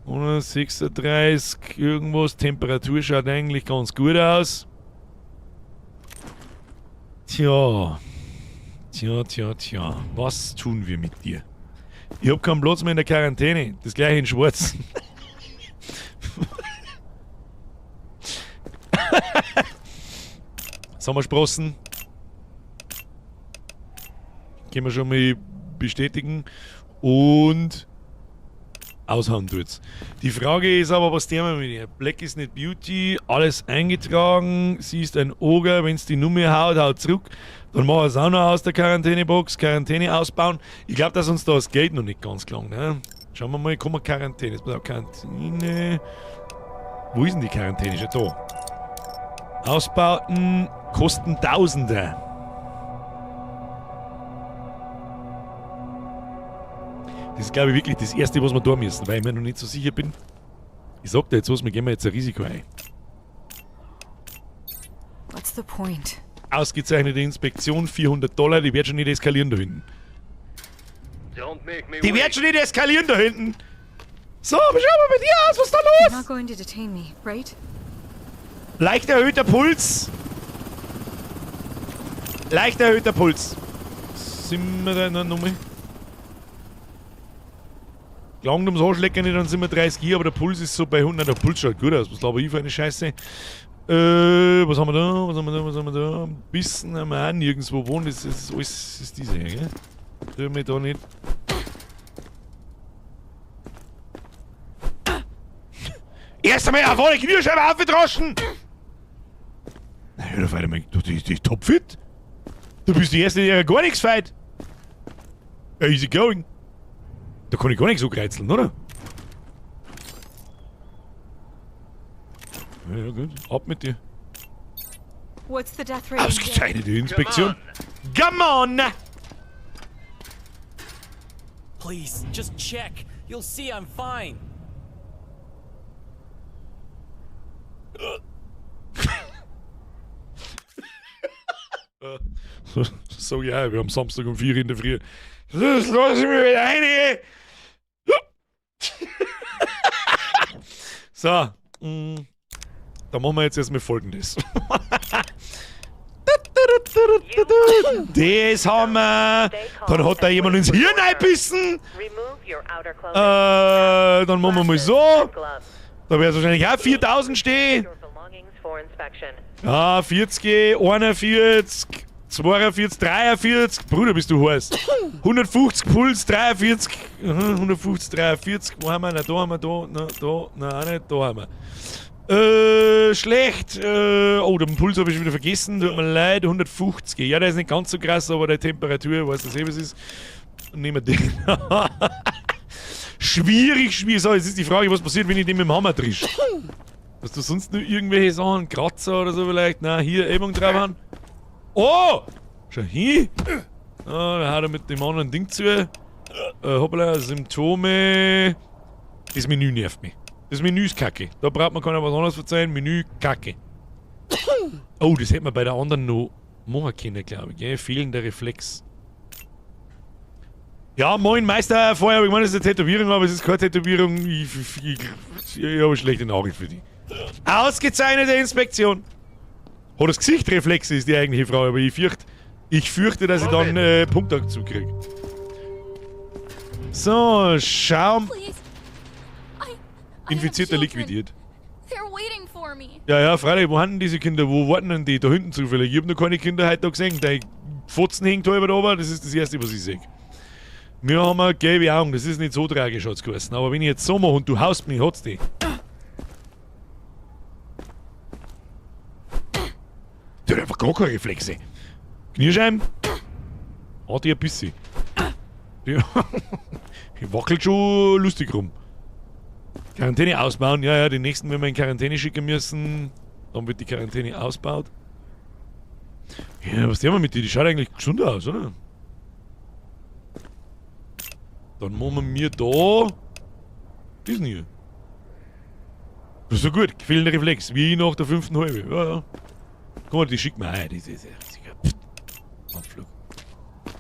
Speaker 1: 136 irgendwas, Temperatur schaut eigentlich ganz gut aus. Tja. Tja, tja, tja. Was tun wir mit dir? Ich hab keinen Platz mehr in der Quarantäne. Das gleiche in Schwarz. Sommersprossen. Können wir schon mal bestätigen. Und aushauen tut's. Die Frage ist aber, was tun wir mit ihr? Black is not Beauty, alles eingetragen. Sie ist ein Oger, wenn's die Nummer haut, haut zurück. Dann machen wir es auch noch aus der Quarantänebox, Quarantäne ausbauen. Ich glaub, dass uns da das Geld noch nicht ganz gelangt. Ne? Schauen wir mal, kommen wir Quarantäne. Jetzt pass auf, Quarantäne. Wo ist denn die Quarantäne? Ist ja da. Ausbauten kosten Tausende. Das ist, glaube ich, wirklich das Erste, was wir tun müssen, weil ich mir noch nicht so sicher bin. Ich sag dir jetzt was, wir gehen jetzt ein Risiko ein.
Speaker 12: What's the point?
Speaker 1: Ausgezeichnete Inspektion, $400, die wird schon nicht eskalieren da hinten. Die wird schon nicht eskalieren da hinten! So, aber schau mal bei dir aus, was ist da los?
Speaker 9: You're not going to detain me, right?
Speaker 1: Leicht erhöhter Puls. Leicht erhöhter Puls. Sind wir da in der Nummer? Gelangt ums Arschlecken nicht, dann sind wir 30 hier, aber der Puls ist so bei 100. Der Puls schaut gut aus. Was laber ich für eine Scheiße? Was haben wir da? Was haben wir da? Was haben wir da? Ein bisschen am auch nirgendwo wohnen. Das ist alles, das ist diese hier, gell? Tun wir da nicht. Erst einmal auf alle Kniescheibe aufgedroschen! Na, hör auf, Alter, du, die ist topfit. Du bist die Erste, die ja gar nichts feit. Easy going. Da kann ich gar nichts so kreizeln, oder? Ja, gut. Ab mit dir.
Speaker 9: What's the death rate? in here?
Speaker 1: Ausgezeichnete Inspektion. Come on!
Speaker 11: Please, just check. You'll see I'm fine.
Speaker 1: So, ja, wir haben Samstag um 4 in der Früh. Das lass ich mich wieder rein. So, da machen wir jetzt erstmal Folgendes. Das haben wir. Dann hat da jemand ins Hirn einbissen. Dann machen wir mal so. Da wird es wahrscheinlich auch 4000 stehen. Ah, 40, 41, 42, 43. Bruder, bist du heiß. 150 Puls, 43. 150, 43. Wo haben wir? Na, da haben wir, da, na, da, na, auch nicht, da haben wir. Schlecht. Oh, den Puls habe ich schon wieder vergessen. Tut mir leid. 150. Ja, der ist nicht ganz so krass, aber die Temperatur, weißt du, was es ist. Nehmen wir den. Schwierig, schwierig. So, jetzt ist die Frage, was passiert, wenn ich den mit dem Hammer trisch? Hast du sonst noch irgendwelche Sachen? Kratzer oder so vielleicht? Na, hier, Ellbogen drauf haben. Oh! Schau hin! Ah, da haut er mit dem anderen Ding zu. Hoppala, Symptome. Das Menü nervt mich. Das Menü ist kacke. Da braucht man keiner was anderes verzeihen. Menü kacke. Oh, das hätte man bei der anderen noch machen können, glaube ich. Gell? Fehlender Reflex. Ja, moin Meister. Vorher habe ich gemeint, das ist eine Tätowierung, aber es ist keine Tätowierung. Ich habe eine schlechte Nachricht für dich. Ausgezeichnete Inspektion. Hat das Gesicht Reflexe, ist die eigentliche Frage, aber ich fürchte, dass ich dann Punkte dazu kriege. So, Schaum. Infizierter liquidiert. Ja, ja, freilich, wo haben denn diese Kinder? Wo warten denn die? Da hinten zufällig. Ich hab noch keine Kinder heute da gesehen. Dein Fotzen hängt halber da oben, das ist das Erste, was ich sehe. Wir haben eine gelbe Augen, das ist nicht so tragisch, hat's geheißen. Aber wenn ich jetzt so mache und du haust mich, hat's die. Der hat einfach gar keine Reflexe. Kniescheiben? Ah, die ein bisschen. Die wackelt schon lustig rum. Quarantäne ausbauen, ja, ja, die nächsten werden wir in Quarantäne schicken müssen. Dann wird die Quarantäne ausgebaut. Ja, was tun wir mit dir? Die schaut eigentlich gesund aus, oder? Dann machen wir da. Diesen hier. Das ist so gut, fehlender Reflex, wie nach der 5. Halbe. Ja, ja. Guck mal, die schickt mir ein. Das ist ja riesiger Abflug.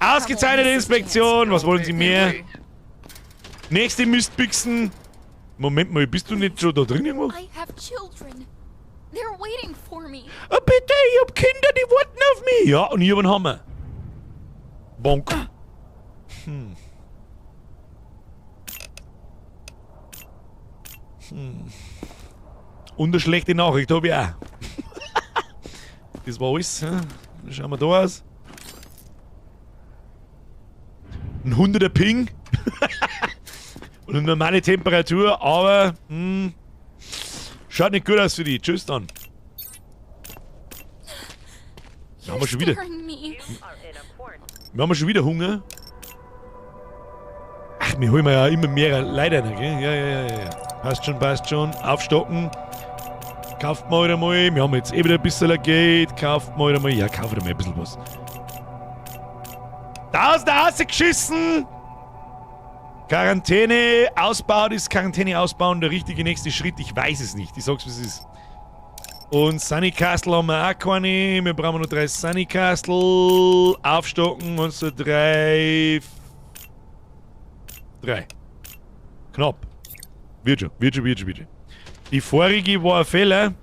Speaker 1: Ausgezeichnete Inspektion! Was wollen Sie mehr? Nächste Mistbüchsen. Moment mal, bist du nicht schon da drin irgendwo?
Speaker 12: I have children. They're waiting for me.
Speaker 1: Oh, bitte, ich hab Kinder, die warten auf mich. Ja, und ich hab einen Hammer. Bonk. Hm. Hm. Und eine schlechte Nachricht hab ich auch. Das war alles. Schauen wir da aus. Ein 100er Ping. Und eine normale Temperatur, aber schaut nicht gut aus für die. Tschüss dann. Da haben wir schon wieder. Wir haben schon wieder Hunger. Ach, wir holen ja immer mehr Leute rein, gell? Ja, ja, ja, ja. Passt schon, passt schon. Aufstocken. Kauft mal wieder mal. Wir haben jetzt eh wieder ein bisschen Geld. Kauft mal wieder mal. Ja, kauft wieder mal ein bisschen was. Da ist der rausgeschissen! Quarantäne ausbauen, ist Quarantäne ausbauen der richtige nächste Schritt? Ich weiß es nicht. Ich sag's, wie es ist. Und Sunny Castle haben wir auch keine. Wir brauchen nur 3 Sunny Castle. Aufstocken. 1, 2, 3. 3. Knapp. Wird schon, wird schon, wird schon, wird schon. Die vorige war ein Fehler.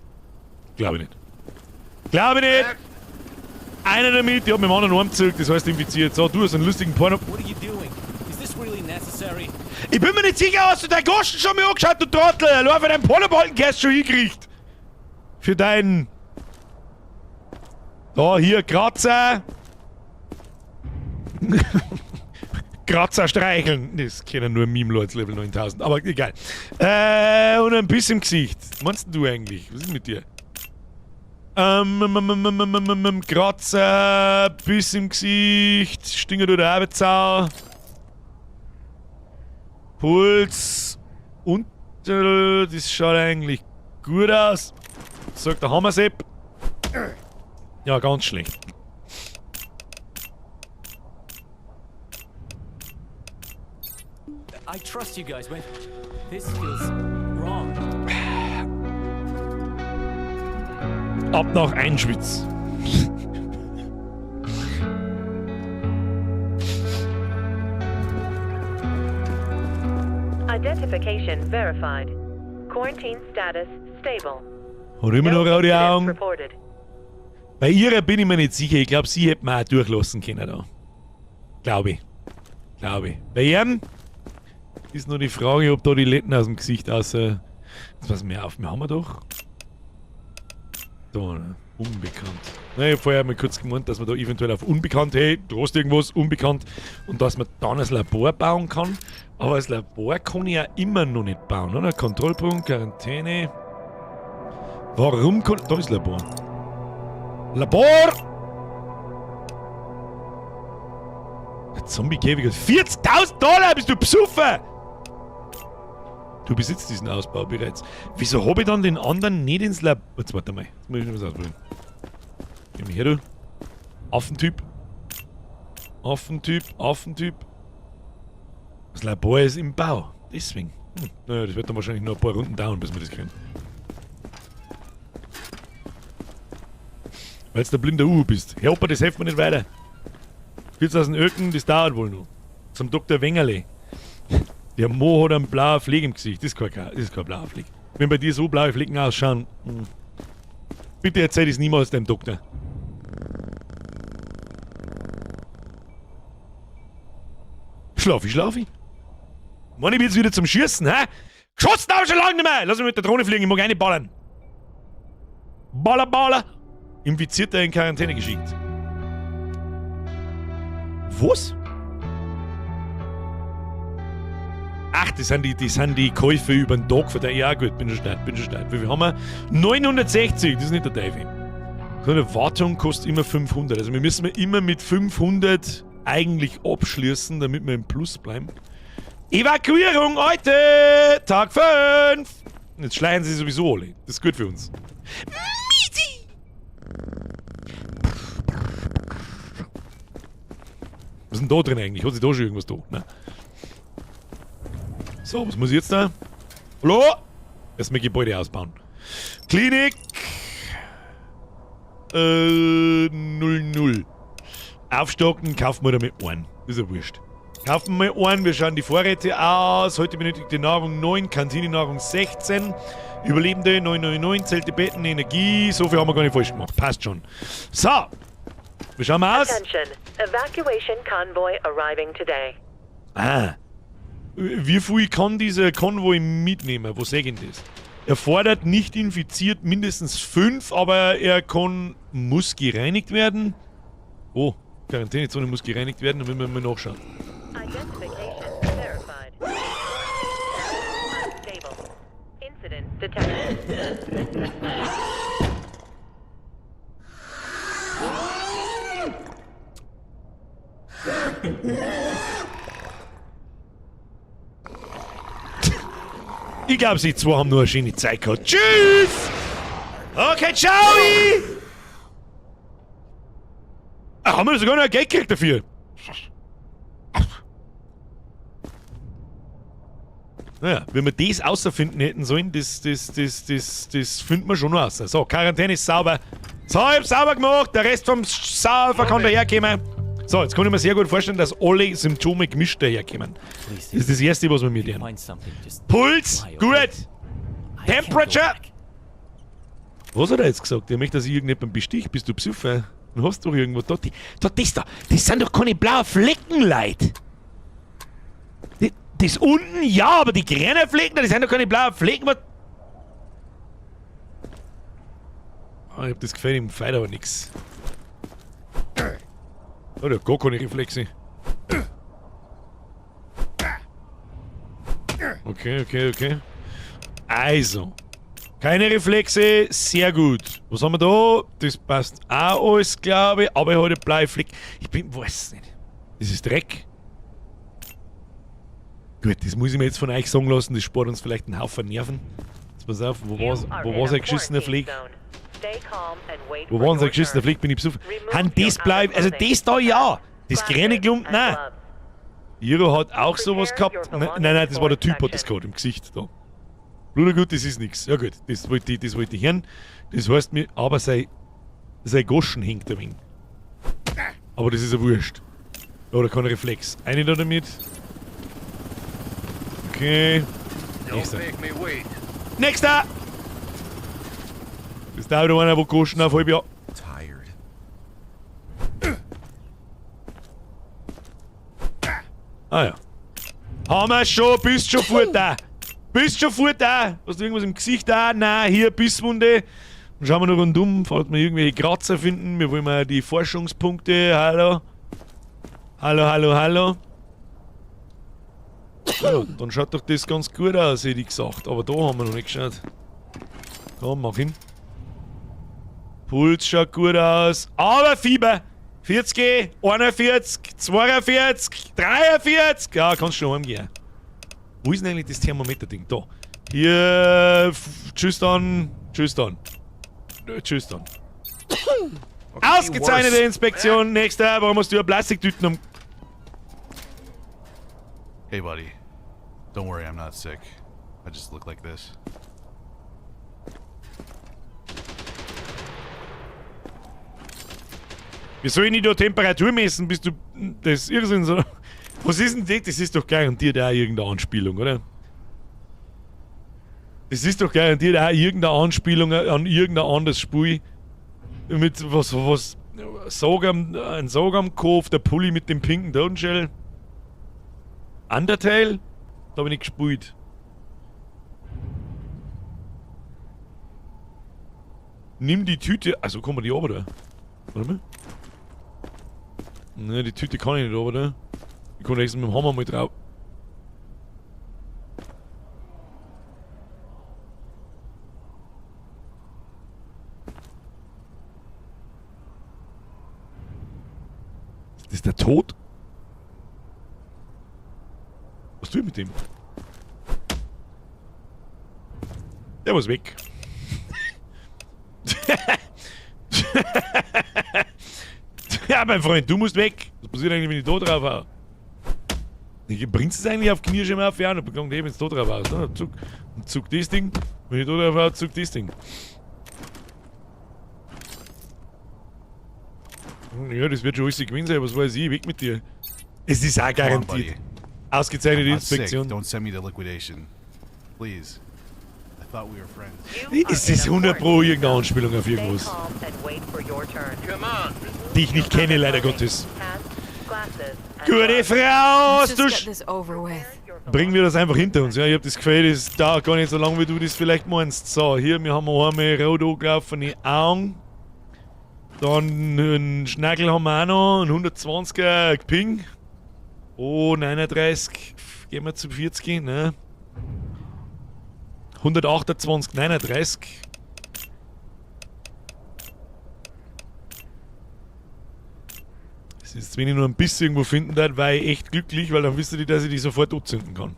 Speaker 1: Glaube ich nicht. Glaube ich nicht! Einer damit, die hat mit dem anderen Arm gezogen, das heißt infiziert. So, du hast einen lustigen Porno.
Speaker 11: What are you doing? Is this really necessary?
Speaker 1: Ich bin mir nicht sicher, hast du deinen Goschen schon mal angeschaut, du Trottel? Allein für deinen Pornobalken hast du schon hingekriegt. Für deinen. Da, hier, Kratzer. Kratzer streicheln. Das kennen nur Meme Lords Level 9000, aber egal. Und ein bisschen im Gesicht. Was meinst du eigentlich? Was ist mit dir? Kratzer, Biss im Gesicht, Stinger durch der Arbeitssau. Puls. Und das schaut eigentlich gut aus. Sagt der Hammersepp. Ja, ganz schlecht.
Speaker 11: I trust you guys, but this feels wrong.
Speaker 1: Ab nach Einschwitz.
Speaker 7: Identification verified. Quarantine status stable.
Speaker 1: Hat immer noch rote
Speaker 7: Incidents
Speaker 1: Augen.
Speaker 7: reported.
Speaker 1: Bei ihrer bin ich mir nicht sicher. Ich glaub, sie hätte man auch durchlassen können da. Glaub ich. Glaub ich. Bei ihm ist nur die Frage, ob da die Letten aus dem Gesicht außer. Jetzt passen wir auf, wir haben wir doch. Da, ne? Unbekannt. Na, ich hab vorher mal kurz gemeint, dass man da eventuell auf unbekannt, hey, du hast irgendwas, unbekannt, und dass man dann das Labor bauen kann. Aber das Labor kann ich ja immer noch nicht bauen, oder? Kontrollpunkt, Quarantäne. Warum kann. Da ist Labor. Labor! Der Zombie-Käfig hat 40.000 Dollar, bist du besoffen? Du besitzt diesen Ausbau bereits. Wieso hab ich dann den anderen nicht ins Labor? Jetzt warte mal. Jetzt muss ich noch was ausprobieren. Geh mal her, du. Affentyp. Affentyp, Affentyp. Das Labor ist im Bau. Deswegen. Naja, das wird dann wahrscheinlich noch ein paar Runden dauern, bis wir das kriegen. Weil du der blinde Uhu bist. Herr Opa, das hilft mir nicht weiter. 40.000 Öken, das dauert wohl noch. Zum Doktor Wengerle. Der Mo hat einen blauen Fleck im Gesicht. Das ist kein blauer Fleck. Wenn bei dir so blaue Flecken ausschauen, Bitte erzähl das niemals deinem Doktor. Schlafi, schlafi. Mann, ich bin jetzt wieder zum Schießen, hä? Geschossen hab ich schon lange nicht mehr! Lass mich mit der Drohne fliegen, ich mag eine ballern. Baller, baller! Infizierter in Quarantäne geschickt. Was? Ach, das sind die Käufe über den Tag verteilt. Ja gut, bin schon steil, bin schon steil. Wie viel haben wir? 960, das ist nicht der Teufel. So eine Wartung kostet immer 500. Also wir müssen immer mit 500 eigentlich abschließen, damit wir im Plus bleiben. Evakuierung heute! Tag 5! Jetzt schleichen sie sowieso alle. Das ist gut für uns. Mieti! Was ist denn da drin eigentlich? Hat sich da schon irgendwas da? Nein. So, was muss ich jetzt da? Hallo? Erstmal Gebäude ausbauen. Klinik! 0, 0. Aufstocken, kaufen wir damit einen. Ist ja wurscht. Kaufen wir einen, wir schauen die Vorräte aus. Heute benötigte Nahrung 9, Kantinenahrung 16. Überlebende 999, Zelte, Betten, Energie. So viel haben wir gar nicht falsch gemacht. Passt schon. So. Wir schauen mal aus.
Speaker 7: Attention. Evacuation convoy arriving today.
Speaker 1: Ah. Wie viel kann dieser Konvoi mitnehmen? Wo seh ich denn das? Er fordert nicht infiziert mindestens 5, aber er muss gereinigt werden. Oh, Quarantänezone muss gereinigt werden, da müssen wir mal nachschauen.
Speaker 7: Identification verified. Unstable. Incident detected.
Speaker 1: Ich glaub, sie zwei haben nur eine schöne Zeit gehabt. Tschüss! Okay, ciao! Ah, haben wir sogar noch ein Geld gekriegt dafür? Naja, wenn wir das außerfinden hätten sollen, das finden wir schon noch raus. So, Quarantäne ist sauber. So, ich hab's sauber gemacht. Der Rest vom Saufer kann daherkommen. So, jetzt kann ich mir sehr gut vorstellen, dass alle Symptome gemischt daherkommen. Das ist das Erste, was wir mitnehmen. Puls, gut. Temperature. Was hat er jetzt gesagt? Er möchte, dass ich irgendjemanden besticht. Bist du Psuffer? Du hast doch irgendwo da, die, da, das da. Das sind doch keine blauen Flecken, Leute. Die, das unten, ja, aber die grünen Flecken, das sind doch keine blauen Flecken. Was? Ah, ich hab das Gefühl, ihm fällt aber nix. Oh, der hat gar keine Reflexe. Okay, okay, okay. Also. Keine Reflexe, sehr gut. Was haben wir da? Das passt auch alles, glaube ich. Aber ich habe Bleiflick. Ich bin, weiß nicht. Das ist Dreck. Gut, das muss ich mir jetzt von euch sagen lassen. Das spart uns vielleicht einen Haufen Nerven. Jetzt pass auf, wo war sein geschissener Flick? Wo war sein geschissener Flick? Bin ich besoffen. Han, das bleibt, also das da ja. Das grüne Klumpen, nein. Iro hat auch sowas gehabt. Nein, nein, nein, das war der Typ, hat das gehabt im Gesicht da. Blutergut, das ist nix. Ja gut, das wollte ich hören. Das heißt mir, aber sein Goschen hängt ein wenig. Aber das ist ja wurscht. Oder kein Reflex. Eine da damit. Okay. Nächster. Nächster! Das ist da wieder einer, wo Goschen auf halb Jahr.
Speaker 10: Tired.
Speaker 1: Ah ja. Haben wir schon, bist schon fort da. Bist schon fort da. Hast du irgendwas im Gesicht da? Nein, hier Bisswunde. Dann schauen wir noch rundum, falls wir irgendwelche Kratzer finden. Wir wollen mal die Forschungspunkte. Hallo. Hallo, hallo, hallo. Ja, dann schaut doch das ganz gut aus, hätte ich gesagt. Aber da haben wir noch nicht geschaut. Komm, mach hin. Puls schaut gut aus. Aber Fieber! 40, 41, 42, 43. Ja, kannst schon heimgehen. Wo ist denn eigentlich das Thermometer-Ding? Da. Hier. Tschüss dann. Tschüss dann. Tschüss dann. Ausgezeichnete Inspektion. Nächster. Warum hast du eine Plastiktüten am.
Speaker 13: Hey, buddy. Don't worry, I'm not sick. I just look like this.
Speaker 1: Wie soll ich nicht da Temperatur messen? Bist du das Irrsinn? So? Was ist denn das? Das ist doch garantiert auch irgendeine Anspielung, oder? Das ist doch garantiert auch irgendeine Anspielung an irgendein anderes Spiel. Mit was, ein Sog am Kopf, der Pulli mit dem pinken Totenschädel. Undertale? Da hab ich nicht gespielt. Nimm die Tüte. Also kann man die runter da. Warte mal. Ne, die Tüte kann ich nicht runter da. Ich kann nächstens mit dem Hammer mal drauf. Ist das der Tod? Was tue ich mit dem? Der muss weg. Ja, mein Freund, du musst weg. Was passiert eigentlich, wenn ich da drauf hau? Bringst du es eigentlich auf Knie schon mal auf? Ja, dann bekommt wenn du da drauf haust. Ne? Zuck, zuck das Ding. Wenn ich da drauf hau, zuck das Ding. Ja, das wird schon alles gewesen sein, was weiß ich? Weg mit dir. Es ist auch garantiert. Ausgezeichnete Inspektion.
Speaker 13: Don't send me to liquidation. Please. I thought we were friends.
Speaker 1: Es ist 100 Pro irgendeine Anspielung auf irgendwas. Die ich nicht kenne, leider Gottes. Gute Frau, hast du... Bringen wir das einfach hinter uns. Ja, ich hab das Gefühl, das dauert gar nicht so lange, wie du das vielleicht meinst. So, hier, wir haben einmal rot angelaufene Augen. Dann einen Schnackel haben wir auch noch, einen 120er Ping. Oh, 39. Gehen wir zu 40, ne? 128, 39. Das ist, wenn ich nur ein bisschen irgendwo finden darf, war ich echt glücklich, weil dann wisst ihr, dass ich die sofort anzünden kann.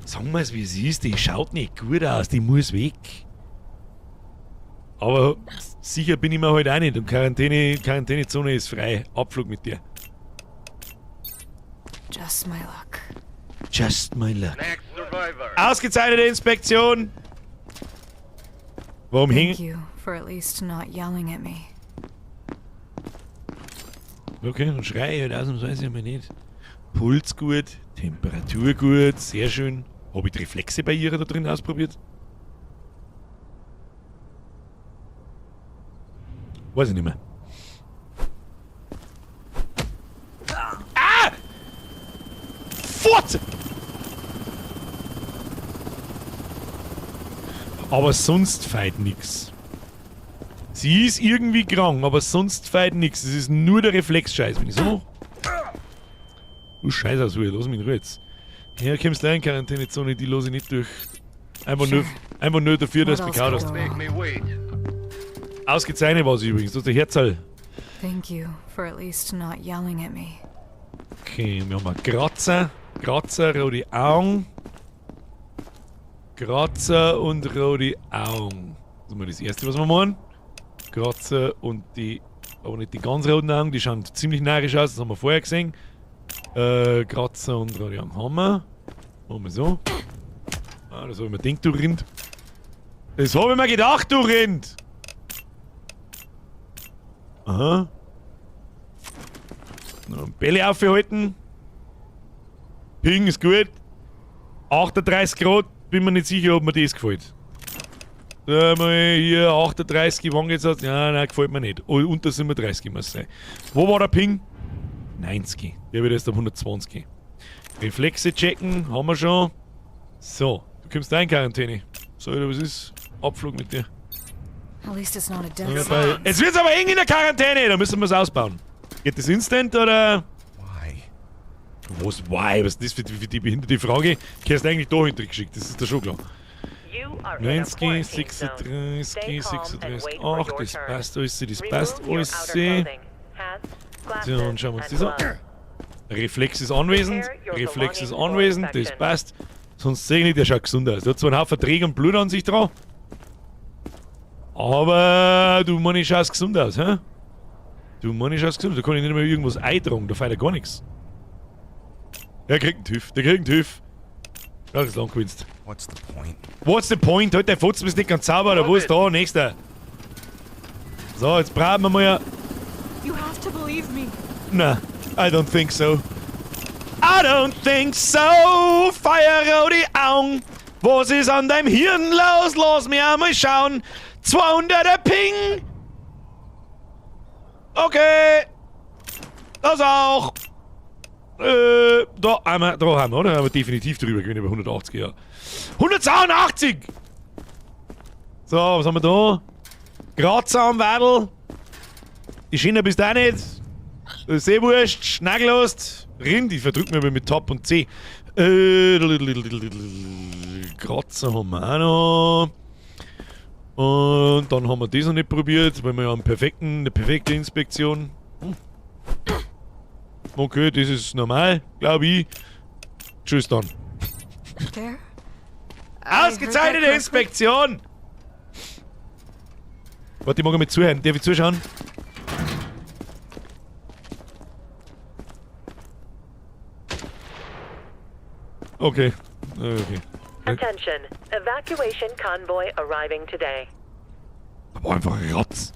Speaker 1: Sagen wir es, wie es ist, die schaut nicht gut aus, die muss weg. Aber sicher bin ich mir halt auch nicht und Quarantänezone ist frei. Abflug mit dir.
Speaker 9: Just my luck.
Speaker 1: Just my luck. Ausgezeichnete Inspektion! Warum hängen?
Speaker 9: Thank you for at least not yelling at me.
Speaker 1: Okay, dann schrei ich halt ausnahmsweise einmal nicht. Puls gut, Temperatur gut, sehr schön. Habe ich die Reflexe bei ihr da drin ausprobiert? Weiß ich nicht mehr. Ah! Furze! Aber sonst feit nix. Sie ist irgendwie krank, aber sonst feit nix. Es ist nur der Reflexscheiß, wenn ich so mache. Du Scheiß aus, lass mich in Ruhe jetzt. Hier kommst du in Quarantänezone, die lasse ich nicht durch. Einfach nur dafür, dass du
Speaker 9: What
Speaker 1: mich
Speaker 9: else
Speaker 1: hast.
Speaker 9: could go
Speaker 6: Make me wait.
Speaker 1: Ausgezeichnet war sie übrigens, das ist der Herzl.
Speaker 9: Thank you for at least not yelling at me.
Speaker 1: Okay, wir haben einen Kratzer. Kratzer, rote Augen. Kratzer und rote Augen. Das ist mal das erste, was wir machen. Kratzer und die. Aber nicht die ganz roten Augen, die schauen ziemlich narrisch aus, das haben wir vorher gesehen. Kratzer und rote Augen haben wir. Machen wir so. Ah, das habe ich mir gedacht, du Rind. Das habe ich mir gedacht, du Rind! Aha. Noch Bälle aufhalten. Ping ist gut. 38 Grad, bin mir nicht sicher, ob mir das gefällt. Da mal hier 38, wann geht's aus? Ja, nein, gefällt mir nicht. Oh, unter 37 muss sein. Wo war der Ping? 90. Der wird erst auf 120. Reflexe checken, haben wir schon. So, du kommst da in Quarantäne. So, oder was ist? Abflug mit dir.
Speaker 9: At least it's not a death
Speaker 1: Ja,
Speaker 9: sentence.
Speaker 1: jetzt wird's aber eng in der Quarantäne, da müssen wir's ausbauen. Geht das instant oder?
Speaker 10: Why?
Speaker 1: Was, why? Was ist das für die behinderte Frage? Du hast eigentlich da hinter geschickt, das ist doch schon klar.
Speaker 7: You are in a
Speaker 1: 90,
Speaker 7: quarantine
Speaker 1: 36,
Speaker 7: zone. Stay calm and
Speaker 1: 36,
Speaker 7: wait for
Speaker 1: 8,
Speaker 7: your
Speaker 1: das
Speaker 7: turn.
Speaker 1: passt alles, das passt
Speaker 7: Remove your
Speaker 1: alles.
Speaker 7: outer clothing, hats,
Speaker 1: So,
Speaker 7: glasses,
Speaker 1: und schauen wir uns
Speaker 7: and
Speaker 1: das an.
Speaker 7: gloves.
Speaker 1: Reflex ist anwesend,
Speaker 7: Prepare your
Speaker 1: Reflex ist
Speaker 7: belongings for
Speaker 1: anwesend, das
Speaker 7: inspection.
Speaker 1: passt. Sonst sehe ich nicht, der schaut gesund aus. Der hat zwar einen Haufen Dreck und Blut an sich dran. Aber du Mann, ich schaust gesund aus, hä? Du Mann, ich schaust gesund aus. Da kann ich nicht mehr irgendwas eintragen, da fällt ja gar nichts. Der kriegt einen TÜV, der kriegt einen TÜV. Ja, das ist lang gewinnst.
Speaker 10: What's the point?
Speaker 1: What's the point? Halt, der Fotzen ist nicht ganz sauber, oder wo ist da? Nächster. So, jetzt brauchen wir mal.
Speaker 9: You have to believe me.
Speaker 1: Na, I don't think so. I don't think so. Feuer die Augen. Was ist an deinem Hirn los? Lass mich einmal schauen. 200er Ping. Okay. Das auch. Da haben wir, oder? Da haben wir definitiv drüber gewesen, über 180, ja. 182! So, was haben wir da? Grazer am Wadel. Die Schiene bist du auch nicht. Seewurst, Schnacklost, Rind, ich verdrück mich aber mit Top und C. Kratzer haben wir auch noch. Und dann haben wir das noch nicht probiert, weil wir ja eine perfekte Inspektion. Okay, das ist normal, glaube ich. Tschüss dann.
Speaker 9: There?
Speaker 1: Ausgezeichnete Inspektion! Warte, ich mag mal zuhören. Darf ich zuschauen? Okay. Okay.
Speaker 7: Attention. Evacuation convoy arriving today.
Speaker 1: Aber einfach Ratz.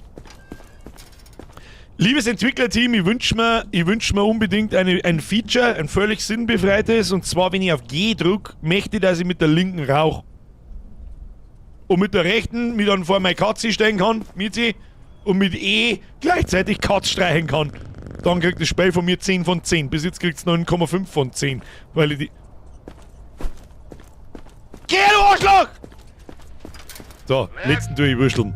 Speaker 1: Liebes Entwicklerteam, ich wünsch mir unbedingt ein Feature, ein völlig sinnbefreites. Und zwar, wenn ich auf G drück, möchte ich, dass ich mit der linken rauch. Und mit der rechten mich dann vor meine Katze stellen kann, mit sie. Und mit E gleichzeitig Katz streichen kann. Dann kriegt das Spiel von mir 10 von 10. Bis jetzt kriegt's 9,5 von 10. Weil ich die... Geh, du Arschloch! So, letzten durchwurschteln.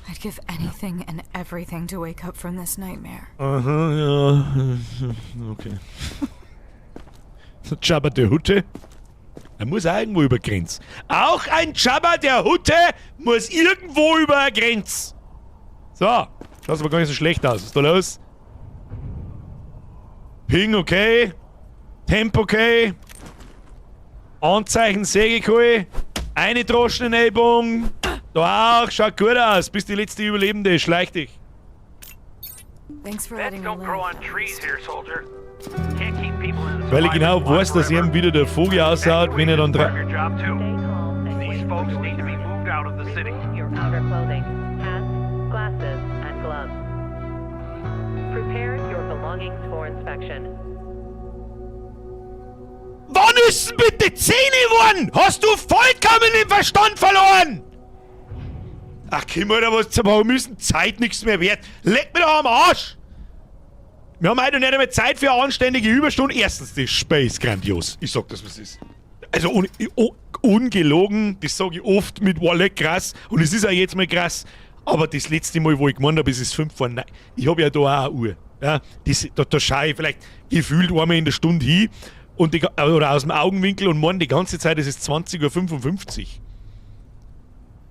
Speaker 9: I'd give anything and everything to wake up from this nightmare.
Speaker 1: Aha, ja. Okay. Jabba der Hutte. Er muss auch irgendwo über Grenz. Auch ein Jabba der Hutte muss irgendwo über eine Grenz. So, schaut aber gar nicht so schlecht aus. Was ist da los? Ping okay. Temp okay. Anzeichen Sägekohl. Eine Droschen in Ellbogen. Da auch, schaut gut aus. Bist die letzte Überlebende, schleich dich.
Speaker 9: Thanks for
Speaker 4: Beds
Speaker 9: letting me
Speaker 4: don't grow
Speaker 9: live.
Speaker 4: on trees here, soldier. Can't keep people in the
Speaker 1: Weil ich genau weiß, dass ihm wieder der Vogel ausschaut, wenn er dann
Speaker 4: Part of your job too. These folks need to be moved out of the city.
Speaker 7: Your outer clothing, hats, glasses, and gloves. Prepare your belongings for inspection.
Speaker 1: Wann ist denn bitte 10 geworden? Hast du vollkommen den Verstand verloren? Ach, komm, Alter, was zum warum ist denn Zeit nichts mehr wert? Leck mir doch am Arsch! Wir haben heute nicht einmal Zeit für eine anständige Überstunde. Erstens, das Spiel ist grandios. Ich sag das, was ist. Also ungelogen, das sag ich oft mit Wallet krass. Und es ist auch jetzt mal krass. Aber das letzte Mal, wo ich gemeint habe, es ist 8:55. Ich hab ja da auch eine Uhr. Ja, das, da schaue ich vielleicht gefühlt einmal in der Stunde hin und die, oder aus dem Augenwinkel und morgen die ganze Zeit, es ist 20:55 Uhr.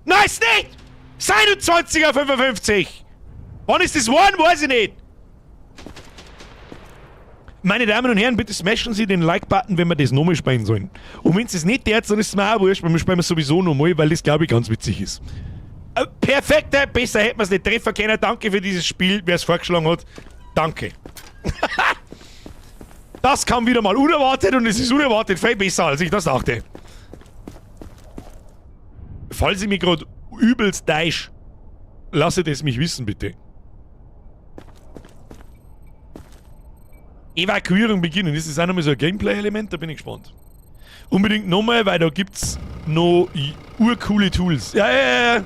Speaker 1: Nein, ist nicht! 21:55 Uhr! Wann ist das geworden? Weiß ich nicht! Meine Damen und Herren, bitte smashen Sie den Like-Button, wenn wir das nochmal spielen sollen. Und wenn es nicht der, dann ist es mir auch wurscht, weil wir spielen es sowieso nochmal, weil das, glaube ich, ganz witzig ist. Perfekte, besser hätten wir es nicht treffen können. Danke für dieses Spiel, wer es vorgeschlagen hat. Danke. Das kam wieder mal unerwartet und es ist unerwartet viel besser, als ich das dachte. Falls ich mich gerade übelst täusch, lasset es mich wissen, bitte. Evakuierung beginnen. Ist das auch nochmal so ein Gameplay-Element? Da bin ich gespannt. Unbedingt nochmal, weil da gibt's noch urcoole Tools. Ja, ja, ja, ja.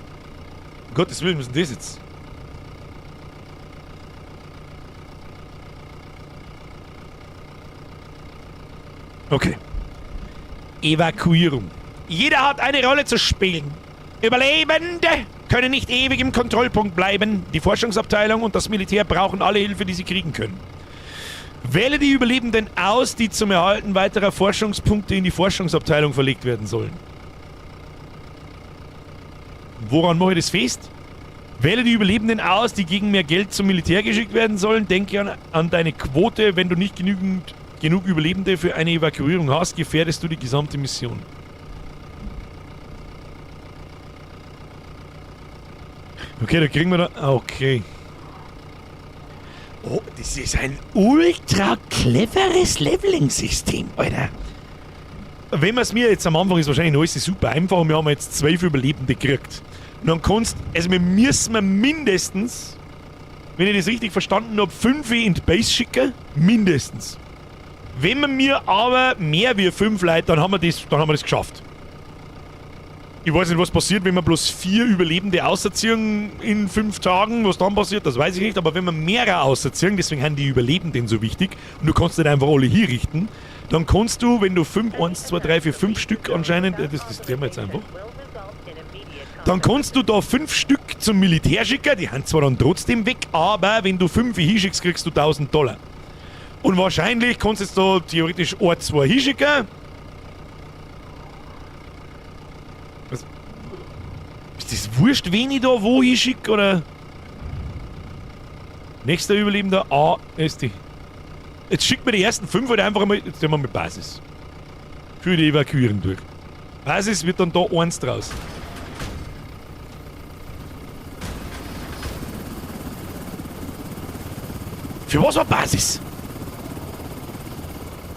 Speaker 1: Um Gottes Willen, was ist denn das jetzt? Okay. Evakuierung. Jeder hat eine Rolle zu spielen. Überlebende können nicht ewig im Kontrollpunkt bleiben. Die Forschungsabteilung und das Militär brauchen alle Hilfe, die sie kriegen können. Wähle die Überlebenden aus, die zum Erhalten weiterer Forschungspunkte in die Forschungsabteilung verlegt werden sollen. Woran mache ich das fest? Wähle die Überlebenden aus, die gegen mehr Geld zum Militär geschickt werden sollen. Denke an deine Quote. Wenn du nicht genug Überlebende für eine Evakuierung hast, gefährdest du die gesamte Mission. Okay, da kriegen wir da... Okay. Oh, das ist ein ultra cleveres Leveling-System, Alter. Wenn man's mir jetzt am Anfang ist, wahrscheinlich noch alles super einfach und wir haben jetzt 12 Überlebende gekriegt. Und dann kannst, also wir müssen mindestens, wenn ich das richtig verstanden hab, 5 in die Base schicken. Mindestens. Wenn wir mir aber mehr wie 5 Leute, dann haben wir das geschafft. Ich weiß nicht, was passiert, wenn wir bloß 4 Überlebende auserziehen in 5 Tagen. Was dann passiert, das weiß ich nicht. Aber wenn wir mehrere auserziehen, deswegen sind die Überlebenden so wichtig, und du kannst nicht einfach alle hier richten, dann kannst du, wenn du 5, 1, 2, 3, 4, 5 Stück anscheinend, das drehen wir jetzt einfach, dann kannst du da 5 Stück zum Militär schicken, die haben zwar dann trotzdem weg, aber wenn du 5 hinschickst, kriegst du $1000. Und wahrscheinlich kannst du jetzt da theoretisch 1, 2 hinschicken. Was? Ist das wurscht, wen ich da wo hinschicke, oder? Nächster Überlebender A ist die. Jetzt schickt mir die ersten 5 oder einfach mal. Jetzt tun wir mit Basis. Für die Evakuierung durch. Basis wird dann da 1 draus. Für was war Basis?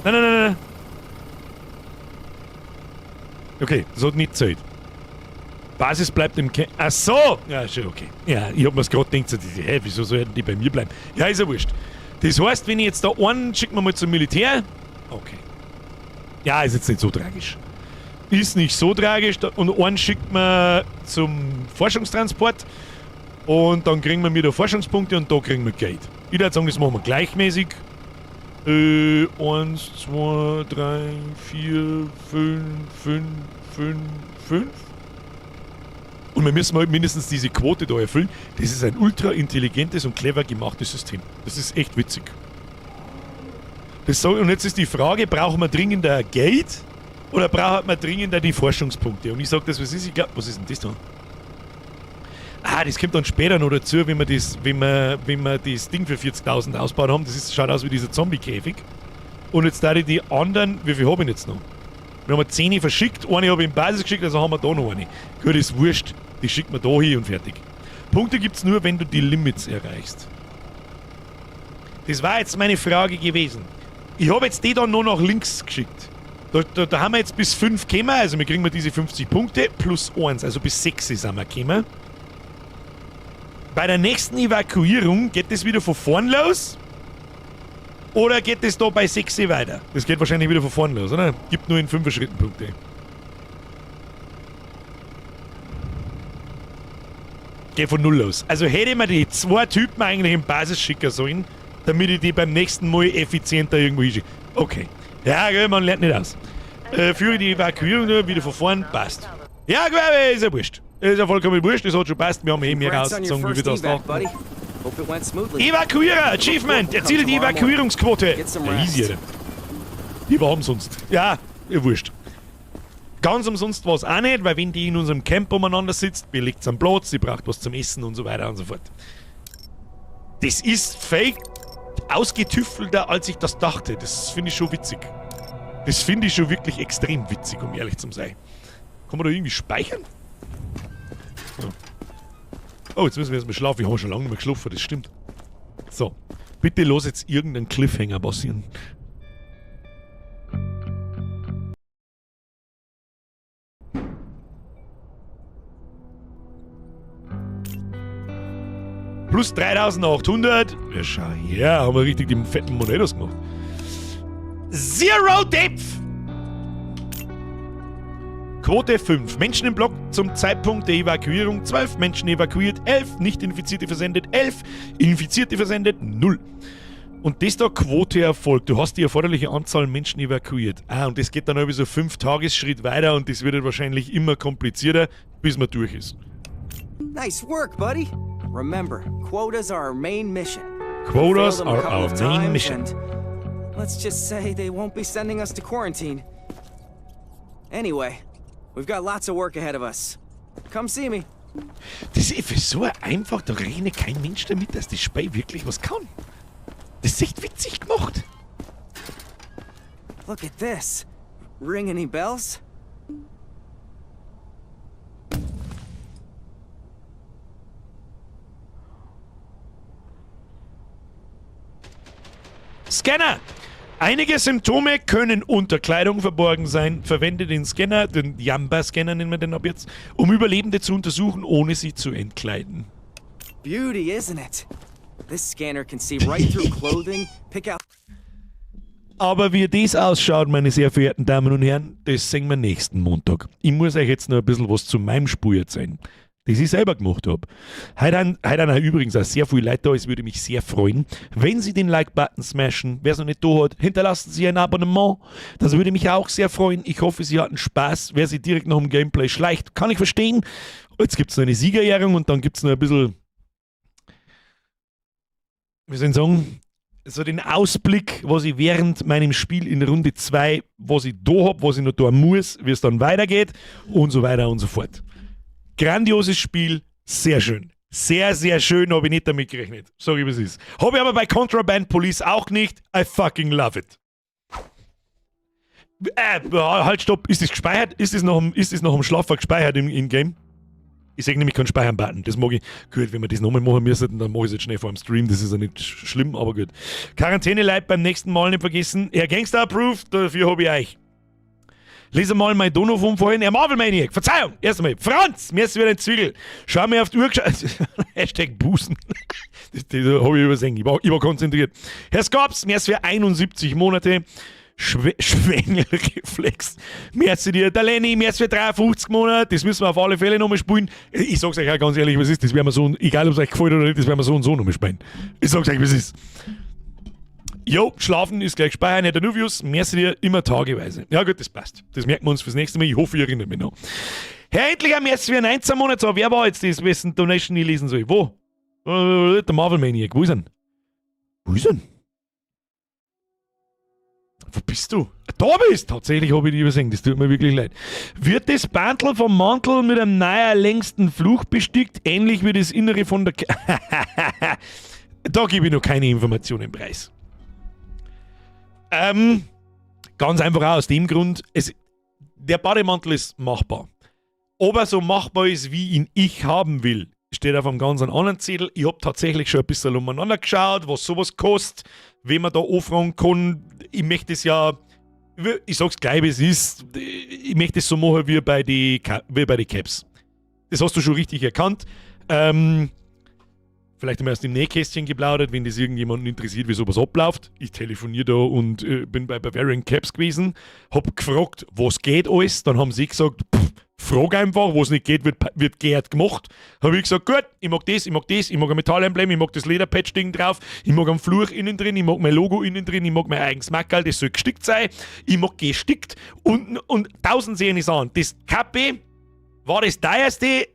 Speaker 1: Nein, nein, nein, nein. Okay, das hat nicht gezählt. Basis bleibt im Ke-, ach so! Ja, schon okay. Ja, ich hab mir's grad gedacht, so, hä, wieso sollten die bei mir bleiben? Ja, ist ja wurscht. Das heißt, wenn ich jetzt da einen, schicken wir mal zum Militär. Okay. Ja, ist jetzt nicht so tragisch. Ist nicht so tragisch. Und einen schickt man zum Forschungstransport. Und dann kriegen wir wieder Forschungspunkte und da kriegen wir Geld. Ich würde sagen, das machen wir gleichmäßig. 1, 2, 3, 4, 5, 5, 5, 5. Und wir müssen halt mindestens diese Quote da erfüllen. Das ist ein ultra intelligentes und clever gemachtes System. Das ist echt witzig. Und jetzt ist die Frage, brauchen wir dringender Geld oder braucht man dringender die Forschungspunkte? Und ich sag das, was ist, ich glaub, was ist denn das da? Ah, das kommt dann später noch dazu, wenn wir das Ding für 40.000 ausgebaut haben. Das schaut aus wie dieser Zombie-Käfig. Und jetzt da die anderen, wie viel hab ich denn jetzt noch? Wir haben 10 verschickt, eine habe ich in Basis geschickt, also haben wir da noch eine. Gut, ist wurscht. Die schickt man da hin und fertig. Punkte gibt's nur, wenn du die Limits erreichst. Das war jetzt meine Frage gewesen. Ich hab jetzt die da nur nach links geschickt. Da haben wir jetzt bis 5 gekommen, also wir kriegen wir diese 50 Punkte plus 1, also bis 6 sind wir gekommen. Bei der nächsten Evakuierung geht das wieder von vorn los? Oder geht das da bei 6 weiter? Das geht wahrscheinlich wieder von vorn los, oder? Gibt nur in 5 Schritten Punkte. Geht von 0 los. Also hätte ich mir die 2 Typen eigentlich im Basis schicken sollen, damit ich die beim nächsten Mal effizienter irgendwo hinschicke. Okay. Ja, gell, man lernt nicht aus. Führe die Evakuierung nur wieder von vorn, passt. Ja, gut, ist ja wurscht. Ist ja vollkommen wurscht, das hat schon passt. Wir haben eh mehr
Speaker 5: Congrats on your
Speaker 1: rausgezogen, wie wir
Speaker 5: first
Speaker 1: das
Speaker 5: evac,
Speaker 1: dachten.
Speaker 5: buddy. Hope it went smoothly.
Speaker 1: Evakuierer! Achievement! Erziele die Evakuierungsquote!
Speaker 5: Get some
Speaker 1: Ja,
Speaker 5: rest.
Speaker 1: easy, Alter. Die war umsonst. Ja, ja, wurscht. Ganz umsonst war es auch nicht, weil wenn die in unserem Camp umeinander sitzt, belegt am Platz, sie braucht was zum Essen und so weiter und so fort. Das ist fake ausgetüftelter, als ich das dachte. Das finde ich schon witzig. Das finde ich schon wirklich extrem witzig, um ehrlich zu sein. Kann man da irgendwie speichern? So. Oh, jetzt müssen wir erstmal schlafen. Ich habe schon lange nicht mehr geschlafen, das stimmt. So. Bitte lass jetzt irgendeinen Cliffhanger passieren. Plus 3800. Ja, schau her, haben wir richtig die fetten Monetos gemacht. Zero Depth! Quote 5. Menschen im Block zum Zeitpunkt der Evakuierung. 12 Menschen evakuiert, 11 Nicht-Infizierte versendet, 11 Infizierte versendet, 0. Und das da Quote Erfolg. Du hast die erforderliche Anzahl Menschen evakuiert. Ah, und das geht dann irgendwie so 5 Tagesschritt weiter und das wird dann wahrscheinlich immer komplizierter, bis man durch ist.
Speaker 5: Nice work, buddy. Remember, quotas are our main mission.
Speaker 1: Quotas
Speaker 5: Fail them a
Speaker 1: are
Speaker 5: couple
Speaker 1: our
Speaker 5: of
Speaker 1: main
Speaker 5: times
Speaker 1: mission.
Speaker 5: and let's just say they won't be sending us to quarantine. Anyway, we've got lots of work ahead of us. Come see me.
Speaker 1: Das ist so einfach, da rechnet kein Mensch damit, dass das Spiel wirklich was kann. Das ist echt witzig gemacht.
Speaker 5: Look at this. Ring any bells?
Speaker 1: Scanner! Einige Symptome können unter Kleidung verborgen sein. Verwende den Scanner, den Jamba-Scanner nennen wir den ab jetzt, um Überlebende zu untersuchen, ohne sie zu entkleiden.
Speaker 5: Beauty, isn't it? This scanner can see right through clothing, pick out
Speaker 1: Aber wie das ausschaut, meine sehr verehrten Damen und Herren, das sehen wir nächsten Montag. Ich muss euch jetzt noch ein bisschen was zu meinem Spiel erzählen, das ich selber gemacht hab. Heute haben auch übrigens auch sehr viele Leute da, es würde mich sehr freuen, wenn Sie den Like-Button smashen. Wer es noch nicht da hat, hinterlassen Sie ein Abonnement. Das würde mich auch sehr freuen. Ich hoffe, Sie hatten Spaß. Wer sich direkt nach dem Gameplay schleicht, kann ich verstehen. Jetzt gibt's noch eine Siegerehrung und dann gibt's noch ein bisschen, wie soll ich sagen, so den Ausblick, was ich während meinem Spiel in Runde 2, was ich da hab, was ich noch tun muss, wie es dann weitergeht und so weiter und so fort. Grandioses Spiel, sehr schön. Sehr, sehr schön, habe ich nicht damit gerechnet. Sorry, was ist. Habe ich aber bei Contraband Police auch nicht. I fucking love it. Halt, stopp. Ist das gespeichert? Ist das noch im Schlafer gespeichert im In-Game? Ich sehe nämlich keinen Speichern-Button. Das mag ich. Gut, wenn wir das nochmal machen müssen, dann mache ich es jetzt schnell vor dem Stream. Das ist ja nicht schlimm, aber gut. Quarantäne-Leid beim nächsten Mal nicht vergessen. Herr Gangster approved, dafür hab ich euch. Lese mal mein Dono von vorhin. Herr Marvel Maniac, Verzeihung, erst einmal. Franz, mir ist wieder ein Zwiegel. Schau mir auf die Uhr geschaut. Hashtag Busen. Das hab ich übersehen. Ich war konzentriert. Herr Skorps, mir ist für 71 Monate. Schwängelreflex. Merci dir, der Lenny, merci für 53 Monate. Das müssen wir auf alle Fälle nochmal spielen. Ich sag's euch auch ganz ehrlich, was ist, das werden wir so, egal ob's euch gefällt oder nicht, das werden wir so und so nochmal spielen. Ich sag's euch, was ist. Jo, schlafen ist gleich speichern, Herr Danuvius, merci dir, immer tageweise. Ja gut, das passt. Das merken wir uns fürs nächste Mal. Ich hoffe, ihr erinnert mich noch. Herr Endlicher, merci für 19 Monate. So, wer war jetzt das, wessen Donation ich lesen soll? Wo? Der Marvel Maniac. Wo ist er? Wo ist er? Wo bist du? Da bist! Tatsächlich habe ich dich übersehen, das tut mir wirklich leid. Wird das Bandel vom Mantel mit einem neuen längsten Fluch bestickt, ähnlich wie das Innere von der Da gebe ich noch keine Informationen preis. Ganz einfach auch aus dem Grund, der Bademantel ist machbar. Ob er so machbar ist, wie ihn ich haben will, steht auf einem ganz anderen Zettel. Ich hab tatsächlich schon ein bisschen umeinander geschaut, was sowas kostet, wen man da anfragen kann. Ich möchte es ja, ich sag's gleich, wie es ist, ich möchte es so machen wie bei die Caps. Das hast du schon richtig erkannt. Vielleicht haben wir erst im Nähkästchen geplaudert, wenn das irgendjemanden interessiert, wie sowas abläuft. Ich telefoniere da und bin bei Bavarian Caps gewesen, hab gefragt, was geht alles. Dann haben sie gesagt, pff, frag einfach, was nicht geht, wird geehrt gemacht. Hab ich gesagt, gut, ich mag das, ich mag das, ich mag ein Metallemblem, ich mag das Lederpatch-Ding drauf, ich mag einen Fluch innen drin, ich mag mein Logo innen drin, ich mag mein eigenes Mackerl, das soll gestickt sein, ich mag gestickt und tausend Serien an. Das Kappe war das teuerste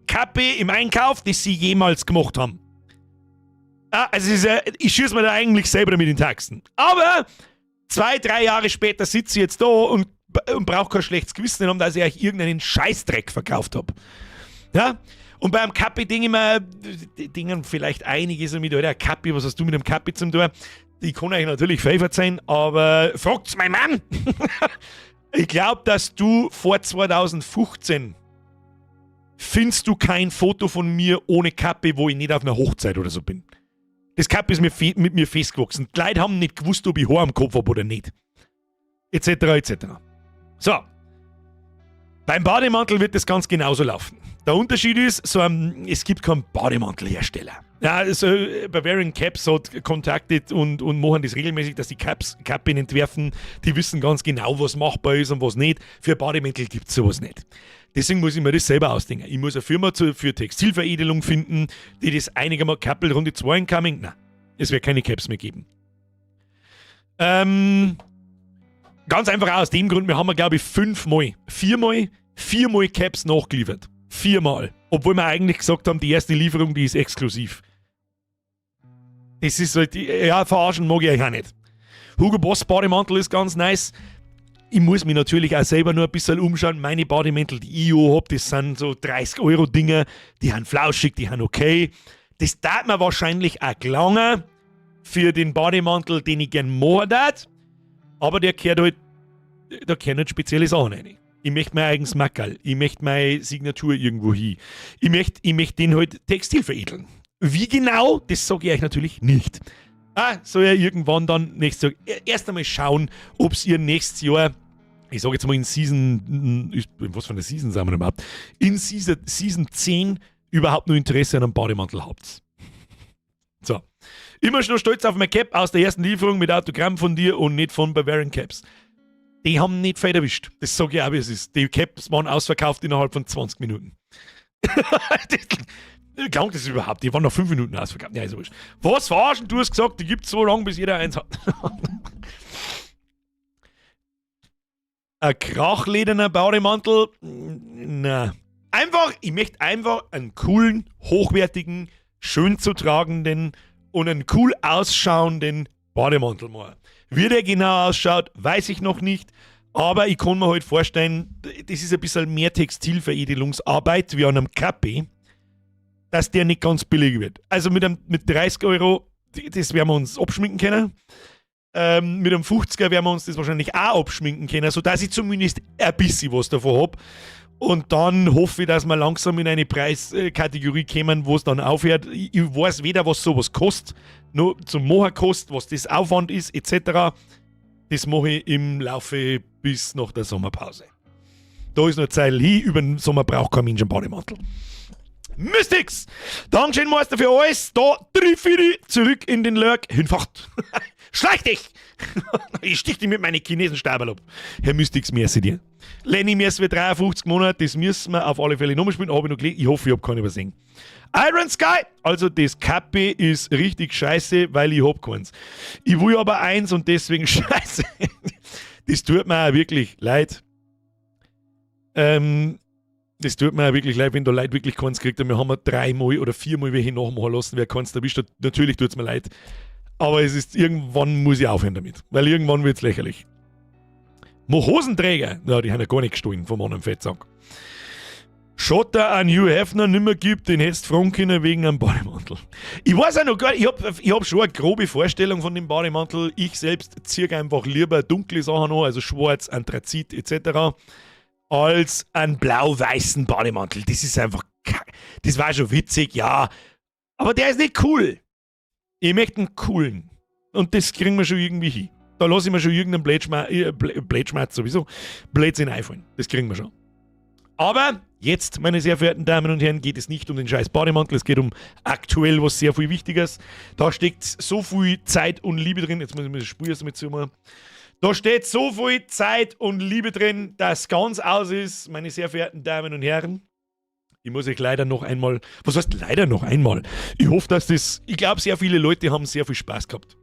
Speaker 1: Kappe im Einkauf, das sie jemals gemacht haben. Ah, also es ist, ich schieße mir da eigentlich selber mit den Taxen. Aber 2, 3 Jahre später sitze ich jetzt da und brauche kein schlechtes Gewissen haben, dass ich euch irgendeinen Scheißdreck verkauft habe. Ja? Und beim Kappi denke ich mir, dingen vielleicht einige so mit, Alter, Kappi, was hast du mit dem Kappi zum tun? Ich kann euch natürlich viel verzeihen, aber fragt's mein Mann! Ich glaube, dass du vor 2015 findest du kein Foto von mir ohne Kappe, wo ich nicht auf einer Hochzeit oder so bin. Das Kappe ist mir mit mir festgewachsen. Die Leute haben nicht gewusst, ob ich Haar am Kopf habe oder nicht. Etc. etc. So. Beim Bademantel wird das ganz genauso laufen. Der Unterschied ist, so es gibt keinen Bademantelhersteller. Ja, also Bavarian Caps hat kontaktet und machen das regelmäßig, dass die Caps, Kappen entwerfen. Die wissen ganz genau, was machbar ist und was nicht. Für Bademäntel gibt es sowas nicht. Deswegen muss ich mir das selber ausdenken. Ich muss eine Firma für Textilveredelung finden, die das einigermaßen Kappel Runde 2 incoming. Nein, es wird keine Caps mehr geben. Ganz einfach auch aus dem Grund, wir haben, glaube ich, fünfmal, viermal Caps nachgeliefert. Viermal. Obwohl wir eigentlich gesagt haben, die erste Lieferung, die ist exklusiv. Das ist halt, ja, verarschen mag ich euch auch nicht. Hugo Boss Bademantel ist ganz nice. Ich muss mich natürlich auch selber nur ein bisschen umschauen. Meine Bademäntel, die ich habe, das sind so 30 Euro Dinger. Die sind flauschig, die sind okay. Das tat mir wahrscheinlich auch gelangen für den Bademantel, den ich gern machen darf. Aber der gehört halt, da gehören halt spezielle Sachen rein. Ich möchte mein eigenes Mackerl, ich möchte meine Signatur irgendwo hin. Ich möcht den halt Textil veredeln. Wie genau, das sage ich euch natürlich nicht. Ah, soll ja irgendwann dann nächstes Jahr. Erst einmal schauen, ob ihr nächstes Jahr, ich sage jetzt mal in Season, was für eine Season sind wir überhaupt? In Season 10 überhaupt nur Interesse an einem Bademantel habt. So. Immer schon stolz auf mein Cap aus der ersten Lieferung mit Autogramm von dir und nicht von Bavarian Caps. Die haben nicht fett erwischt. Das sage ich auch, wie es ist. Die Caps waren ausverkauft innerhalb von 20 Minuten. Klang das überhaupt? Die waren noch 5 Minuten ausverkauft. Ja, ist wurscht. Was verarschen? Du hast gesagt, die gibt es so lange, bis jeder eins hat. Ein krachlederner Bademantel? Na. Einfach, ich möchte einfach einen coolen, hochwertigen, schön zu tragenden und einen cool ausschauenden Bademantel machen. Wie der genau ausschaut, weiß ich noch nicht. Aber ich kann mir halt vorstellen, das ist ein bisschen mehr Textilveredelungsarbeit wie an einem Kappe, dass der nicht ganz billig wird. Also mit 30 Euro, das werden wir uns abschminken können. Mit einem 50er werden wir uns das wahrscheinlich auch abschminken können, sodass ich zumindest ein bisschen was davon hab. Und dann hoffe ich, dass wir langsam in eine Preiskategorie kommen, wo es dann aufhört. Ich weiß weder, was sowas kostet, noch zum Machen kostet, was das Aufwand ist, etc. Das mache ich im Laufe bis nach der Sommerpause. Da ist noch Zeit hin, über den Sommer braucht kein Mensch einen Bademantel. Mystics! Dankeschön, Meister, für alles. Da, triff ich dich zurück in den Lurk. Hinfort. Schleich dich! Ich stich dich mit meinen Chinesen-Stabel ab. Herr Mystics, merci dir. Lenny, merci für 53 Monate. Das müssen wir auf alle Fälle nochmal spielen. Habe ich noch gelesen. Ich hoffe, ich hab keinen übersehen. Iron Sky! Also, das Kappe ist richtig scheiße, weil ich hab keins. Ich will aber eins und deswegen scheiße. Das tut mir auch wirklich leid. Das tut mir auch wirklich leid, wenn da Leute wirklich keins kriegt. Und wir haben ja dreimal oder viermal welche nachmachen lassen, wer keins erwischt hat. Natürlich tut es mir leid. Aber es ist, irgendwann muss ich aufhören damit. Weil irgendwann wird es lächerlich. Mo Hosenträger, ja, die haben ja gar nicht gestohlen vom anderen Fettsack. Schotter an Hugh Hefner nimmer gibt, den hättest fragen können wegen einem Bademantel. Ich weiß auch noch gar nicht, ich hab schon eine grobe Vorstellung von dem Bademantel. Ich selbst ziehe einfach lieber dunkle Sachen an, also schwarz, Anthrazit etc., als einen blau-weißen Bademantel. Das ist einfach, das war schon witzig, ja, aber der ist nicht cool. Ich möchte einen coolen. Und das kriegen wir schon irgendwie hin. Da lasse ich mir schon irgendeinen Blödschmerz sowieso, Blödsinn einfallen. Das kriegen wir schon. Aber jetzt, meine sehr verehrten Damen und Herren, geht es nicht um den scheiß Bademantel, es geht um aktuell was sehr viel Wichtiges. Da steckt so viel Zeit und Liebe drin. Jetzt muss ich mir das Spiel erst mal zumachen. Da steht so viel Zeit und Liebe drin, dass ganz aus ist, meine sehr verehrten Damen und Herren. Ich muss euch leider noch einmal, was heißt leider noch einmal? Ich hoffe, dass das, ich glaube, sehr viele Leute haben sehr viel Spaß gehabt.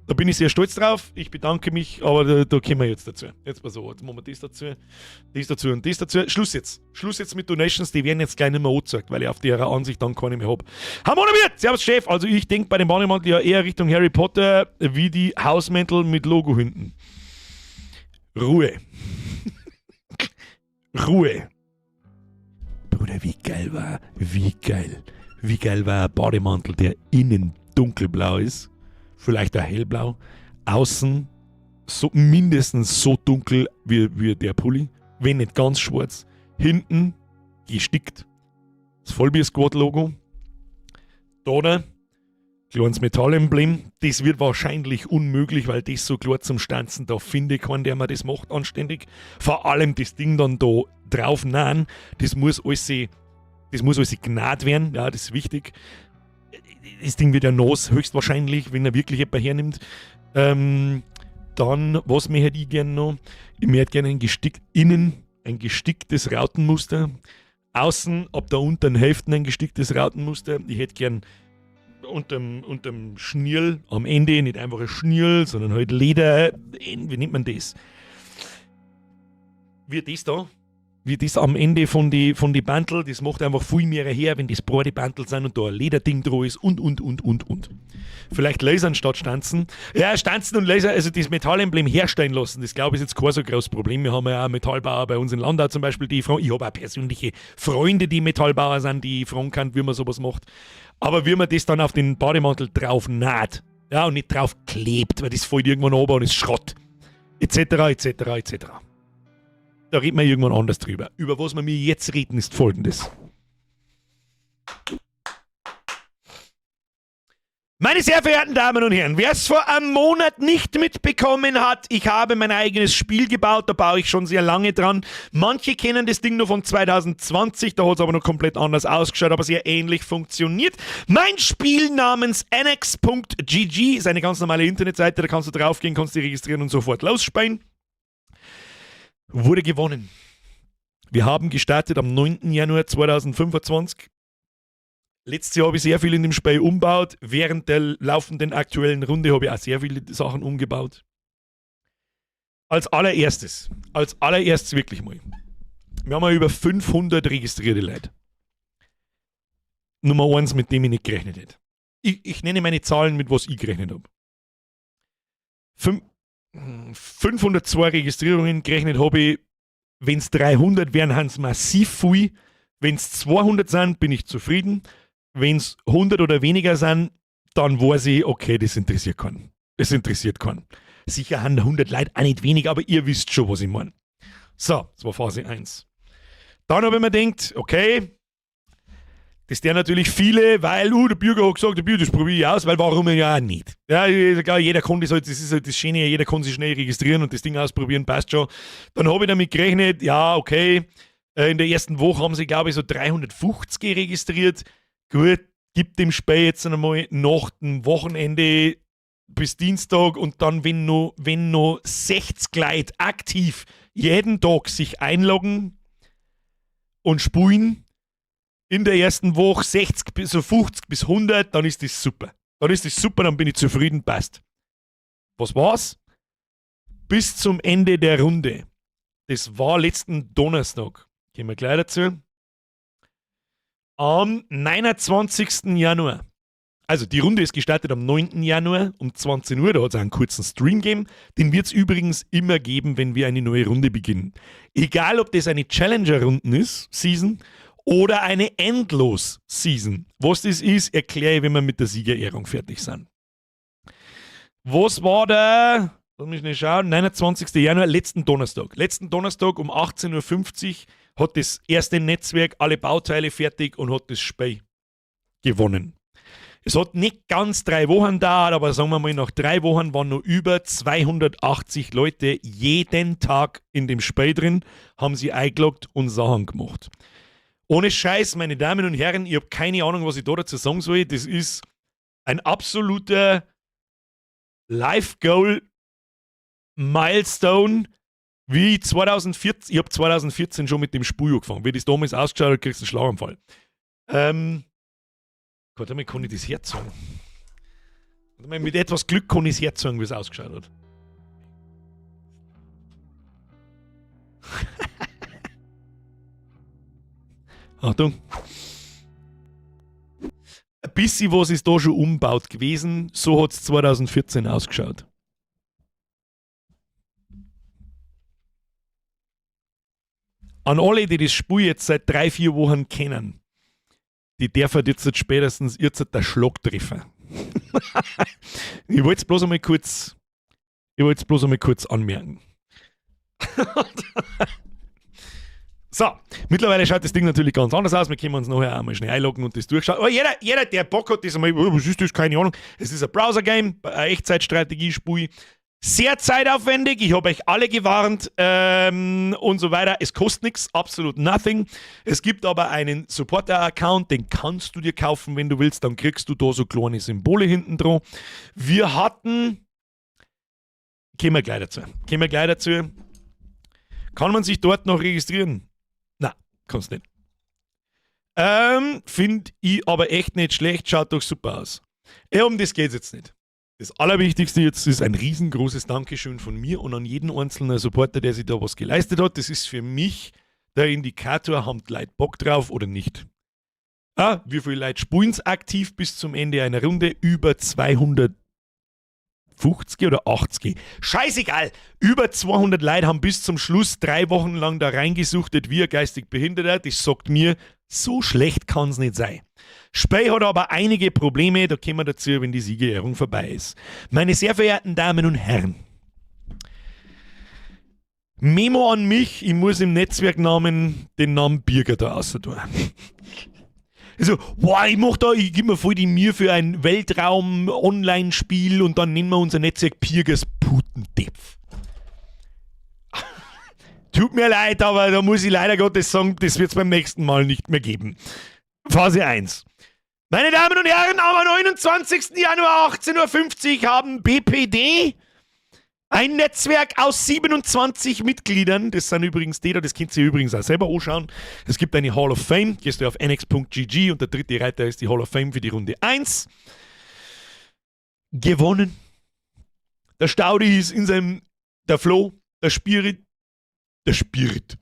Speaker 1: Da bin ich sehr stolz drauf. Ich bedanke mich, aber da kommen wir jetzt dazu. Jetzt pass auf, jetzt machen wir das dazu, das dazu und das dazu. Schluss jetzt. Schluss jetzt mit Donations, die werden jetzt gleich nicht mehr angezeigt, weil ich auf der Ansicht dann keine mehr hab. Hamona wird! Servus, Chef. Also ich denke bei dem Bademantel ja eher Richtung Harry Potter wie die Hausmäntel mit Logo hinten. Ruhe. Ruhe. Bruder, wie geil war ein Bademantel, der innen dunkelblau ist, vielleicht auch hellblau, außen so mindestens so dunkel wie der Pulli, wenn nicht ganz schwarz, hinten gestickt, das Vollbier Squad Logo, da kleines Metallemblem, das wird wahrscheinlich unmöglich, weil das so klar zum Stanzen, da finde ich keinen, der mir das macht anständig. Vor allem das Ding dann da drauf nahen, das muss alles gnad werden, ja, das ist wichtig. Das Ding wird ja nass, höchstwahrscheinlich, wenn er wirklich jemand hernimmt. Dann, was möchte ich gerne noch? Ich möchte gerne ein gestickt, innen ein gesticktes Rautenmuster, außen ab der unteren Hälfte ein gesticktes Rautenmuster. Ich hätte gern unterm Schnürl am Ende, nicht einfach ein Schnürl, sondern halt Leder, wie nennt man das? Wie das da? Wie das am Ende von die Bandel, das macht einfach viel mehr her, wenn das breite Bandel sind und da ein Lederding dran ist und. Vielleicht Lasern statt Stanzen. Ja, Stanzen und Laser, also das Metallemblem herstellen lassen, das glaube ich ist jetzt kein so großes Problem. Wir haben ja auch Metallbauer bei uns in Landau zum Beispiel, die fragen, ich habe auch persönliche Freunde, die Metallbauer sind, die fragen kann, wie man sowas macht. Aber wie man das dann auf den Bademantel drauf naht, ja, und nicht drauf klebt, weil das fällt irgendwann runter und ist Schrott. Etc., etc., etc. Da reden wir irgendwann anders drüber. Über was wir mir jetzt reden, ist Folgendes. Meine sehr verehrten Damen und Herren, wer es vor einem Monat nicht mitbekommen hat, ich habe mein eigenes Spiel gebaut, da baue ich schon sehr lange dran. Manche kennen das Ding nur von 2020, da hat es aber noch komplett anders ausgeschaut, aber sehr ähnlich funktioniert. Mein Spiel namens annex.gg ist eine ganz normale Internetseite, da kannst du draufgehen, kannst dich registrieren und sofort losspielen. Wurde gewonnen. Wir haben gestartet am 9. Januar 2025. Letztes Jahr habe ich sehr viel in dem Spiel umgebaut. Während der laufenden aktuellen Runde habe ich auch sehr viele Sachen umgebaut. Als allererstes wirklich mal. Wir haben ja über 500 registrierte Leute. Nummer 1, mit dem ich nicht gerechnet hätte. Ich nenne meine Zahlen, mit was ich gerechnet habe. 502 Registrierungen gerechnet habe ich. Wenn es 300 wären, haben es massiv viel. Wenn es 200 sind, bin ich zufrieden. Wenn es 100 oder weniger sind, dann weiß ich, okay, das interessiert keinen. Das interessiert keinen. Sicher haben 100 Leute auch nicht weniger, aber ihr wisst schon, was ich meine. So, das war Phase 1. Dann habe ich mir gedacht, okay, das der natürlich viele, weil, der Bürger hat gesagt, der Bürger, das probiere ich aus, weil warum ja auch nicht. Ja, jeder kann das halt, das ist halt das Schöne, jeder kann sich schnell registrieren und das Ding ausprobieren, passt schon. Dann habe ich damit gerechnet, ja, okay, in der ersten Woche haben sie, glaube ich, so 350 registriert. Gut, gibt dem Spiel jetzt einmal nach dem Wochenende bis Dienstag und dann, wenn noch 60 Leute aktiv jeden Tag sich einloggen und spulen, in der ersten Woche 60 bis so 50 bis 100, dann ist das super. Dann ist das super, dann bin ich zufrieden, passt. Was war's? Bis zum Ende der Runde. Das war letzten Donnerstag. Gehen wir gleich dazu. Am 29. Januar. Also die Runde ist gestartet am 9. Januar um 20 Uhr. Da hat es einen kurzen Stream gegeben. Den wird es übrigens immer geben, wenn wir eine neue Runde beginnen. Egal, ob das eine Challenger-Runden ist, Season, oder eine Endlos-Season. Was das ist, erkläre ich, wenn wir mit der Siegerehrung fertig sind. Was war der, lass mich nicht schauen, 29. Januar, letzten Donnerstag. Letzten Donnerstag um 18:50 Uhr hat das erste Netzwerk alle Bauteile fertig und hat das Spiel gewonnen. Es hat nicht ganz 3 Wochen gedauert, aber sagen wir mal, nach 3 Wochen waren noch über 280 Leute jeden Tag in dem Spiel drin, haben sie eingeloggt und Sachen gemacht. Ohne Scheiß, meine Damen und Herren, ich habe keine Ahnung, was ich da dazu sagen soll. Das ist ein absoluter Life-Goal Milestone, wie 2014. Ich habe 2014 schon mit dem Spiel angefangen. Wie das damals ausgeschaut hat, kriegst du einen Schlaganfall. Gott, damit kann ich das herzogen. Mit etwas Glück kann ich es jetzt sagen, wie es ausgeschaut hat. Achtung. Ein bisschen was ist da schon umbaut gewesen. So hat es 2014 ausgeschaut. An alle, die das Spiel jetzt seit 3, 4 Wochen kennen, die dürfen jetzt spätestens jetzt der Schlag treffen. Ich wollte es bloß einmal kurz, ich wollte es bloß einmal kurz anmerken. So, mittlerweile schaut das Ding natürlich ganz anders aus. Wir können uns nachher auch mal schnell einloggen und das durchschauen. Aber jeder, der Bock hat, das einmal, oh, was ist das? Keine Ahnung. Es ist ein Browser-Game, ein Echtzeitstrategiespiel. Sehr zeitaufwendig, ich habe euch alle gewarnt und so weiter. Es kostet nichts, absolut nothing. Es gibt aber einen Supporter-Account, den kannst du dir kaufen, wenn du willst. Dann kriegst du da so kleine Symbole hinten dran. Wir hatten... Kommen wir gleich dazu. Kommen wir gleich dazu. Kann man sich dort noch registrieren? Na, kannst nicht. Find ich aber echt nicht schlecht, schaut doch super aus. Ja, um das geht's jetzt nicht. Das Allerwichtigste jetzt ist ein riesengroßes Dankeschön von mir und an jeden einzelnen Supporter, der sich da was geleistet hat. Das ist für mich der Indikator, haben die Leute Bock drauf oder nicht. Ah, wie viele Leute spielen's aktiv bis zum Ende einer Runde? Über 250 oder 80. Scheißegal! Über 200 Leute haben bis zum Schluss 3 Wochen lang da reingesuchtet wie ein geistig Behinderter. Das sagt mir, so schlecht kann's nicht sein. Spiel hat aber einige Probleme, da kommen wir dazu, wenn die Siegerehrung vorbei ist. Meine sehr verehrten Damen und Herren, Memo an mich, ich muss im Netzwerknamen den Namen Birger da außer tun. Also, boah, ich mach da, ich geb mir voll die Mühe für ein Weltraum-Online-Spiel und dann nennen wir unser Netzwerk Birgers Putendepf. Tut mir leid, aber da muss ich leider Gottes sagen, das wird's beim nächsten Mal nicht mehr geben. Phase 1. Meine Damen und Herren, am 29. Januar 18:50 Uhr haben BPD ein Netzwerk aus 27 Mitgliedern, das sind übrigens die da, das könnt ihr übrigens auch selber anschauen. Es gibt eine Hall of Fame, gehst du auf nx punkt g g und der dritte Reiter ist die Hall of Fame für die Runde 1. Gewonnen. Der Staudi ist in seinem, der Flo, der Spirit, der Spirit.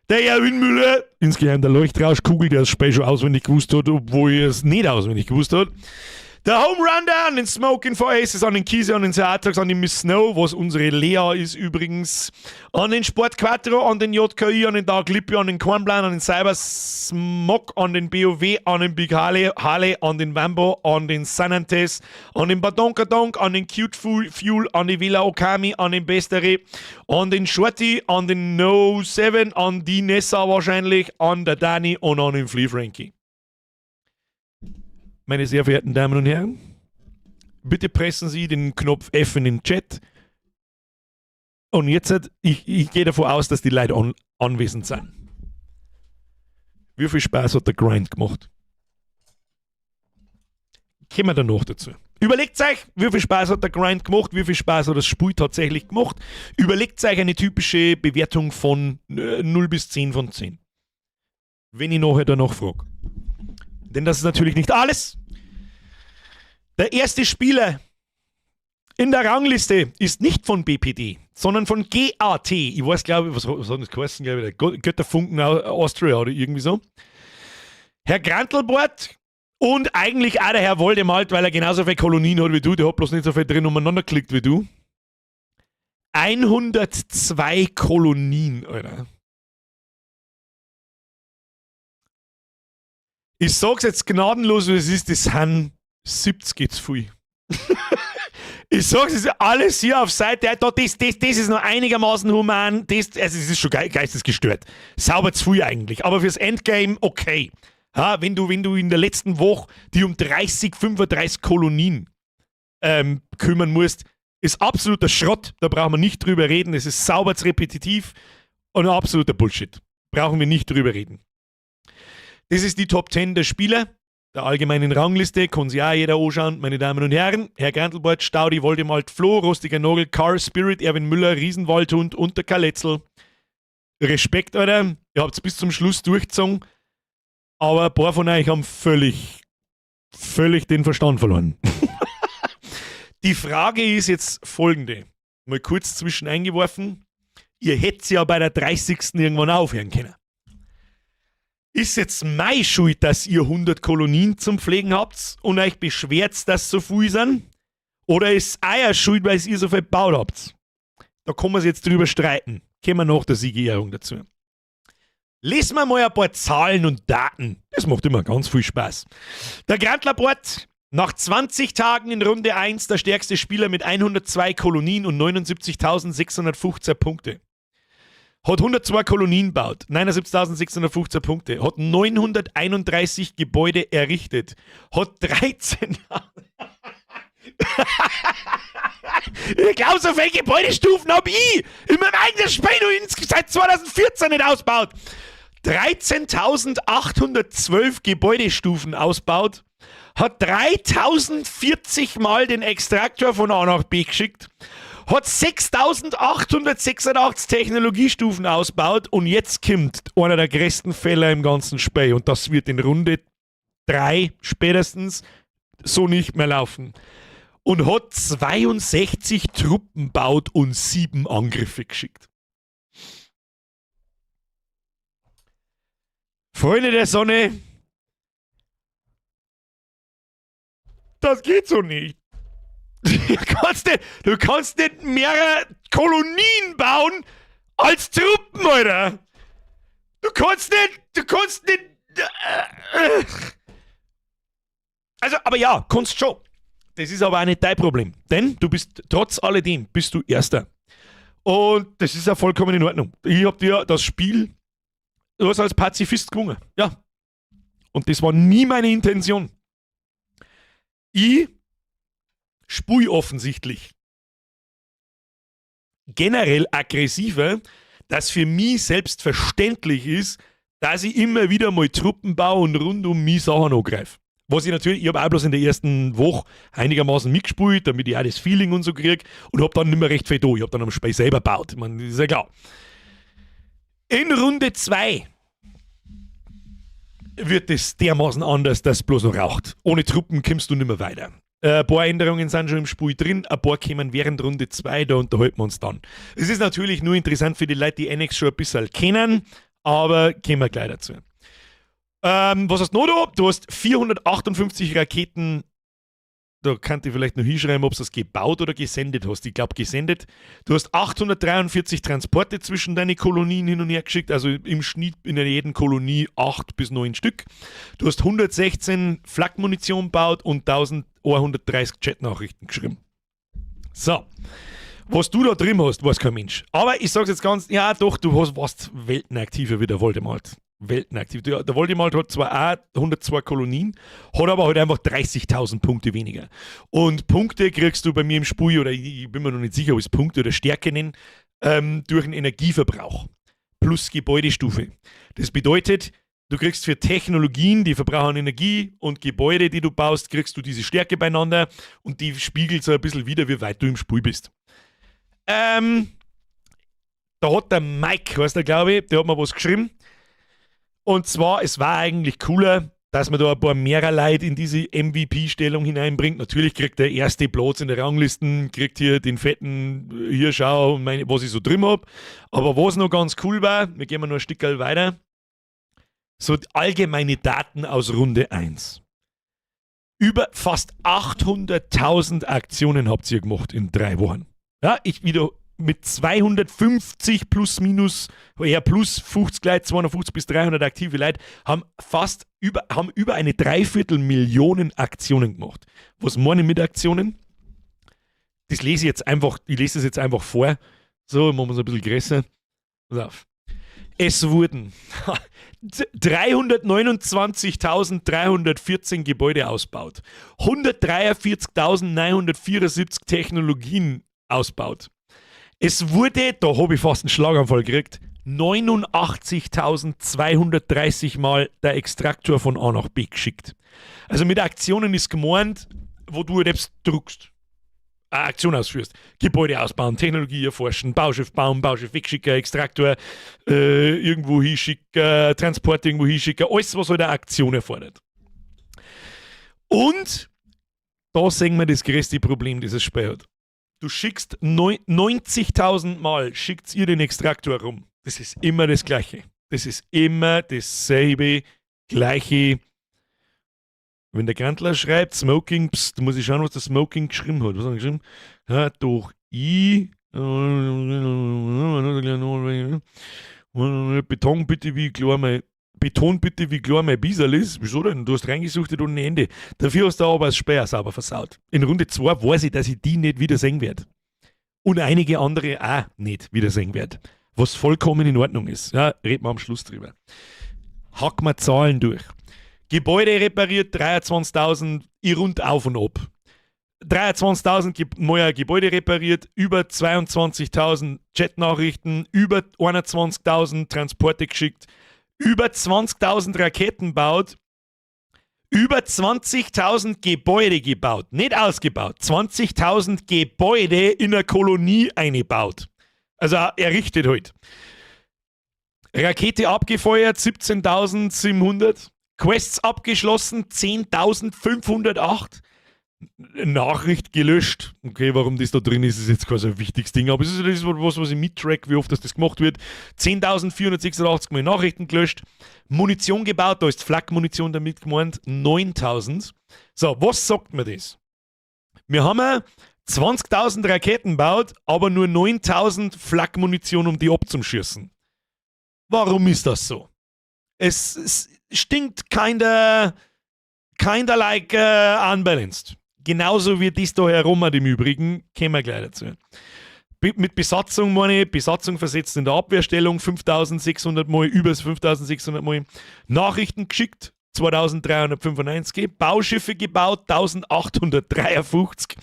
Speaker 1: Der Erwin Müller, insgeheim der Leuchtrauschkugel, der das Spiel schon auswendig gewusst hat, obwohl er es nicht auswendig gewusst hat. Der Home Runner an den Smoking for Aces, an den Kiese, an den Seatax, an den Miss Snow, was unsere Lea ist übrigens, an den Sport Quattro, an den JKI, an den Dark Lippy, an den Kornplan, an den Cyber Smog, an den BOW, an den Big Harley, Harley, an den Wambo, an den Sanantes, an den Badonkadonk, an den Cute Fuel, an die Villa Okami, an den Bestere, an den Shorty, an den No 7, an die Nessa wahrscheinlich, an der Dani und an den Flea Frankie. Meine sehr verehrten Damen und Herren, bitte pressen Sie den Knopf F in den Chat. Und jetzt, ich gehe davon aus, dass die Leute anwesend sind. Wie viel Spaß hat der Grind gemacht? Kommen wir danach dazu. Überlegt euch, wie viel Spaß hat der Grind gemacht, wie viel Spaß hat das Spiel tatsächlich gemacht. Überlegt euch eine typische Bewertung von 0 bis 10 von 10. Wenn ich nachher danach frage. Denn das ist natürlich nicht alles. Der erste Spieler in der Rangliste ist nicht von BPD, sondern von GAT. Ich weiß, glaube ich, was hat das geheißen, glaube ich, der Götterfunken Austria oder irgendwie so. Herr Grantelbord und eigentlich auch der Herr Voldemort, weil er genauso viele Kolonien hat wie du, der hat bloß nicht so viel drin umeinander geklickt wie du. 102 Kolonien, Alter. Ich sag's jetzt gnadenlos, wie es ist, das sind 70 zu viel. Ich sag's jetzt alles hier auf Seite, da, das ist noch einigermaßen human, das, also es ist schon geistesgestört. Sauber zu viel eigentlich, aber fürs Endgame okay. Ha, wenn du in der letzten Woche die um 30, 35 Kolonien kümmern musst, ist absoluter Schrott, da brauchen wir nicht drüber reden, es ist sauber zu repetitiv und absoluter Bullshit. Brauchen wir nicht drüber reden. Das ist die Top 10 der Spieler der allgemeinen Rangliste, kann sich auch jeder anschauen, meine Damen und Herren. Herr Grantelbord, Staudi, Voldemort, Flo, Rostiger Nagel, Car, Spirit, Erwin Müller, Riesenwaldhund und der Kaletzel. Respekt, Alter. Ihr habt's bis zum Schluss durchgezogen, aber ein paar von euch haben völlig, völlig den Verstand verloren. Die Frage ist jetzt folgende. Mal kurz zwischen eingeworfen. Ihr hättet ja bei der 30. irgendwann aufhören können. Ist jetzt meine Schuld, dass ihr 100 Kolonien zum Pflegen habt und euch beschwert, dass so viel sind? Oder ist euer Schuld, weil ihr so viel gebaut habt? Da kann man sich jetzt drüber streiten. Kommen wir nach der Siegerehrung dazu. Lesen wir mal ein paar Zahlen und Daten. Das macht immer ganz viel Spaß. Der Grantlerbord nach 20 Tagen in Runde 1 der stärkste Spieler mit 102 Kolonien und 79.615 Punkte. Hat 102 Kolonien gebaut, 79.615 Punkte, hat 931 Gebäude errichtet, hat 13. Ich glaube, so viele Gebäudestufen hab ich in meinem eigenen Spiel noch seit 2014 nicht ausgebaut. 13.812 Gebäudestufen ausbaut, hat 3040 Mal den Extraktor von A nach B geschickt, hat 6886 Technologiestufen ausgebaut und jetzt kommt einer der größten Fehler im ganzen Spiel und das wird in Runde 3 spätestens so nicht mehr laufen. Und hat 62 Truppen gebaut und 7 Angriffe geschickt. Freunde der Sonne, das geht so nicht. Du kannst nicht mehrere Kolonien bauen als Truppen, Alter. Du kannst nicht, du kannst nicht. Also, aber ja, kannst schon. Das ist aber auch nicht dein Problem, denn du bist trotz alledem bist du Erster. Und das ist ja vollkommen in Ordnung. Ich hab dir das Spiel, du hast als Pazifist gewonnen. Ja. Und das war nie meine Intention. Ich spui offensichtlich generell aggressiver, dass für mich selbstverständlich ist, dass ich immer wieder mal Truppen baue und rund um mich Sachen angreife. Was ich natürlich, ich hab auch bloß in der ersten Woche einigermaßen mitgespielt, damit ich auch das Feeling und so krieg und hab dann nicht mehr recht viel da. Ich hab dann am Spiel selber gebaut. Ich mein, das ist ja klar. In Runde 2 wird es dermaßen anders, dass es bloß noch raucht. Ohne Truppen kommst du nicht mehr weiter. Ein paar Änderungen sind schon im Spiel drin, ein paar kommen während Runde 2, da unterhalten wir uns dann. Es ist natürlich nur interessant für die Leute, die NX schon ein bisschen kennen, aber kommen wir gleich dazu. Was hast du noch da? Du hast 458 Raketen, da kann ich vielleicht noch hinschreiben, ob du das gebaut oder gesendet hast. Ich glaub, gesendet. Du hast 843 Transporte zwischen deine Kolonien hin und her geschickt, also im Schnitt in jeder Kolonie 8 bis 9 Stück. Du hast 116 Flakmunition gebaut und 1130 Chatnachrichten geschrieben. So. Was du da drin hast, weiß kein Mensch. Aber ich sag's jetzt ganz, ja doch, du hast was weltenaktiver wie der Voldemort. Weltenaktiv. Der Voldemort hat zwar auch 102 Kolonien, hat aber halt einfach 30.000 Punkte weniger. Und Punkte kriegst du bei mir im Spiel, oder ich bin mir noch nicht sicher, ob ich es Punkte oder Stärke nenne, durch den Energieverbrauch plus Gebäudestufe. Das bedeutet, du kriegst für Technologien, die verbrauchen Energie, und Gebäude, die du baust, kriegst du diese Stärke beieinander und die spiegelt so ein bisschen wieder, wie weit du im Spiel bist. Da hat der Mike, heißt der, glaube ich, der hat mir was geschrieben. Und zwar, es war eigentlich cooler, dass man da ein paar mehrer Leute in diese M V P-Stellung hineinbringt. Natürlich kriegt der erste Platz in der Ranglisten, kriegt hier den fetten, hier schau, meine, was ich so drin hab. Aber was noch ganz cool war, wir gehen mal noch ein Stück weiter, so allgemeine Daten aus Runde 1. Über fast 800.000 Aktionen habt ihr gemacht in 3 Wochen. Ja, ich wieder mit 250 plus minus, eher plus 50 Leute, 250 bis 300 aktive Leute, haben über eine Dreiviertel Million Aktionen gemacht. Was meine ich mit Aktionen? Das lese ich jetzt einfach, ich lese das jetzt einfach vor. So, machen wir es ein bisschen größer. Pass auf. Es wurden 329.314 Gebäude ausgebaut, 143.974 Technologien ausgebaut. Es wurde, da hab ich fast einen Schlaganfall gekriegt, 89.230 Mal der Extraktor von A nach B geschickt. Also mit Aktionen ist gemeint, wo du selbst druckst, eine Aktion ausführst. Gebäude ausbauen, Technologie erforschen, Bauschiff bauen, Bauschiff wegschicken, Extraktor irgendwo hinschicken, Transport irgendwo hinschicken, alles, was halt eine Aktion erfordert. Und Da sehen wir das größte Problem, dieses Spiel hat. Du schickst 90.000 Mal, schickt ihr den Extraktor rum. Das ist immer das Gleiche. Das ist immer dasselbe, Gleiche. Wenn der Grantler schreibt, Smoking, pst, muss ich schauen, was der Smoking geschrieben hat. Was hat er geschrieben? Ja, doch I. Beton bitte, wie klar mein. Beton bitte, wie klar mein Bisserl ist. Wieso denn? Du hast reingesucht ohne Ende. Dafür hast du aber das Speer sauber versaut. In Runde 2 weiß ich, dass ich die nicht wieder sehen werde. Und einige andere auch nicht wieder sehen werde. Was vollkommen in Ordnung ist. Ja, reden wir am Schluss drüber. Hack mal Zahlen durch. Gebäude repariert, 23.000, ich rund auf und ab. 23.000 neue Gebäude repariert, über 22.000 Chatnachrichten, über 21.000 Transporte geschickt, über 20.000 Raketen baut, über 20.000 Gebäude gebaut, nicht ausgebaut, 20.000 Gebäude in einer Kolonie eingebaut. Also errichtet halt. Rakete abgefeuert, 17.700. Quests abgeschlossen, 10.508. Nachricht gelöscht. Okay, warum das da drin ist, ist jetzt quasi ein wichtiges Ding. Aber es ist, das ist was, was ich mittrack, wie oft das gemacht wird. 10.486 Mal Nachrichten gelöscht. Munition gebaut, da ist Flakmunition damit gemeint, 9.000. So, was sagt mir das? Wir haben 20.000 Raketen gebaut, aber nur 9.000 Flakmunition, um die abzuschießen. Warum ist das so? Es stinkt kinda like unbalanced. Genauso wie das da herum im Übrigen, kommen wir gleich dazu. Mit Besatzung meine ich, Besatzung versetzt in der Abwehrstellung, 5600 Mal, über 5600 Mal. Nachrichten geschickt, 2395, Bauschiffe gebaut, 1853,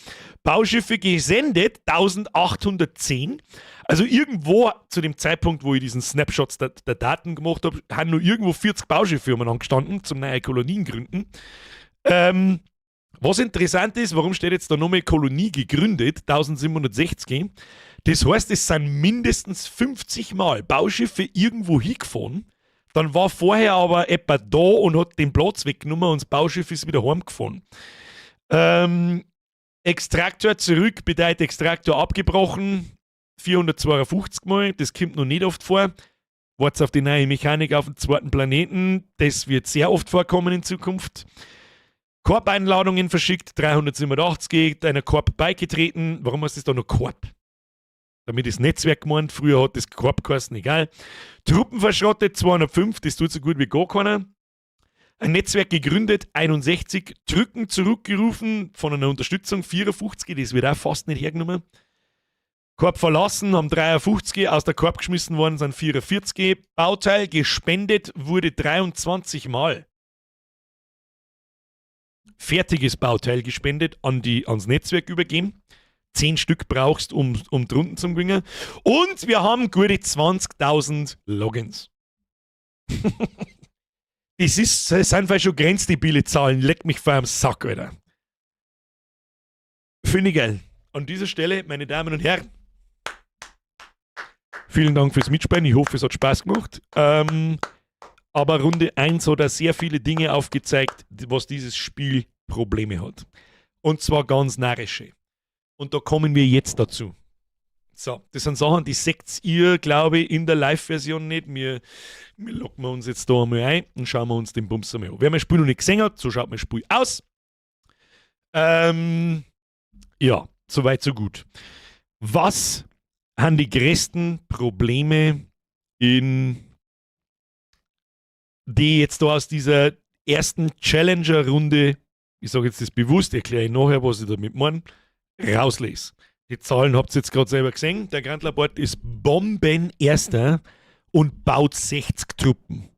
Speaker 1: Bauschiffe gesendet, 1810. Also irgendwo zu dem Zeitpunkt, wo ich diesen Snapshots der Daten gemacht habe, haben nur irgendwo 40 Bauschiffe umeinander gestanden, zum neue Kolonien gründen. Was interessant ist, warum steht jetzt da nochmal Kolonie gegründet, 1760? Das heißt, es sind mindestens 50 Mal Bauschiffe irgendwo hingefahren. Dann war vorher aber jemand da und hat den Platz weggenommen und das Bauschiff ist wieder heimgefahren. Extraktor zurück bedeutet Extraktor abgebrochen, 452 Mal, das kommt noch nicht oft vor. Wart's auf die neue Mechanik auf dem zweiten Planeten, das wird sehr oft vorkommen in Zukunft. Korb-Einladungen verschickt, 387, einer Korb beigetreten. Warum heißt das da noch Korb? Damit ist Netzwerk gemeint, früher hat das Korb geheißen, egal. Truppen verschrottet, 205, das tut so gut wie gar keiner. Ein Netzwerk gegründet, 61, Drücken zurückgerufen von einer Unterstützung, 54, das wird auch fast nicht hergenommen. Korb verlassen, haben 53, aus der Korb geschmissen worden sind 44. Bauteil gespendet wurde 23 Mal. Fertiges Bauteil gespendet, ans Netzwerk übergeben. 10 Stück brauchst, um drunten zu bringen. Und wir haben gute 20.000 Logins. Das sind einfach schon grenzdebile Zahlen. Leck mich vor am Sack, Alter. Finde ich geil. An dieser Stelle, meine Damen und Herren, vielen Dank fürs Mitspielen. Ich hoffe, es hat Spaß gemacht. Aber Runde 1 hat er sehr viele Dinge aufgezeigt, was dieses Spiel Probleme hat. Und zwar ganz narrische. Und da kommen wir jetzt dazu. So, das sind Sachen, die seht ihr, glaube ich, in der Live-Version nicht. Wir locken uns jetzt da einmal ein und schauen wir uns den Bums einmal an. Wer mein Spiel noch nicht gesehen hat, so schaut mein Spiel aus. Ja, soweit, so gut. Was haben die größten Probleme in die jetzt da aus dieser ersten Challenger-Runde, ich sage jetzt das bewusst, erkläre ich nachher, was ich damit meine, rauslese. Die Zahlen habt ihr jetzt gerade selber gesehen. Der Grantlerbart ist Bombenerster und baut 60 Truppen.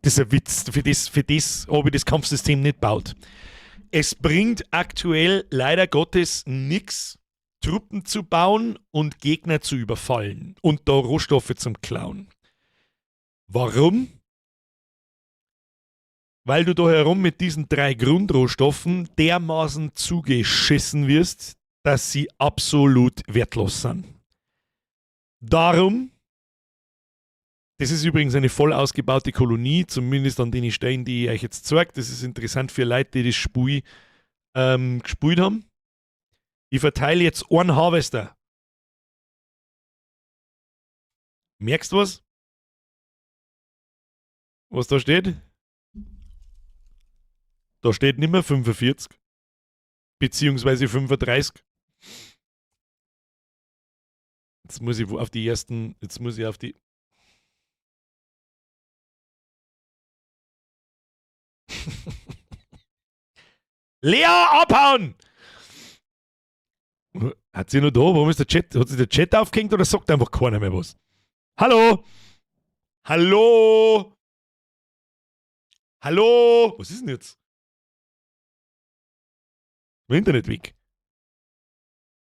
Speaker 1: Das ist ein Witz. Für das habe ich das Kampfsystem nicht gebaut. Es bringt aktuell leider Gottes nichts, Truppen zu bauen und Gegner zu überfallen und da Rohstoffe zum Klauen. Warum? Weil du da herum mit diesen 3 Grundrohstoffen dermaßen zugeschissen wirst, dass sie absolut wertlos sind. Darum, das ist übrigens eine voll ausgebaute Kolonie, zumindest an den Stellen, die ich euch jetzt zeige. Das ist interessant für Leute, die das Spiel gespielt haben. Ich verteile jetzt einen Harvester. Merkst du was? Was da steht? Da steht nicht mehr 45. Beziehungsweise 35. Jetzt muss ich auf die ersten. Jetzt muss ich auf die. Lea, abhauen! Hat sie nur da? Warum ist der Chat? Hat sich der Chat aufgehängt oder sagt einfach keiner mehr was? Hallo? Hallo? Hallo? Was ist denn jetzt? Mein Internet weg.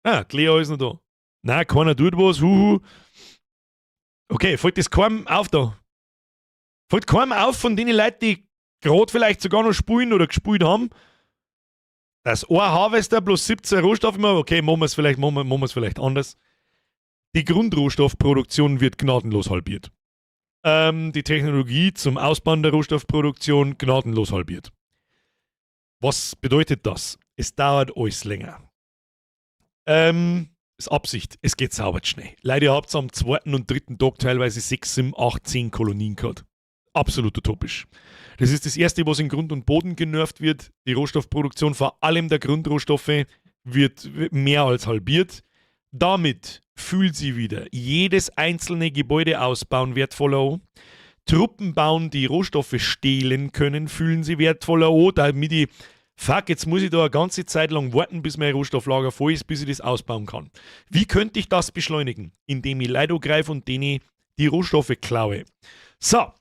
Speaker 1: Ah, Cleo ist noch da. Nein, keiner tut was. Huhu. Okay, fällt das keinem auf da? Fällt keinem auf von den Leuten, die gerade vielleicht sogar noch spielen oder gespielt haben, dass ein Harvester plus 17 Rohstoffe machen? Okay, machen wir es vielleicht, machen wir's vielleicht anders. Die Grundrohstoffproduktion wird gnadenlos halbiert. Die Technologie zum Ausbauen der Rohstoffproduktion gnadenlos halbiert. Was bedeutet das? Es dauert alles länger. Ist Absicht, es geht sauber schnell. Leider habt ihr am zweiten und dritten Tag teilweise 6, 7, 8, 10 Kolonien gehabt. Absolut utopisch. Das ist das Erste, was in Grund und Boden genervt wird. Die Rohstoffproduktion, vor allem der Grundrohstoffe, wird mehr als halbiert. Damit fühlt sie wieder jedes einzelne Gebäude ausbauen wertvoller. Truppen bauen, die Rohstoffe stehlen können, fühlen sie wertvoller an, damit ich, fuck, jetzt muss ich da eine ganze Zeit lang warten, bis mein Rohstofflager voll ist, bis ich das ausbauen kann. Wie könnte ich das beschleunigen? Indem ich Leute angreife und denen die Rohstoffe klaue. So,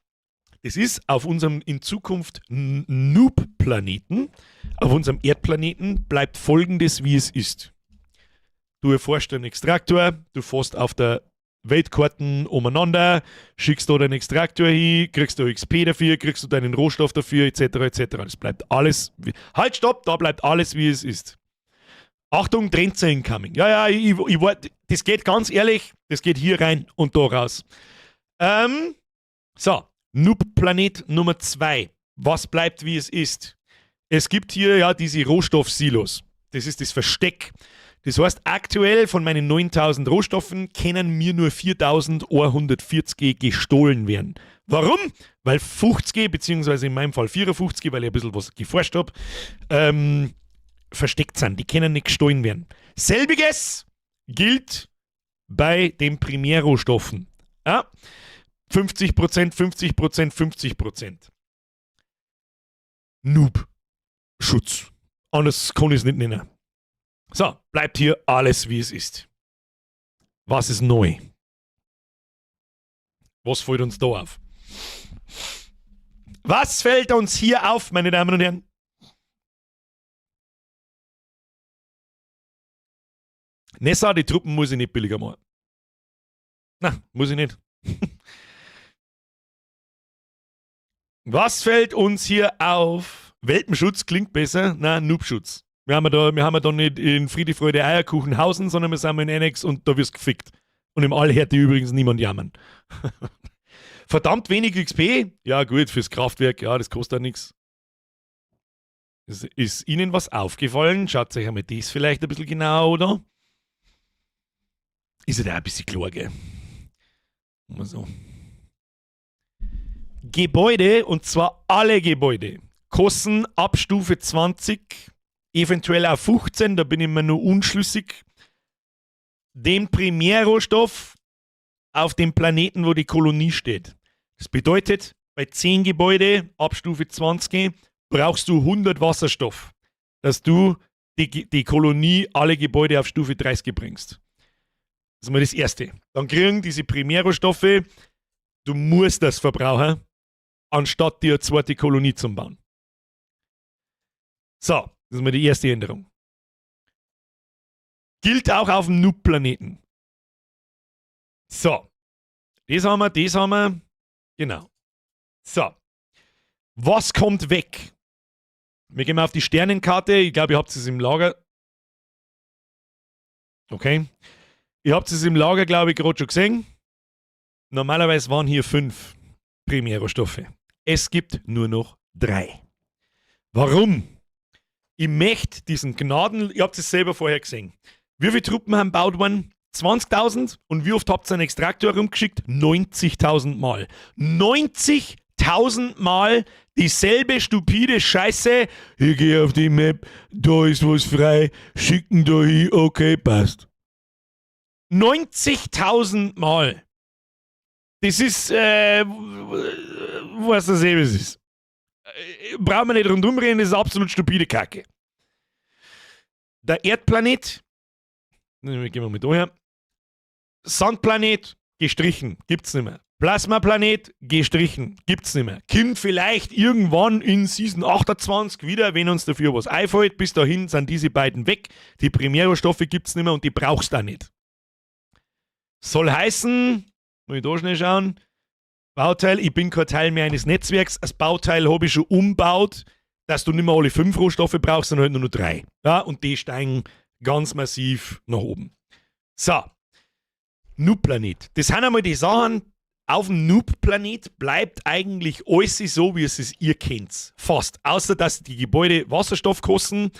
Speaker 1: das ist auf unserem in Zukunft Noob-Planeten, auf unserem Erdplaneten, bleibt Folgendes, wie es ist. Du erforschst einen Extraktor, du fährst auf der Weltkarten umeinander, schickst da deinen Extraktor hin, kriegst du XP dafür, kriegst du deinen Rohstoff dafür, etc., etc. Das bleibt alles. Halt, stopp, da bleibt alles, wie es ist. Achtung, Trenzer incoming. Ja, ja, ich wollt, das geht ganz ehrlich, das geht hier rein und da raus. So, Noob-Planet Nummer 2. Was bleibt, wie es ist? Es gibt hier ja diese Rohstoffsilos. Das ist das Versteck. Das heißt, aktuell von meinen 9000 Rohstoffen können mir nur 4140 gestohlen werden. Warum? Weil 50, beziehungsweise in meinem Fall 54, weil ich ein bisschen was geforscht hab, versteckt sind. Die können nicht gestohlen werden. Selbiges gilt bei den Primärrohstoffen. Ja? 50%, 50%, 50%. Noob. Schutz. Anders kann ich es nicht nennen. So, bleibt hier alles, wie es ist. Was ist neu? Was fällt uns da auf? Was fällt uns hier auf, meine Damen und Herren? Nessa, die Truppen muss ich nicht billiger machen. Na, muss ich nicht. Was fällt uns hier auf? Welpenschutz klingt besser. Na, Noobschutz. Wir haben ja da nicht in Friede, Freude, Eierkuchen Hausen, sondern wir sind in Annex und da wirst du gefickt. Und im All hört übrigens niemand jammern. Verdammt wenig XP? Ja gut, fürs Kraftwerk, ja, das kostet ja nichts. Ist Ihnen was aufgefallen? Schaut euch einmal das vielleicht ein bisschen genau, oder? Ist ja da ein bisschen klar, gell? Mal so. Gebäude, und zwar alle Gebäude, kosten ab Stufe 20, eventuell auch 15, da bin ich mir nur unschlüssig, den Primärrohstoff auf dem Planeten, wo die Kolonie steht. Das bedeutet, bei 10 Gebäude ab Stufe 20 brauchst du 100 Wasserstoff, dass du die Kolonie, alle Gebäude auf Stufe 30 bringst. Das ist mal das Erste. Dann kriegen diese Primärrohstoffe, du musst das verbrauchen, anstatt dir eine zweite Kolonie zu bauen. So, das ist mal die erste Änderung. Gilt auch auf dem Noob-Planeten. So, das haben wir, das haben wir. Genau. So, was kommt weg? Wir gehen mal auf die Sternenkarte. Ich glaube, ihr habt es im Lager. Okay. Ihr habt es im Lager, glaube ich, gerade schon gesehen. Normalerweise waren hier 5 Primärrohstoffe. Es gibt nur noch 3. Warum? Ich möchte diesen Gnaden, ihr habt es selber vorher gesehen. Wie viele Truppen haben gebaut worden? 20.000. Und wie oft habt ihr einen Extraktor rumgeschickt? 90.000 Mal. 90.000 Mal dieselbe stupide Scheiße. Ich gehe auf die Map, da ist was frei, schicken da hin, okay, passt. 90.000 Mal. Das ist, was das eben ist. Brauchen wir nicht rundum reden, das ist absolut stupide Kacke. Der Erdplanet, gehen wir mit daher. Sandplanet, gestrichen, gibt's nicht mehr. Plasmaplanet, gestrichen, gibt's nicht mehr. Kommt vielleicht irgendwann in Season 28 wieder, wenn uns dafür was einfällt. Bis dahin sind diese beiden weg. Die Primärrohstoffe gibt's nicht mehr und die brauchst du auch nicht. Soll heißen, muss ich da schnell schauen, Bauteil, ich bin kein Teil mehr eines Netzwerks. Das Bauteil habe ich schon umbaut, dass du nicht mehr alle 5 Rohstoffe brauchst, sondern halt nur noch 3. Ja, und die steigen ganz massiv nach oben. So, Noob-Planet. Das sind einmal die Sachen. Auf dem Noob-Planet bleibt eigentlich alles so, wie es ist, ihr kennt. Fast. Außer, dass die Gebäude Wasserstoff kosten,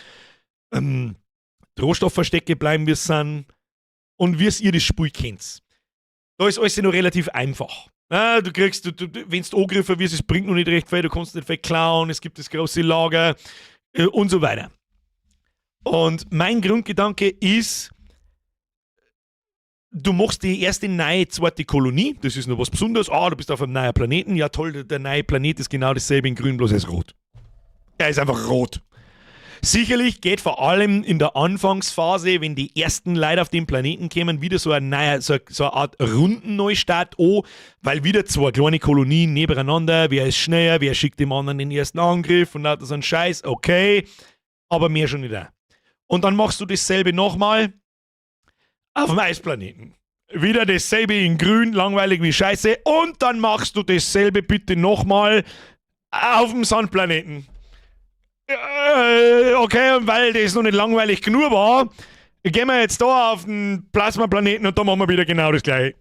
Speaker 1: Rohstoffverstecke bleiben, wie es sind und wie es ihr das Spiel kennt. Da ist alles noch relativ einfach. Ja, du kriegst, du, du, wenn du angegriffen wirst, es bringt noch nicht recht viel, du kannst nicht viel klauen, es gibt das große Lager und so weiter. Und mein Grundgedanke ist, du machst die erste neue zweite Kolonie, das ist noch was Besonderes, ah, du bist auf einem neuen Planeten, ja toll, der neue Planet ist genau dasselbe in grün, bloß er ist rot. Er ist einfach rot. Sicherlich geht vor allem in der Anfangsphase, wenn die ersten Leute auf den Planeten kämen, wieder so ein neuer, so, so eine Art Rundenneustart an, weil wieder zwei kleine Kolonien nebeneinander, wer ist schneller, wer schickt dem anderen den ersten Angriff und lauter so ein Scheiß, okay, aber mehr schon nicht. Und dann machst du dasselbe nochmal auf dem Eisplaneten. Wieder dasselbe in grün, langweilig wie Scheiße, und dann machst du dasselbe bitte nochmal auf dem Sandplaneten. Okay, und weil das noch nicht langweilig genug war, gehen wir jetzt da auf den Plasmaplaneten und da machen wir wieder genau das Gleiche.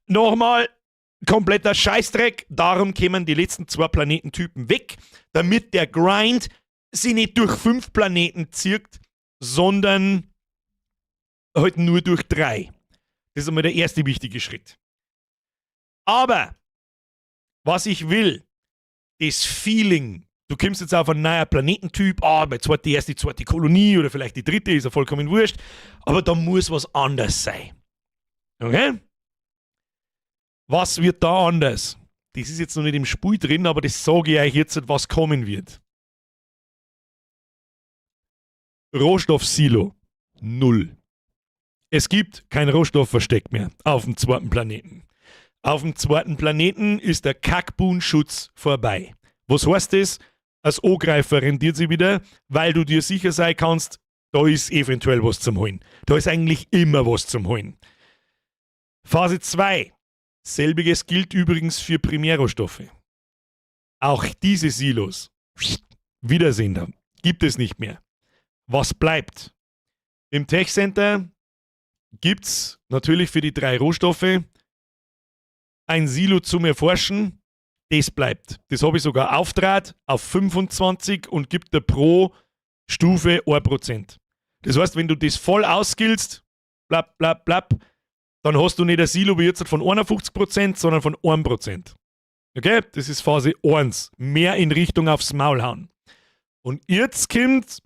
Speaker 1: Nochmal, kompletter Scheißdreck, darum kämen die letzten 2 Planetentypen weg, damit der Grind sie nicht durch 5 Planeten zirkt, sondern halt nur durch 3. Das ist einmal der erste wichtige Schritt. Aber, was ich will, das Feeling. Du kommst jetzt auf einen neuen Planetentyp, ah, meine zweite, die erste, zweite Kolonie oder vielleicht die dritte, ist ja vollkommen wurscht, aber da muss was anders sein. Okay? Was wird da anders? Das ist jetzt noch nicht im Spiel drin, aber das sage ich euch jetzt, was kommen wird. Rohstoffsilo. 0. Es gibt kein Rohstoffversteck mehr auf dem zweiten Planeten. Auf dem zweiten Planeten ist der Kackbuhn-Schutz vorbei. Was heißt das? Als Angreifer rendiert sich wieder, weil du dir sicher sein kannst, da ist eventuell was zum Holen. Da ist eigentlich immer was zum Holen. Phase 2. Selbiges gilt übrigens für Primärrohstoffe. Auch diese Silos, Wiedersehen da, gibt es nicht mehr. Was bleibt? Im Tech Center gibt's natürlich für die 3 Rohstoffe ein Silo zum Erforschen. Das bleibt. Das habe ich sogar auftrat auf 25 und gibt dir pro Stufe 1%. Das heißt, wenn du das voll ausskillst, blab, blab, blab, dann hast du nicht ein Silo wie jetzt von 51%, sondern von 1%. Okay? Das ist Phase 1. Mehr in Richtung aufs Maul hauen. Und jetzt kommt,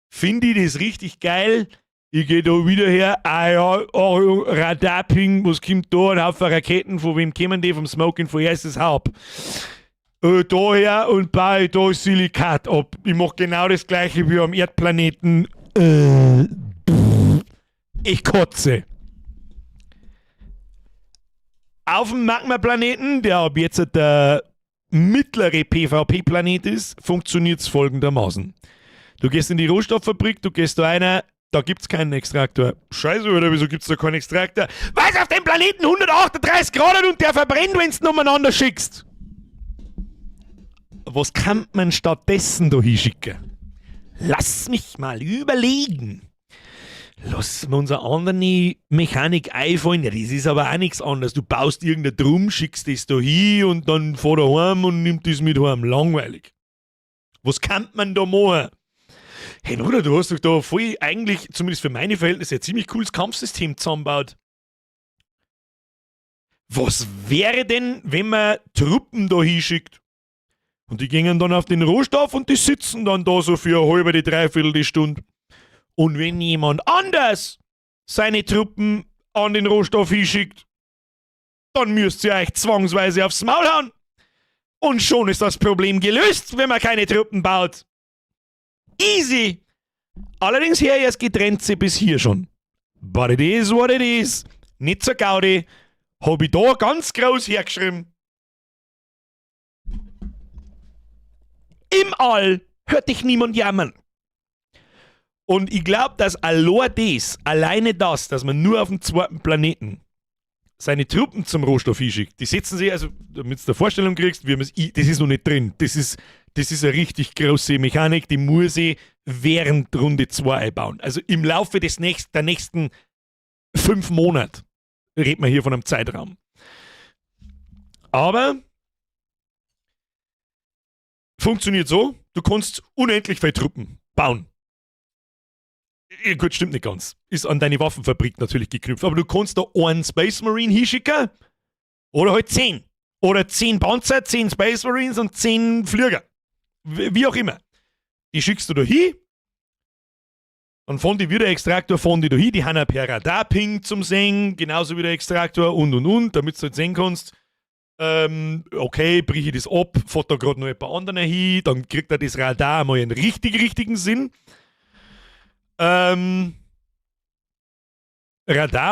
Speaker 1: finde ich das richtig geil, ich geh da wieder her, ah ja, oh, Radarping, was kommt da? Ein Haufen Raketen, von wem kommen die? Vom Smoking, von erstes Haupt. Daher und bei, da ist Silikat ab. Ich mach genau das gleiche wie am Erdplaneten. Ich kotze. Auf dem Magma-Planeten, der ab jetzt der mittlere P V P-Planet ist, funktioniert's folgendermaßen. Du gehst in die Rohstofffabrik, du gehst da rein, da gibt's keinen Extraktor. Scheiße, oder wieso gibt's da keinen Extraktor? Weil's auf dem Planeten 138 Grad hat und der verbrennt, wenn's ihn umeinander schickst. Was kann man stattdessen da hinschicken? Lass mich mal überlegen. Lass mir unsere andere Mechanik einfallen. Ja, das ist aber auch nichts anderes. Du baust irgendein Drum, schickst das da hin und dann fahr er heim und nimmt das mit heim. Langweilig. Was kann man da machen? Hey Bruder, du hast doch da voll eigentlich, zumindest für meine Verhältnisse, ein ziemlich cooles Kampfsystem zusammengebaut. Was wäre denn, wenn man Truppen da hinschickt? Und die gingen dann auf den Rohstoff und die sitzen dann da so für eine halbe, die dreiviertel die Stunde. Und wenn jemand anders seine Truppen an den Rohstoff hinschickt, dann müsst ihr euch zwangsweise aufs Maul hauen. Und schon ist das Problem gelöst, wenn man keine Truppen baut. Easy! Allerdings hier erst getrennt sie bis hier schon. But it is what it is. Nicht zur Gaudi. Hab ich da ganz groß hergeschrieben. Im All hört dich niemand jammern. Und ich glaube, dass allein das, alleine das, dass man nur auf dem zweiten Planeten seine Truppen zum Rohstoff hinschickt, die setzen sich, also damit du eine Vorstellung kriegst, wie das ist noch nicht drin. Das ist eine richtig große Mechanik, die muss ich während Runde 2 einbauen. Also im Laufe der nächsten 5 Monate redet man hier von einem Zeitraum. Aber funktioniert so, du kannst unendlich viele Truppen bauen. Ja, gut, stimmt nicht ganz. Ist an deine Waffenfabrik natürlich geknüpft. Aber du kannst da einen Space Marine hinschicken oder halt 10. Oder 10 Panzer, 10 Space Marines und 10 Flieger. Wie auch immer. Die schickst du da hin. Dann fahren die wieder Extraktor, fahren die da hin. Die haben auch per Radar-Ping zum Sehen, genauso wie der Extraktor und, damit du halt sehen kannst, okay, brich ich das ab, fährt da gerade noch ein paar andere hin, dann kriegt er das Radar mal einen richtig, richtigen Sinn. Radar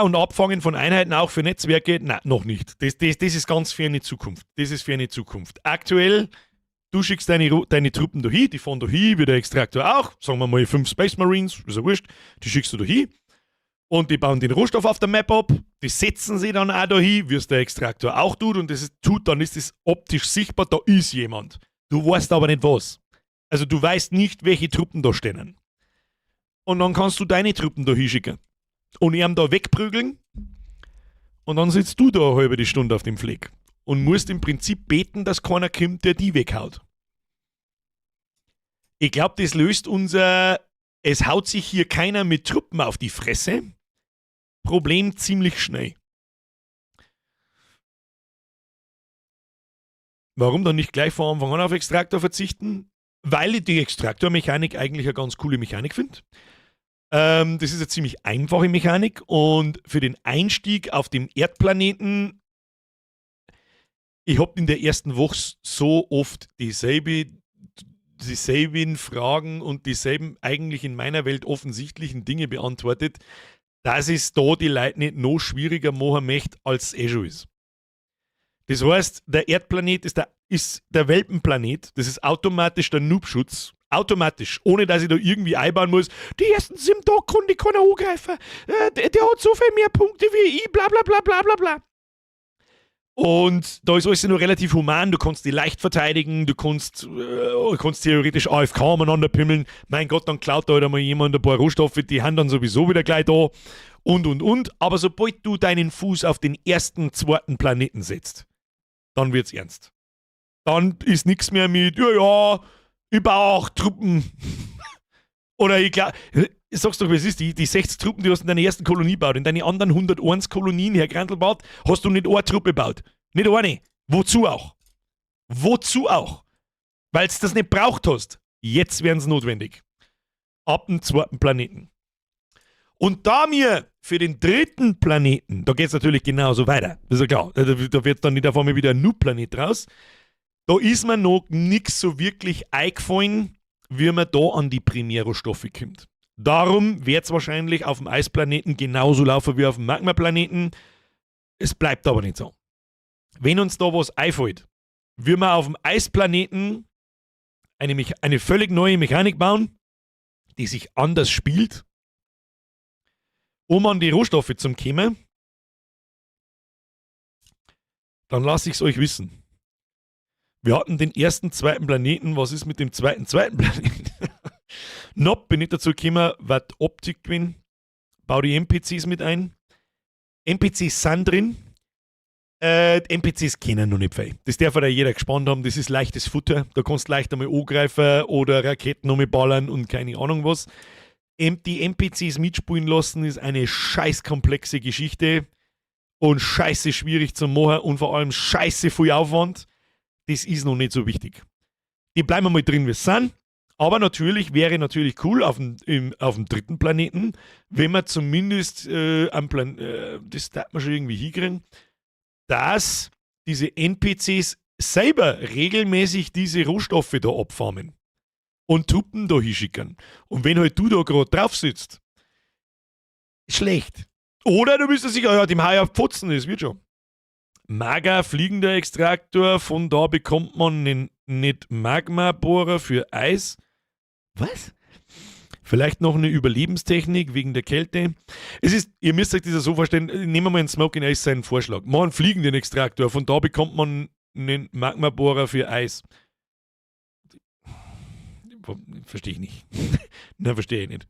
Speaker 1: und Abfangen von Einheiten auch für Netzwerke? Nein, noch nicht. Das ist ganz ferne Zukunft. Das ist ferne Zukunft. Aktuell, du schickst deine Truppen da hin, die fahren da hin, wie der Extraktor auch. Sagen wir mal fünf Space Marines, ist ja wurscht. Die schickst du da hin. Und die bauen den Rohstoff auf der Map ab. Die setzen sie dann auch da hin, wie es der Extraktor auch tut. Und das ist, tut, dann ist es optisch sichtbar, da ist jemand. Du weißt aber nicht was. Also du weißt nicht, welche Truppen da stehen. Und dann kannst du deine Truppen da hinschicken und ihn da wegprügeln. Und dann sitzt du da eine halbe die Stunde auf dem Fleck und musst im Prinzip beten, dass keiner kommt, der die weghaut. Ich glaube, das löst unser "Es haut sich hier keiner mit Truppen auf die Fresse" Problem ziemlich schnell. Warum dann nicht gleich von Anfang an auf Extraktor verzichten? Weil ich die Extraktormechanik eigentlich eine ganz coole Mechanik finde. Das ist eine ziemlich einfache Mechanik und für den Einstieg auf dem Erdplaneten, ich habe in der ersten Woche so oft dieselben Fragen und dieselben eigentlich in meiner Welt offensichtlichen Dinge beantwortet, dass es da die Leute nicht noch schwieriger machen möchte, als es eh schon ist. Das heißt, der Erdplanet ist der Welpenplanet, das ist automatisch der Noobschutz. Automatisch, ohne dass ich da irgendwie einbauen muss. Die ersten 7 Tage konnte ich keiner angreifen. Der hat so viel mehr Punkte wie ich, bla bla bla bla bla bla. Und da ist alles noch relativ human, du kannst die leicht verteidigen, du kannst theoretisch AFK umeinander pimmeln. Mein Gott, dann klaut da halt einmal jemand ein paar Rohstoffe, die haben dann sowieso wieder gleich da und, und. Aber sobald du deinen Fuß auf den ersten, zweiten Planeten setzt, dann wird's ernst. Dann ist nichts mehr mit, ja, ich baue auch Truppen. Oder ich glaube, sag's doch, was ist, die 60 Truppen, die hast du in deiner ersten Kolonie gebaut, in deine anderen 101 Kolonien, Herr Grantelbart, hast du nicht eine Truppe gebaut. Nicht eine. Wozu auch? Wozu auch? Weil du das nicht braucht hast. Jetzt werden sie notwendig. Ab dem zweiten Planeten. Und da mir für den dritten Planeten, da geht es natürlich genauso weiter. Das ist ja klar. Da wird dann nicht auf einmal wieder ein Noob-Planet raus. Da ist mir noch nichts so wirklich eingefallen, wie man da an die Primärrohstoffe kommt. Darum wird es wahrscheinlich auf dem Eisplaneten genauso laufen wie auf dem Magmaplaneten. Es bleibt aber nicht so. Wenn uns da was einfällt, wir wir auf dem Eisplaneten eine völlig neue Mechanik bauen, die sich anders spielt, um an die Rohstoffe zu kommen, dann lasse ich es euch wissen. Wir hatten den ersten, zweiten Planeten. Was ist mit dem zweiten, zweiten Planeten? Nope, bin nicht dazu gekommen, was Optik gewesen. Bau die NPCs mit ein. NPCs sind drin. Die NPCs kennen noch nicht viel. Das darf ja jeder gespannt haben. Das ist leichtes Futter. Da kannst du leicht einmal angreifen oder Raketen nochmal ballern und keine Ahnung was. Die NPCs mitspielen lassen ist eine scheiß komplexe Geschichte und scheiße schwierig zu machen und vor allem scheiße viel Aufwand. Das ist noch nicht so wichtig. Die bleiben mal drin, wie sie sind. Aber natürlich wäre natürlich cool auf dem dritten Planeten, wenn man zumindest am Plan das darf man schon irgendwie hinkriegen, dass diese NPCs selber regelmäßig diese Rohstoffe da abfarmen und Truppen da hinschicken. Und wenn halt du da gerade drauf sitzt, schlecht. Oder du bist dir sicher, ja, dem hau ich auf Pfotzen, das wird schon. Mager fliegender Extraktor, von da bekommt man einen nicht Magma-Bohrer für Eis. Was? Vielleicht noch eine Überlebenstechnik wegen der Kälte. Es ist, ihr müsst euch das ja so vorstellen, nehmen wir mal einen Smoking Ace seinen Vorschlag. Mach einen fliegenden Extraktor, von da bekommt man einen Magma-Bohrer für Eis. Verstehe ich nicht. Nein, verstehe ich nicht.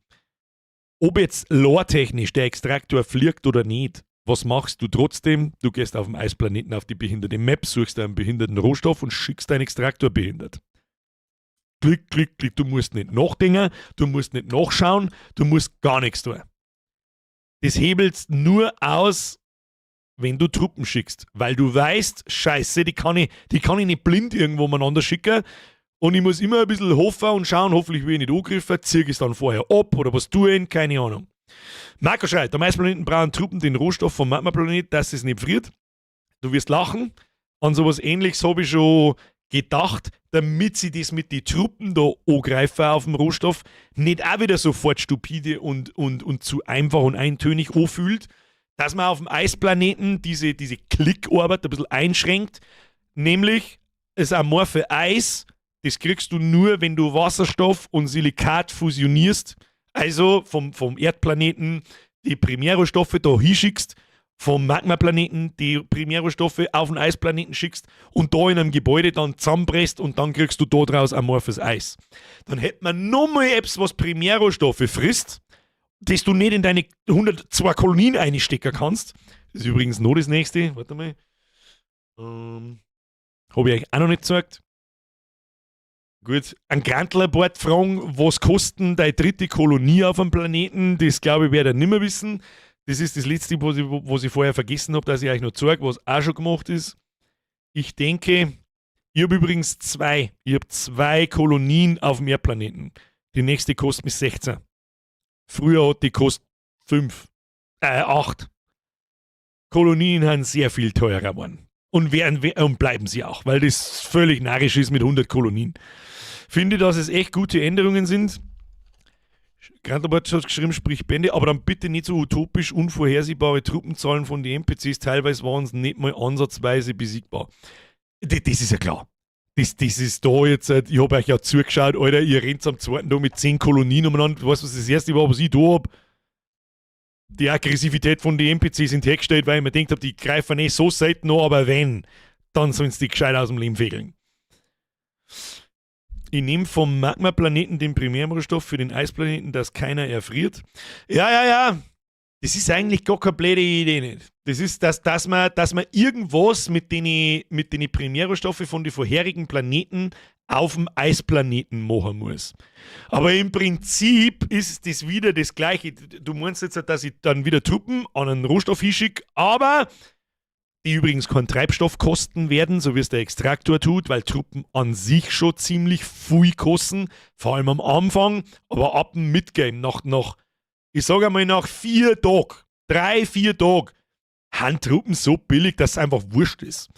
Speaker 1: Ob jetzt lore-technisch der Extraktor fliegt oder nicht, was machst du trotzdem? Du gehst auf dem Eisplaneten auf die behinderte Map, suchst einen behinderten Rohstoff und schickst deinen Extraktor behindert. Klick, klick, klick. Du musst nicht nachdenken, du musst nicht nachschauen, du musst gar nichts tun. Das hebelst nur aus, wenn du Truppen schickst, weil du weißt, scheiße, die kann ich nicht blind irgendwo umeinander schicken und ich muss immer ein bisschen hoffen und schauen, hoffentlich werde ich nicht angegriffen, zieh ich es dann vorher ab oder was tue ich, keine Ahnung. Marco schreibt, am Eisplaneten brauchen Truppen den Rohstoff vom Magma-Planet, dass es nicht friert. Du wirst lachen. An sowas Ähnliches habe ich schon gedacht, damit sie das mit den Truppen da angreifen auf dem Rohstoff, nicht auch wieder sofort stupide und zu einfach und eintönig anfühlt, dass man auf dem Eisplaneten diese Klickarbeit ein bisschen einschränkt, nämlich das amorphe Eis, das kriegst du nur, wenn du Wasserstoff und Silikat fusionierst, also vom Erdplaneten die Primärrohstoffe da hinschickst, vom Magmaplaneten die Primärrohstoffe auf den Eisplaneten schickst und da in einem Gebäude dann zusammenpresst und dann kriegst du da draus amorphes Eis. Dann hätte man nochmal etwas, was Primärrohstoffe frisst, das du nicht in deine 102 Kolonien einstecken kannst. Das ist übrigens noch das nächste. Warte mal. Habe ich euch auch noch nicht gezeigt. Gut, ein Grantlerbord fragen, was kosten deine dritte Kolonie auf dem Planeten? Das, glaube ich, werde ich nicht mehr wissen. Das ist das letzte, was ich vorher vergessen habe, dass ich euch noch zeige, was auch schon gemacht ist. Ich denke, ich habe übrigens zwei. Ich habe zwei Kolonien auf dem Erdplaneten. Die nächste kostet mich 16. Früher hat die kostet 5, 8. Kolonien sind sehr viel teurer geworden. Und werden und bleiben sie auch, weil das völlig narrisch ist mit 100 Kolonien. Finde, dass es echt gute Änderungen sind. Grantelbart hat geschrieben, sprich Bände, aber dann bitte nicht so utopisch unvorhersehbare Truppenzahlen von den NPCs. Teilweise waren sie nicht mal ansatzweise besiegbar. Das ist ja klar. Das ist da jetzt, ich habe euch ja zugeschaut, Alter, ihr rennt am zweiten Tag mit 10 Kolonien umeinander. Weißt du, was das erste war, was ich da hab? Die Aggressivität von den NPCs sind hergestellt, weil ich mir gedacht habe, die greifen nicht so selten an, aber wenn, dann sollen sie die gescheit aus dem Leben fegeln. Ich nehme vom Magma-Planeten den Primärrohstoff für den Eisplaneten, dass keiner erfriert. Ja. Das ist eigentlich gar keine blöde Idee nicht. Das ist, dass man irgendwas mit den Primärrohstoffen von den vorherigen Planeten auf dem Eisplaneten machen muss. Aber im Prinzip ist das wieder das Gleiche. Du meinst jetzt, dass ich dann wieder Truppen an einen Rohstoff hinschicke, aber die übrigens keinen Treibstoff kosten werden, so wie es der Extraktor tut, weil Truppen an sich schon ziemlich viel kosten, vor allem am Anfang, aber ab dem Midgame, nach ich sage einmal nach 4 Tagen, 3, 4 Tagen, haben Truppen so billig, dass es einfach wurscht ist.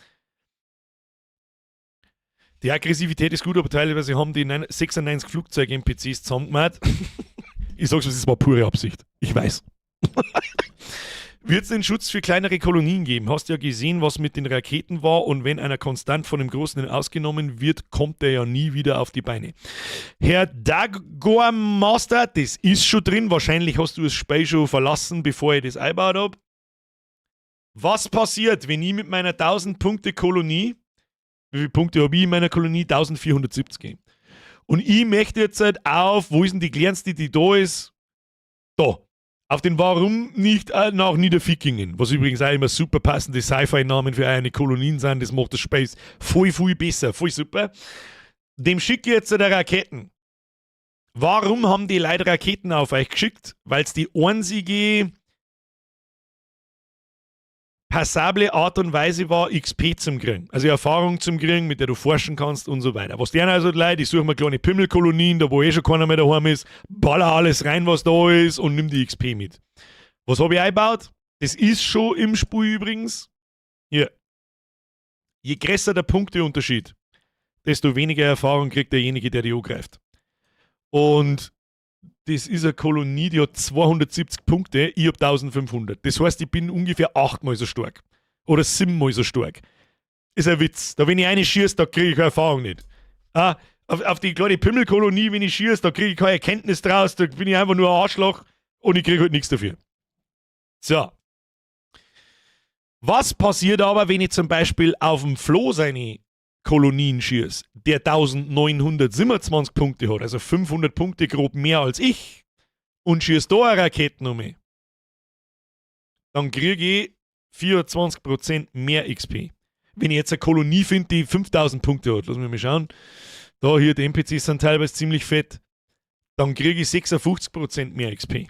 Speaker 1: Die Aggressivität ist gut, aber teilweise haben die 96 Flugzeug-NPCs zusammengemacht. Ich sag's, es war pure Absicht. Ich weiß. Wird es einen Schutz für kleinere Kolonien geben? Hast ja gesehen, was mit den Raketen war, und wenn einer konstant von dem Großen ausgenommen wird, kommt er ja nie wieder auf die Beine. Herr Dagor Master, das ist schon drin. Wahrscheinlich hast du das Spiel schon verlassen, bevor ich das eingebaut habe. Was passiert, wenn ich mit meiner 1000 Punkte Kolonie, wie viele Punkte habe ich in meiner Kolonie? 1470. Und ich möchte jetzt halt auf, wo ist denn die kleinste, die da ist? Da. Auf den Warum nicht nach Niederfickingen, was übrigens auch immer super passende Sci-Fi-Namen für eine Kolonien sind, das macht das Space voll, voll besser, voll super. Dem schicke ich jetzt der Raketen. Warum haben die Leute Raketen auf euch geschickt? Weil es die einzige passable Art und Weise war, XP zum kriegen. Also Erfahrung zum kriegen, mit der du forschen kannst und so weiter. Was die also Leute, ich suche mir kleine Pimmelkolonien, da wo eh schon keiner mehr daheim ist, baller alles rein, was da ist und nimm die XP mit. Was habe ich eingebaut? Das ist schon im Spiel übrigens. Hier. Je größer der Punkteunterschied, desto weniger Erfahrung kriegt derjenige, der die angreift. Und das ist eine Kolonie, die hat 270 Punkte, ich hab 1500. Das heißt, ich bin ungefähr achtmal so stark. Oder siebenmal so stark. Ist ein Witz. Da, wenn ich eine schieße, da kriege ich keine Erfahrung nicht. Ah, auf die kleine Pimmelkolonie, wenn ich schieße, da kriege ich keine Erkenntnis draus, da bin ich einfach nur ein Arschloch und ich kriege halt nichts dafür. So. Was passiert aber, wenn ich zum Beispiel auf dem Flo seine Kolonien schieße, der 1927 Punkte hat, also 500 Punkte grob mehr als ich, und schießt da eine Raketen um mich, dann kriege ich 24% mehr XP. Wenn ich jetzt eine Kolonie finde, die 5000 Punkte hat, lass mich mal schauen, da hier die NPCs sind teilweise ziemlich fett, dann kriege ich 56% mehr XP.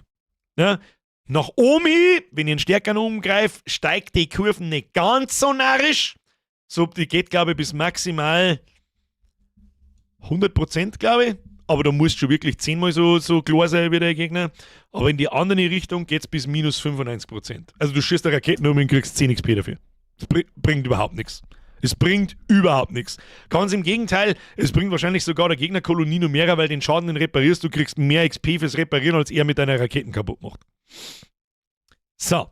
Speaker 1: Ja? Nach oben hin, wenn ich einen stärkeren umgreife, steigt die Kurve nicht ganz so narrisch. So, die geht, glaube ich, bis maximal 100%, glaube ich. Aber da musst du schon wirklich zehnmal so klar sein wie der Gegner. Aber in die andere Richtung geht es bis minus 95%. Also du schießt eine Raketen um und kriegst 10 XP dafür. Das bringt überhaupt nichts. Es bringt überhaupt nichts. Ganz im Gegenteil, es bringt wahrscheinlich sogar der Gegnerkolonie noch mehr, weil den Schaden den reparierst, du kriegst mehr XP fürs Reparieren, als er mit deiner Raketen kaputt macht. So.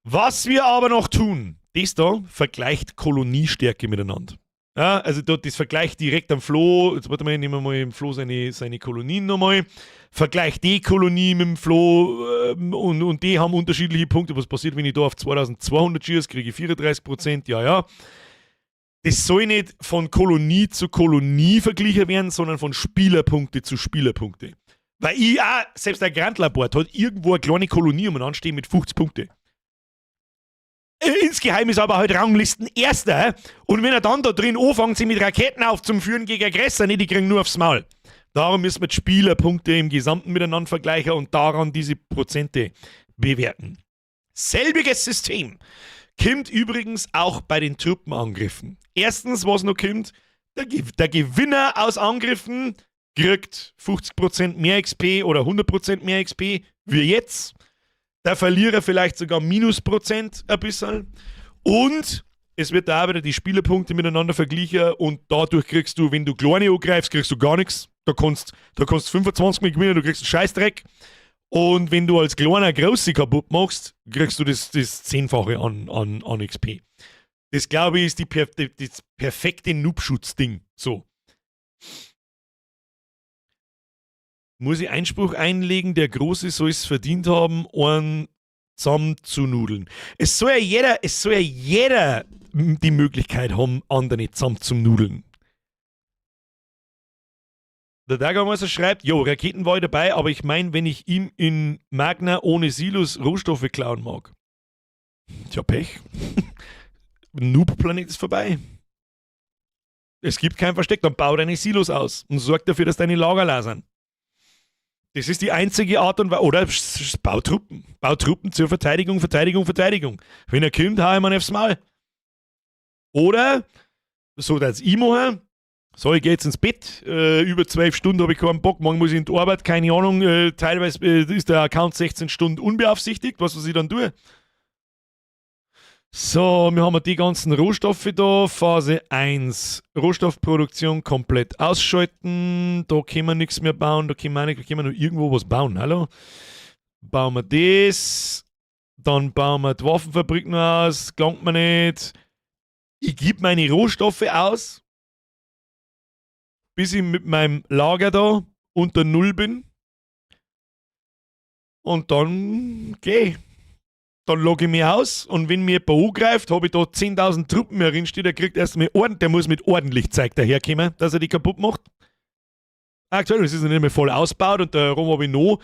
Speaker 1: Was wir aber noch tun, das da vergleicht Koloniestärke miteinander. Ja, also dort das vergleicht direkt am Flo, jetzt warte mal, nehmen wir mal im Flo seine Kolonien nochmal. Vergleicht die Kolonie mit dem Flo und die haben unterschiedliche Punkte. Was passiert, wenn ich da auf 2200 schieße, kriege ich 34%, ja, ja. Das soll nicht von Kolonie zu Kolonie verglichen werden, sondern von Spielerpunkte zu Spielerpunkte. Weil ich auch, selbst der Grandlabord hat irgendwo eine kleine Kolonie umeinander stehen mit 50 Punkte. Insgeheim ist aber halt Ranglisten Erster. Und wenn er dann da drin anfängt, sie mit Raketen aufzuführen gegen Aggressor, nee, die kriegen nur aufs Maul. Darum müssen wir die Spielerpunkte im Gesamten miteinander vergleichen und daran diese Prozente bewerten. Selbiges System kommt übrigens auch bei den Truppenangriffen. Erstens, was noch kommt, der Gewinner aus Angriffen kriegt 50% mehr XP oder 100% mehr XP, wie jetzt. Der Verlierer vielleicht sogar Minusprozent ein bisschen. Und es wird da wieder die Spielerpunkte miteinander verglichen und dadurch kriegst du, wenn du kleine angreifst, kriegst du gar nichts. Da kannst 25 mit gewinnen, du kriegst einen Scheißdreck. Und wenn du als kleiner Große kaputt machst, kriegst du das Zehnfache an XP. Das, glaube ich, ist das perfekte Noob-Schutz-Ding. So. Muss ich Einspruch einlegen, der Große soll es verdient haben, einen zusammen zu nudeln. Es soll ja jeder die Möglichkeit haben, andere zusammen zu nudeln. Der Dagermeister schreibt, jo, Raketen war ich dabei, aber ich meine, wenn ich ihm in Magna ohne Silos Rohstoffe klauen mag. Tja, Pech. Noob-Planet ist vorbei. Es gibt kein Versteck, dann bau deine Silos aus und sorg dafür, dass deine Lager leer sind. Das ist die einzige Art und Weise. Oder Bautruppen. Bautruppen zur Verteidigung, Verteidigung, Verteidigung. Wenn er kommt, hau ich mir aufs Maul. Oder, so dass ich mache, so, ich geh jetzt ins Bett, über 12 Stunden habe ich keinen Bock, morgen muss ich in die Arbeit, keine Ahnung, teilweise ist der Account 16 Stunden unbeaufsichtigt, was ich dann tue. So, wir haben die ganzen Rohstoffe da, Phase 1, Rohstoffproduktion komplett ausschalten, da können wir nichts mehr bauen, da können wir, nicht, da können wir nur irgendwo was bauen, hallo? Bauen wir das, dann bauen wir die Waffenfabrik noch aus, gelangt mir nicht. Ich gebe meine Rohstoffe aus, bis ich mit meinem Lager da unter Null bin und dann geh. Dann logge ich mich aus und wenn mir jemand angreift, habe ich da 10.000 Truppen mehr drinstehen, der kriegt erstmal ordentlich, der muss mit ordentlich Zeug daherkommen, dass er die kaputt macht. Aktuell, das ist noch nicht mehr voll ausgebaut und darum habe ich noch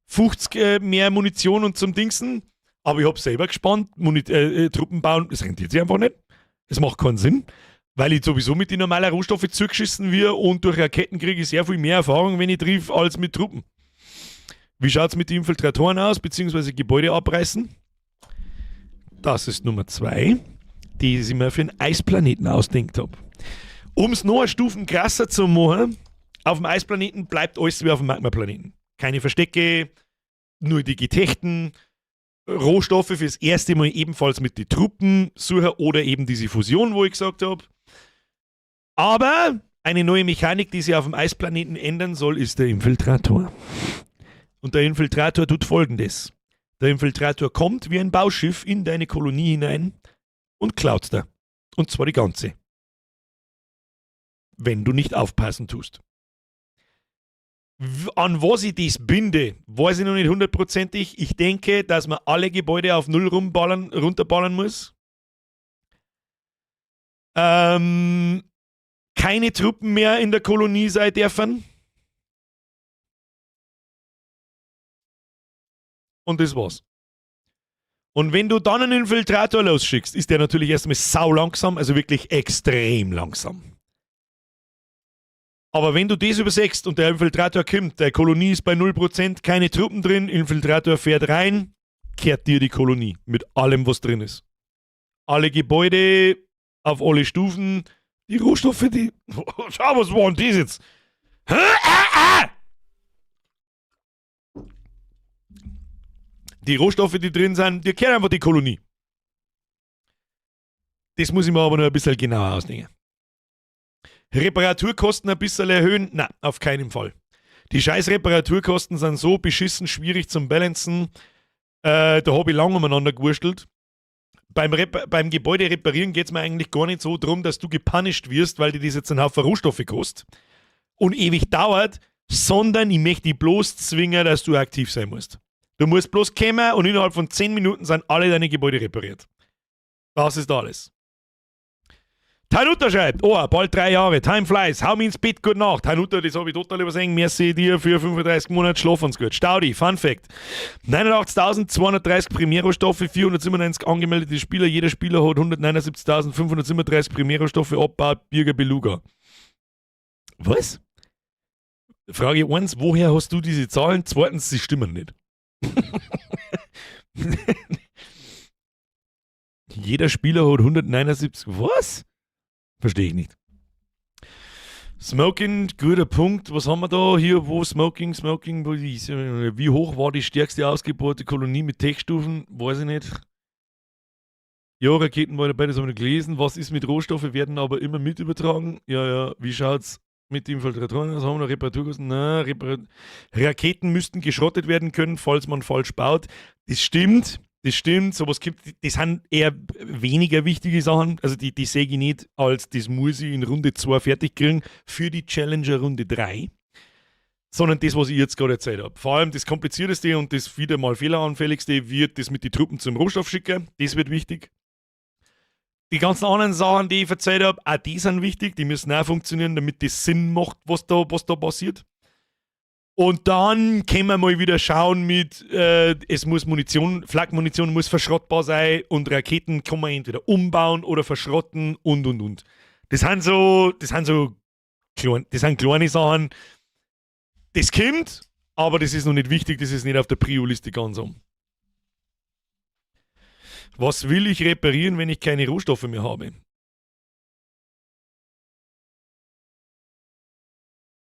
Speaker 1: 50 mehr Munition und zum Dingsen. Aber ich habe selber gespannt, Muni Truppen bauen, das rentiert sich einfach nicht. Es macht keinen Sinn, weil ich sowieso mit den normalen Rohstoffen zugeschissen wird und durch Raketen kriege ich sehr viel mehr Erfahrung, wenn ich triff, als mit Truppen. Wie schaut es mit den Infiltratoren aus, beziehungsweise Gebäude abreißen? Das ist Nummer 2, die ich mir für den Eisplaneten ausdenkt habe. Um es noch eine Stufen krasser zu machen, auf dem Eisplaneten bleibt alles wie auf dem Magmaplaneten. Keine Verstecke, nur die Getechten, Rohstoffe fürs erste Mal ebenfalls mit den Truppen suchen oder eben diese Fusion, wo ich gesagt habe. Aber eine neue Mechanik, die sich auf dem Eisplaneten ändern soll, ist der Infiltrator. Und der Infiltrator tut Folgendes. Der Infiltrator kommt wie ein Bauschiff in deine Kolonie hinein und klaut da. Und zwar die ganze. Wenn du nicht aufpassen tust. An was ich das binde, weiß ich noch nicht hundertprozentig. Ich denke, dass man alle Gebäude auf Null runterballern muss. Keine Truppen mehr in der Kolonie sein dürfen. Und das war's. Und wenn du dann einen Infiltrator losschickst, ist der natürlich erstmal sau langsam, also wirklich extrem langsam. Aber wenn du das übersechst und der Infiltrator kommt, der Kolonie ist bei 0%, keine Truppen drin, Infiltrator fährt rein, kehrt dir die Kolonie mit allem, was drin ist. Alle Gebäude auf alle Stufen, die Rohstoffe, die. Schau, was war denn das jetzt? Hä? Ah, ah! Die Rohstoffe, die drin sind, die kehren einfach die Kolonie. Das muss ich mir aber noch ein bisschen genauer ausdenken. Reparaturkosten ein bisschen erhöhen? Na, auf keinen Fall. Die scheiß Reparaturkosten sind so beschissen schwierig zum Balancen. Da habe ich lange umeinander gewurstelt. Beim Gebäude reparieren geht es mir eigentlich gar nicht so drum, dass du gepunished wirst, weil dir das jetzt einen Haufen Rohstoffe kostet und ewig dauert, sondern ich möchte dich bloß zwingen, dass du aktiv sein musst. Du musst bloß kommen und innerhalb von 10 Minuten sind alle deine Gebäude repariert. Das ist alles. Tanuta schreibt, oh, bald 3 Jahre, time flies, hau mich ins Bett, gute Nacht. Tanuta, das habe ich total übersehen, merci dir für 35 Monate, schlaf uns gut. Staudi, Fun Fact, 89.230 Primärrohstoffe, 497 angemeldete Spieler, jeder Spieler hat 179.537 Primärrohstoffe abgebaut, Birger Beluga. Was? Frage 1, woher hast du diese Zahlen? Zweitens, sie stimmen nicht. Jeder Spieler hat 179, was? Verstehe ich nicht. Smoking, guter Punkt. Was haben wir da? Hier, wo Smoking, Smoking, wo ist, wie hoch war die stärkste ausgebaute Kolonie mit Tech-Stufen? Weiß ich nicht. Ja, Raketen waren dabei, das haben wir gelesen. Was ist mit Rohstoffe, werden aber immer mit übertragen. Ja, ja, wie schaut's mit dem Infiltratoren aus? Haben wir noch Reparaturkosten? Na, Raketen müssten geschrottet werden können, falls man falsch baut. Das stimmt. Das stimmt, sowas gibt, das sind eher weniger wichtige Sachen, also die sehe ich nicht als, das muss ich in Runde 2 fertig kriegen für die Challenger Runde 3, sondern das, was ich jetzt gerade erzählt habe. Vor allem das Komplizierteste und das wieder mal fehleranfälligste wird das mit den Truppen zum Rohstoff schicken, das wird wichtig. Die ganzen anderen Sachen, die ich erzählt habe, auch die sind wichtig, die müssen auch funktionieren, damit das Sinn macht, was da passiert. Und dann können wir mal wieder schauen mit, es muss Munition, Flakmunition muss verschrottbar sein und Raketen kann man entweder umbauen oder verschrotten und. Das sind so, das sind so klein, das sind kleine Sachen. Das kommt, aber das ist noch nicht wichtig, das ist nicht auf der Prio-Liste ganz um. Was will ich reparieren, wenn ich keine Rohstoffe mehr habe?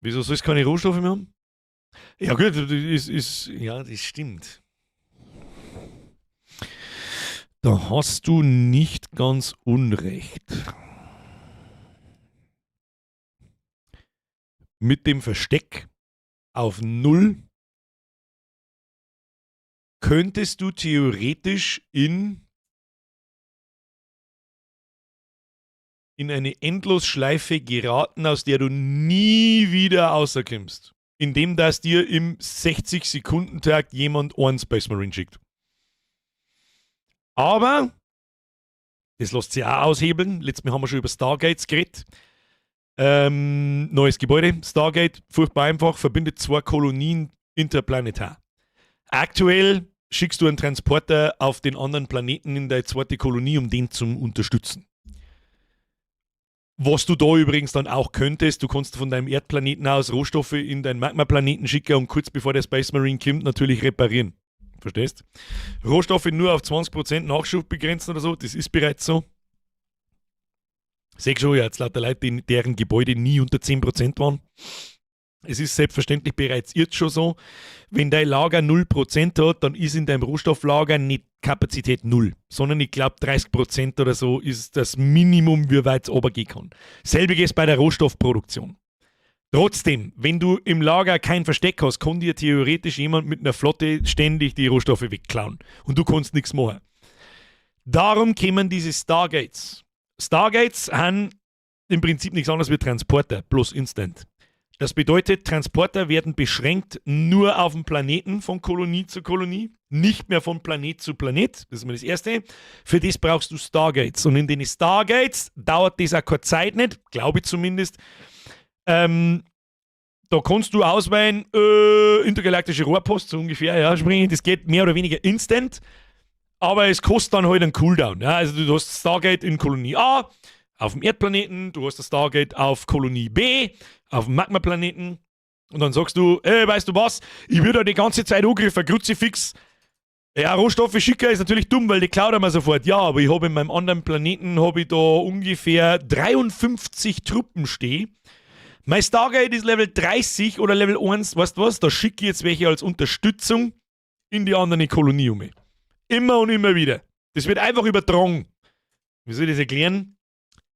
Speaker 1: Wieso soll es keine Rohstoffe mehr haben? Ja gut, das ist, ja, das stimmt. Da hast du nicht ganz Unrecht. Mit dem Versteck auf 0 könntest du theoretisch in eine Endlosschleife geraten, aus der du nie wieder rauskommst. Indem dass dir im 60-Sekunden-Takt jemand einen Space Marine schickt. Aber das lässt sich auch aushebeln. Letztes Mal haben wir schon über Stargates geredet. Neues Gebäude, Stargate, furchtbar einfach, verbindet 2 Kolonien interplanetar. Aktuell schickst du einen Transporter auf den anderen Planeten in deine zweite Kolonie, um den zu unterstützen. Was du da übrigens dann auch könntest, du kannst von deinem Erdplaneten aus Rohstoffe in deinen Magmaplaneten schicken und kurz bevor der Space Marine kommt, natürlich reparieren. Verstehst? Rohstoffe nur auf 20% Nachschub begrenzen oder so, das ist bereits so. Seh schon, jetzt lauter Leute, deren Gebäude nie unter 10% waren. Es ist selbstverständlich bereits jetzt schon so, wenn dein Lager 0% hat, dann ist in deinem Rohstofflager nicht Kapazität 0, sondern ich glaub 30% oder so ist das Minimum, wie weit es runtergehen kann. Selbiges bei der Rohstoffproduktion. Trotzdem, wenn du im Lager kein Versteck hast, kann dir theoretisch jemand mit einer Flotte ständig die Rohstoffe wegklauen und du kannst nichts machen. Darum kämen diese Stargates. Stargates haben im Prinzip nichts anderes wie Transporter, bloß instant. Das bedeutet, Transporter werden beschränkt nur auf dem Planeten von Kolonie zu Kolonie, nicht mehr von Planet zu Planet. Das ist mal das Erste. Für das brauchst du Stargates. Und in den Stargates dauert das auch keine Zeit nicht, glaube ich zumindest. Da kannst du auswählen, intergalaktische Rohrpost, so ungefähr, ja, springen. Das geht mehr oder weniger instant, aber es kostet dann halt einen Cooldown. Ja. Also du hast Stargate in Kolonie A, auf dem Erdplaneten, du hast das Stargate auf Kolonie B, auf dem Magmaplaneten und dann sagst du, ey, weißt du was, ich würde da die ganze Zeit angegriffen, Kruzifix. Ja, Rohstoffe schicken ist natürlich dumm, weil die klaut immer sofort. Ja, aber ich habe in meinem anderen Planeten, hab ich da ungefähr 53 Truppen stehen. Mein Stargate ist Level 30 oder Level 1, weißt du was, da schicke ich jetzt welche als Unterstützung in die andere Kolonie um. Immer und immer wieder. Das wird einfach übertragen. Wie soll ich das erklären?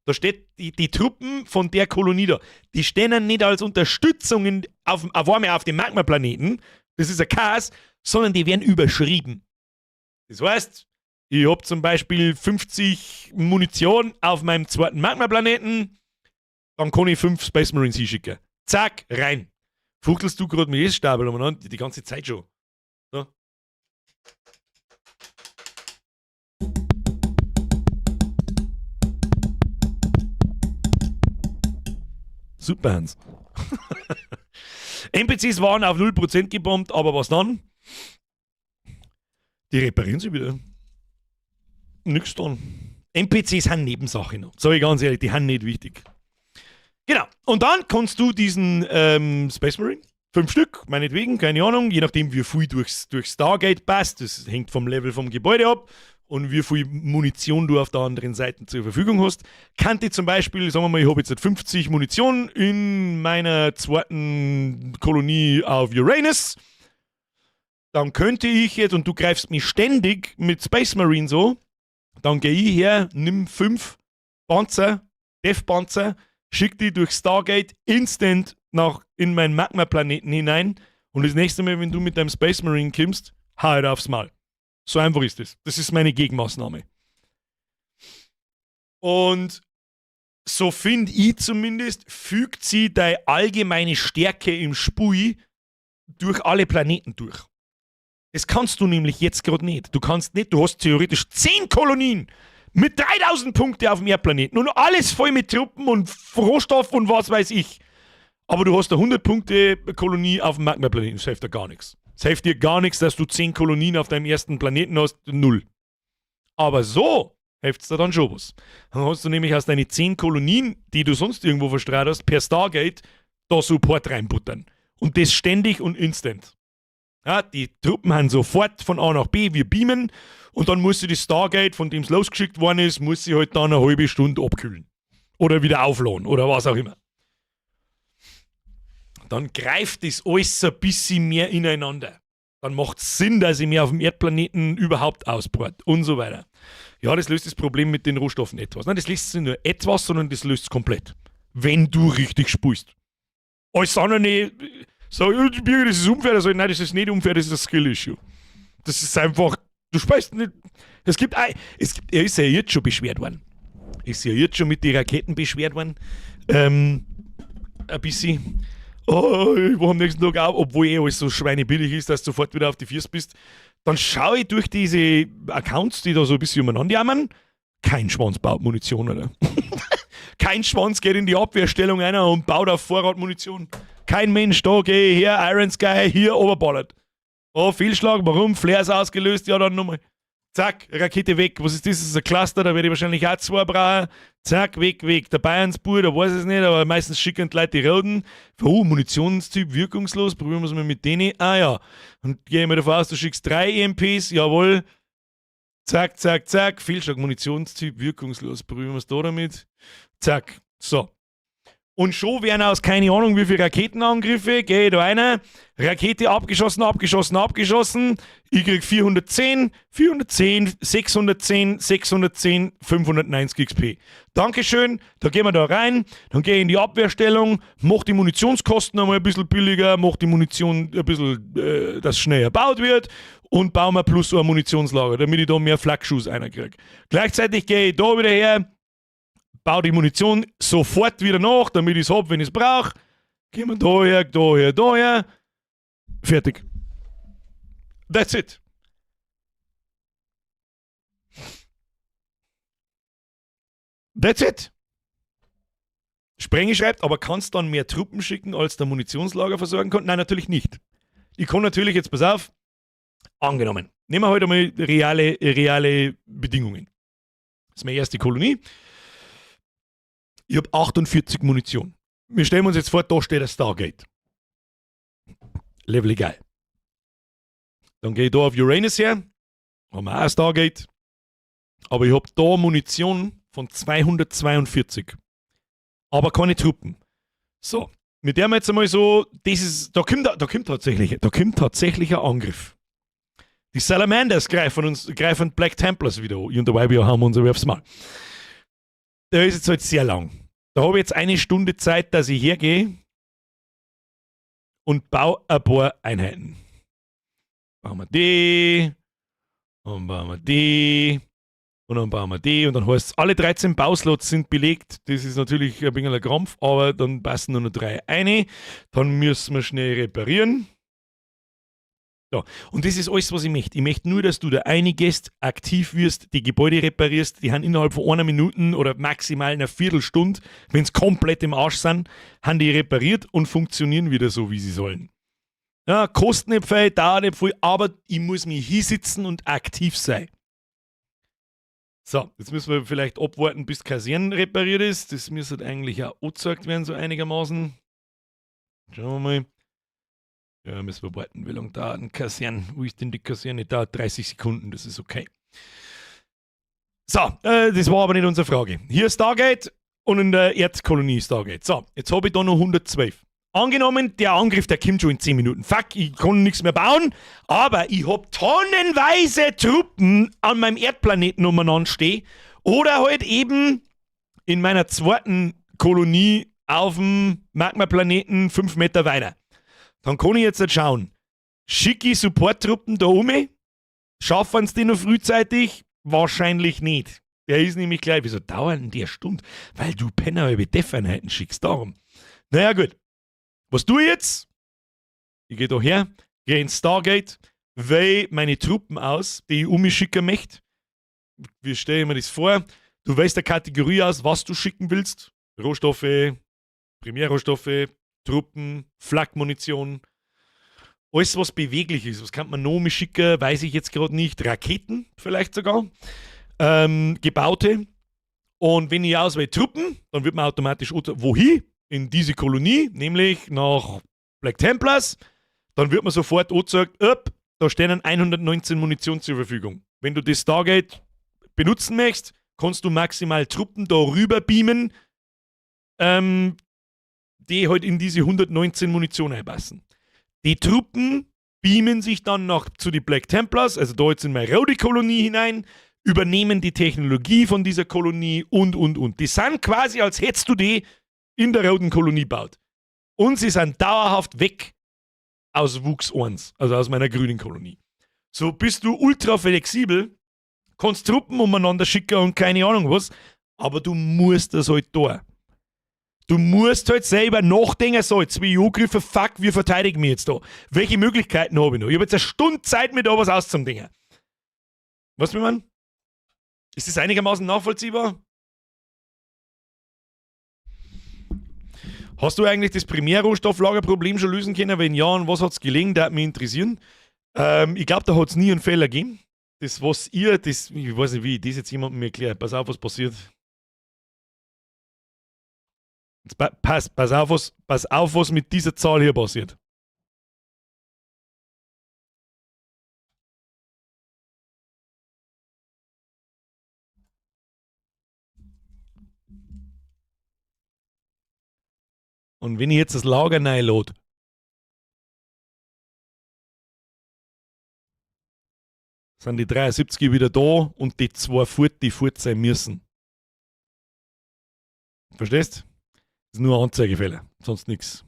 Speaker 1: Da steht die Truppen von der Kolonie da. Die stehen dann nicht als Unterstützung auf einmal auf dem Magmaplaneten, das ist ein Chaos, sondern die werden überschrieben. Das heißt, ich hab zum Beispiel 50 Munition auf meinem zweiten Magmaplaneten, dann kann ich 5 Space Marines hinschicken. Zack, rein. Fuchtelst du grad mit S-Stapel umeinander? Die ganze Zeit schon. So. Super, Hans. N P Cs waren auf 0% gebombt, aber was dann? Die reparieren sie wieder. Nix dann. N P Cs sind Nebensache noch. Sag ich ganz ehrlich, die sind nicht wichtig. Genau. Und dann kannst du diesen Space Marine, 5 Stück, meinetwegen, keine Ahnung, je nachdem wie viel durchs Stargate passt, das hängt vom Level vom Gebäude ab und wie viel Munition du auf der anderen Seite zur Verfügung hast. Kann die zum Beispiel, sagen wir mal, ich habe jetzt 50 Munition in meiner zweiten Kolonie auf Uranus, dann könnte ich jetzt, und du greifst mich ständig mit Space Marine so, dann geh ich her, nimm 5 Panzer, Death-Panzer, schick die durch Stargate instant in meinen Magma-Planeten hinein und das nächste Mal, wenn du mit deinem Space Marine kommst, hau halt aufs Maul. So einfach ist das. Das ist meine Gegenmaßnahme. Und so find ich zumindest, fügt sie deine allgemeine Stärke im Spiel durch alle Planeten durch. Das kannst du nämlich jetzt grad nicht. Du kannst nicht, du hast theoretisch 10 Kolonien mit 3000 Punkte auf dem Erdplaneten und alles voll mit Truppen und Rohstoff und was weiß ich. Aber du hast eine 100-Punkte-Kolonie auf dem Magma-Planeten. Das hilft dir gar nichts. Das hilft dir gar nichts, dass du 10 Kolonien auf deinem ersten Planeten hast. 0. Aber so hilft's dir dann schon was. Dann hast du nämlich aus deinen 10 Kolonien, die du sonst irgendwo verstreut hast, per Stargate da Support reinbuttern. Und das ständig und instant. Ja, die Truppen haben sofort von A nach B, wir beamen, und dann muss sie das Stargate, von dem es losgeschickt worden ist, muss sie halt dann eine halbe Stunde abkühlen. Oder wieder aufladen oder was auch immer. Dann greift das alles so ein bisschen mehr ineinander. Dann macht's Sinn, dass ich mir auf dem Erdplaneten überhaupt ausbohrt und so weiter. Ja, das löst das Problem mit den Rohstoffen etwas. Nein, das löst nicht nur etwas, sondern das löst es komplett. Wenn du richtig spulst. Alles andere nicht. So, Birgit, das ist unfair. Also, nein, das ist nicht unfair, das ist ein Skill-Issue. Das ist einfach, du speist nicht. Es gibt, es gibt, er ist ja jetzt schon beschwert worden. Ist ja jetzt schon mit den Raketen beschwert worden. Ein bisschen. Oh, ich war am nächsten Tag auch, obwohl eh alles so schweinebillig ist, dass du sofort wieder auf die Füße bist. Dann schaue ich durch diese Accounts, die da so ein bisschen umeinander jammern. Kein Schwanz baut Munition, oder? Kein Schwanz geht in die Abwehrstellung einer und baut auf Vorrat Munition. Kein Mensch, da geh ich her, Iron Sky, hier, oberballert. Oh, Fehlschlag, warum? Flares ausgelöst, ja, dann nochmal. Zack, Rakete weg. Was ist das? Das ist ein Cluster, da werde ich wahrscheinlich auch zwei brauchen. Zack, weg, weg. Der Bayernsbur, da weiß ich es nicht, aber meistens schicken die Leute die Roten. Oh, Munitionstyp wirkungslos, probieren wir es mal mit denen. Ah ja. Und gehe ich mal davon aus, du schickst drei EMPs, jawohl. Zack, zack, zack. Fehlschlag, Munitionstyp wirkungslos. Probieren wir es da damit. Zack. So. Und schon werden aus keine Ahnung wie viele Raketenangriffe, gehe ich da rein, Rakete abgeschossen, abgeschossen, abgeschossen. Ich krieg 410, 410, 610, 610, 590 XP. Dankeschön, da gehen wir da rein, dann gehe ich in die Abwehrstellung, mach die Munitionskosten einmal ein bisschen billiger, mach die Munition ein bisschen, dass schneller gebaut wird und baue mir plus so ein Munitionslager, damit ich da mehr Flakschuss reinkrieg. Gleichzeitig gehe ich da wieder her, baue die Munition sofort wieder nach, damit ich es hab, wenn ich es brauche. Gehen wir daher, daher, daher. Fertig. That's it. That's it. Sprenge schreibt, aber kannst dann mehr Truppen schicken, als der Munitionslager versorgen kann? Nein, natürlich nicht. Ich kann natürlich jetzt, pass auf, angenommen. Nehmen wir heute mal reale Bedingungen. Das ist meine erste Kolonie. Ich habe 48 Munition. Wir stellen uns jetzt vor, da steht ein Stargate. Level egal. Dann gehe ich da auf Uranus her, haben wir auch ein Stargate. Aber ich habe da Munition von 242. Aber keine Truppen. So, mit der wir jetzt einmal so, das ist, da kommt tatsächlich ein Angriff. Die Salamanders greifen uns, greifen Black Templars wieder an. Ich und der YBO haben uns aufs Maul. Der ist jetzt halt sehr lang. Da habe ich jetzt eine Stunde Zeit, dass ich hergehe und baue ein paar Einheiten. Bauen wir die, und bauen wir die, und dann bauen wir die, und dann heißt es, alle 13 Bauslots sind belegt. Das ist natürlich ein bisschen ein Krampf, aber dann passen nur noch 3 rein. Dann müssen wir schnell reparieren. So. Und das ist alles, was ich möchte. Ich möchte nur, dass du da reingehst, aktiv wirst, die Gebäude reparierst, die haben innerhalb von einer Minute oder maximal einer Viertelstunde, wenn's komplett im Arsch sind, haben die repariert und funktionieren wieder so, wie sie sollen. Ja, kostet nicht viel, dauert nicht viel, aber ich muss mich hinsitzen und aktiv sein. So, jetzt müssen wir vielleicht abwarten, bis die Kaserne repariert ist. Das müsste eigentlich auch angezeigt werden, so einigermaßen. Schauen wir mal. Ja, müssen wir warten, wie lange dauert eine Kaserne? Wo ist denn die Kaserne? Dauert 30 Sekunden, das ist okay. So, das war aber nicht unsere Frage. Hier ist Stargate und in der Erdkolonie Stargate. So, jetzt habe ich da noch 112. Angenommen, der Angriff, der kommt schon in 10 Minuten. Fuck, ich kann nichts mehr bauen, aber ich hab tonnenweise Truppen an meinem Erdplaneten umeinander stehen oder halt eben in meiner zweiten Kolonie auf dem Magmaplaneten 5 Meter weiter. Dann kann ich jetzt halt schauen. Schicke ich Support-Truppen da um? Schaffen sie die noch frühzeitig? Wahrscheinlich nicht. Der ist nämlich gleich, wieso dauert denn die eine Stunde? Weil du Penner über Def-Einheiten schickst, darum. Naja, gut. Was tue ich jetzt? Ich gehe da her, gehe ins Stargate, wähle meine Truppen aus, die ich um mich schicken möchte. Wie stelle ich mir das vor? Du wählst eine Kategorie aus, was du schicken willst. Rohstoffe, Primärrohstoffe, Truppen, Flakmunition, alles, was beweglich ist. Was kann man noch mit schicken, weiß ich jetzt gerade nicht. Raketen vielleicht sogar. Gebaute. Und wenn ich auswähle Truppen, dann wird man automatisch wohin? In diese Kolonie, nämlich nach Black Templars. Dann wird man sofort angezeigt, upp, da stehen 119 Munition zur Verfügung. Wenn du das Stargate benutzen möchtest, kannst du maximal Truppen da rüber beamen, die halt in diese 119 Munition einpassen. Die Truppen beamen sich dann noch zu den Black Templars, also da jetzt in meine rote Kolonie hinein, übernehmen die Technologie von dieser Kolonie und. Die sind quasi, als hättest du die in der roten Kolonie gebaut. Und sie sind dauerhaft weg aus Wuchs 1, also aus meiner grünen Kolonie. So bist du ultra flexibel, kannst Truppen umeinander schicken und keine Ahnung was, aber du musst das halt da. Du musst halt selber nachdenken, so, jetzt bin ich angegriffen, fuck, wir verteidigen mich jetzt da. Welche Möglichkeiten habe ich noch? Ich habe jetzt eine Stunde Zeit, mir da was auszudenken. Weißt du, wie man? Ist das einigermaßen nachvollziehbar? Hast du eigentlich das Primärrohstofflagerproblem schon lösen können? Wenn ja, und was hat's gelegen? Das würde mich interessieren. Ich glaube, da hat es nie einen Fehler gegeben. Das, was ihr, das, ich weiß nicht, wie ich das jetzt jemandem erkläre. Pass auf, was passiert. Jetzt pass auf, was mit dieser Zahl hier passiert. Und wenn ich jetzt das Lager reinlade, sind die 73 wieder da und die zwei fort, die fort sein müssen. Verstehst? Das ist nur ein Anzeigefehler, sonst nix.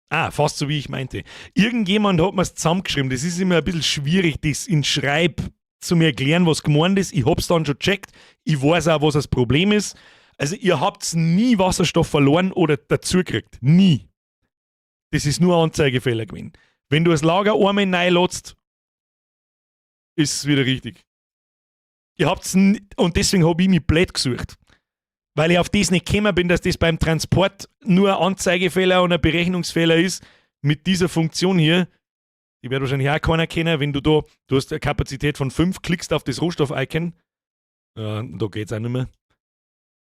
Speaker 1: Ah, fast so wie ich meinte. Irgendjemand hat mir's zusammengeschrieben. Das ist immer ein bisschen schwierig, das in Schreib zu mir erklären, was gemeint ist. Ich hab's dann schon gecheckt. Ich weiß auch, was das Problem ist. Also ihr habt's nie Wasserstoff verloren oder dazugekriegt. Nie. Das ist nur ein Anzeigefehler gewesen. Wenn du das Lager einmal reinlässt, ist es wieder richtig. Ihr habt's und deswegen hab ich mich blöd gesucht. Weil ich auf das nicht gekommen bin, dass das beim Transport nur ein Anzeigefehler und ein Berechnungsfehler ist. Mit dieser Funktion hier, die wird wahrscheinlich auch keiner kennen, wenn du da, du hast eine Kapazität von 5, klickst auf das Rohstoff-Icon, ja, da geht's auch nicht mehr.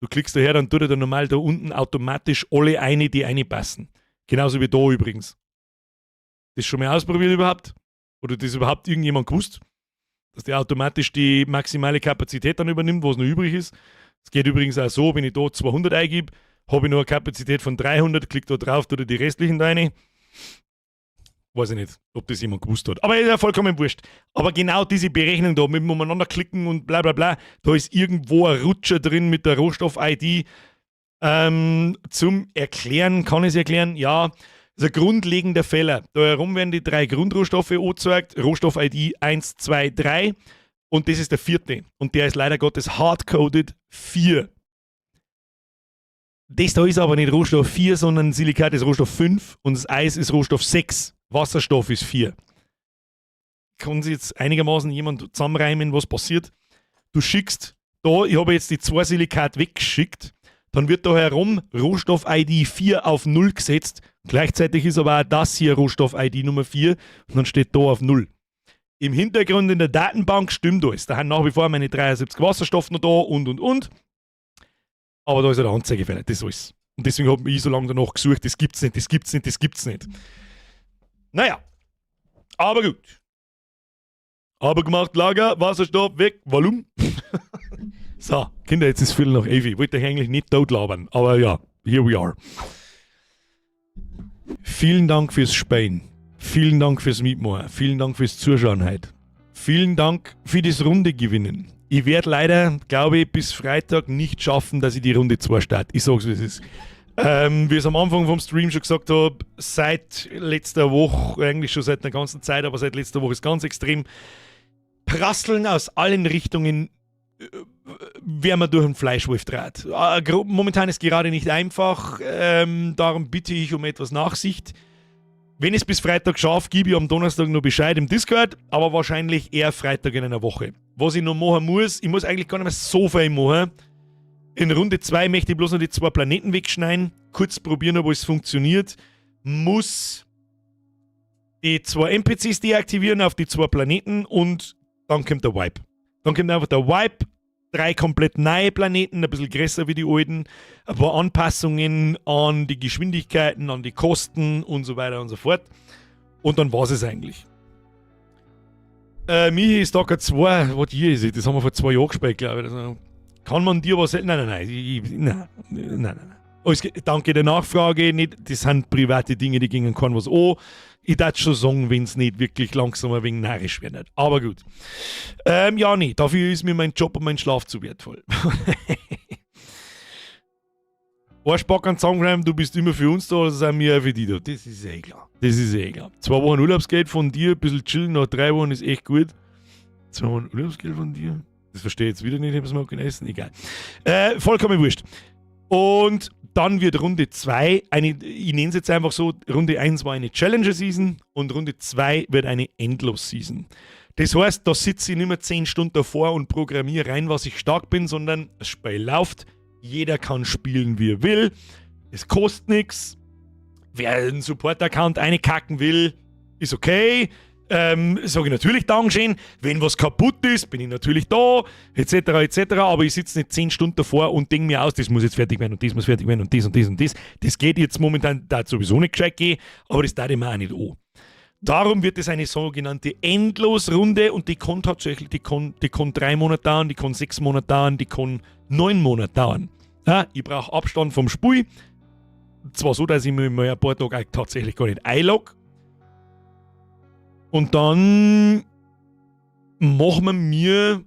Speaker 1: Du klickst daher, dann tut er da normal da unten automatisch alle eine, die reinpassen. Genauso wie da übrigens. Das schon mal ausprobiert überhaupt? Oder das überhaupt irgendjemand gewusst? Dass der automatisch die maximale Kapazität dann übernimmt, was noch übrig ist. Es geht übrigens auch so, wenn ich da 200 eingebe, habe ich noch eine Kapazität von 300, klick da drauf, tut er die restlichen da rein. Weiß ich nicht, ob das jemand gewusst hat. Aber ist ja vollkommen wurscht. Aber genau diese Berechnung da, mit dem umeinander klicken und bla bla bla, da ist irgendwo ein Rutscher drin mit der Rohstoff-I D. Zum Erklären, kann ich es erklären? Ja, das ist ein grundlegender Fehler. Da herum werden die 3 Grundrohstoffe angezeigt, Rohstoff-I D 1, 2, 3 und das ist der 4. Und der ist leider Gottes hardcoded 4. Das da ist aber nicht Rohstoff 4, sondern Silikat ist Rohstoff 5 und das Eis ist Rohstoff 6. Wasserstoff ist 4. Kann sich jetzt einigermaßen jemand zusammenreimen, was passiert? Du schickst da, ich habe jetzt die 2 Silikat weggeschickt, dann wird da herum Rohstoff-I D 4 auf 0 gesetzt. Gleichzeitig ist aber auch das hier Rohstoff-I D Nummer 4 und dann steht da auf 0. Im Hintergrund in der Datenbank stimmt alles. Da haben nach wie vor meine 73 Wasserstoff noch da und, und. Aber da ist ja der Anzeigefehler, das ist alles. Und deswegen hab ich so lange danach gesucht, das gibt's nicht, das gibt's nicht, das gibt's nicht. Naja, aber gut. Aber gemacht, Lager, Wasserstoff, weg, Volumen. So, Kinder, jetzt ist 11:15. Ich wollte euch eigentlich nicht tot labern, aber ja, here we are. Vielen Dank fürs Spielen. Vielen Dank fürs Mitmachen. Vielen Dank fürs Zuschauen heute. Vielen Dank für das Runde gewinnen. Ich werd leider, glaube ich, bis Freitag nicht schaffen, dass ich die Runde 2 starte. Ich sag's, wie es ist. Wie ich es am Anfang vom Stream schon gesagt hab, seit letzter Woche, eigentlich schon seit einer ganzen Zeit, aber seit letzter Woche ist ganz extrem, prasseln aus allen Richtungen, wer man durch einen Fleischwolf dreht. Momentan ist gerade nicht einfach, darum bitte ich um etwas Nachsicht. Wenn ich es bis Freitag schaffe, gebe ich am Donnerstag noch Bescheid im Discord, aber wahrscheinlich eher Freitag in einer Woche. Was ich noch machen muss, ich muss eigentlich gar nicht mehr so viel machen. In Runde 2 möchte ich bloß noch die 2 Planeten wegschneiden, kurz probieren, ob es funktioniert. Muss die 2 N P Cs deaktivieren auf die 2 Planeten und dann kommt der Wipe. Dann kommt einfach der Wipe, 3 komplett neue Planeten, ein bisschen größer wie die alten, ein paar Anpassungen an die Geschwindigkeiten, an die Kosten und so weiter und so fort. Und dann war's es eigentlich. Michi, Stalker 2, what year is it? Das haben wir vor 2 Jahren gespielt, glaub ich. Also, kann man dir was helfen? Nein, nein, nein. Nein, nein, nein, nein. Alles danke der Nachfrage. Nicht, das sind private Dinge, die gingen keinem was an. Ich darf schon sagen, wenn's nicht wirklich langsam ein wenig narrisch wird. Aber gut. Ja, nee, dafür ist mir mein Job und mein Schlaf zu wertvoll. Arschback an zusammengeschrieben, du bist immer für uns da, also sind wir auch für dich da. Das ist eh klar. Das ist eh klar. 2 Wochen Urlaubsgeld von dir, ein bisschen chillen nach 3 Wochen ist echt gut. 2 Wochen Urlaubsgeld von dir? Das verstehe ich jetzt wieder nicht, ich hab's mal gegessen. Egal. Vollkommen wurscht. Und dann wird Runde 2, eine, ich nenne es jetzt einfach so, Runde 1 war eine Challenger-Season und Runde 2 wird eine Endlos-Season. Das heißt, da sitze ich nicht mehr 10 Stunden davor und programmiere rein, was ich stark bin, sondern das Spiel läuft. Jeder kann spielen, wie er will. Es kostet nix. Wer einen Support-Account einkacken will, ist okay. Sage ich natürlich Dankeschön. Wenn was kaputt ist, bin ich natürlich da, etc., etc. Aber ich sitze nicht 10 Stunden davor und denke mir aus, das muss jetzt fertig werden und das muss fertig werden und das und das und das. Das geht jetzt momentan da sowieso nicht gescheit gehen, aber das darf ich mir auch nicht an. Darum wird es eine sogenannte Endlosrunde und die kann tatsächlich, die kann 3 Monate dauern, die kann 6 Monate dauern, die kann 9 Monate dauern. Ja, ich brauche Abstand vom Spiel. Zwar so, dass ich mich mal ein paar Tage tatsächlich gar nicht einlogge. Und dann machen wir mir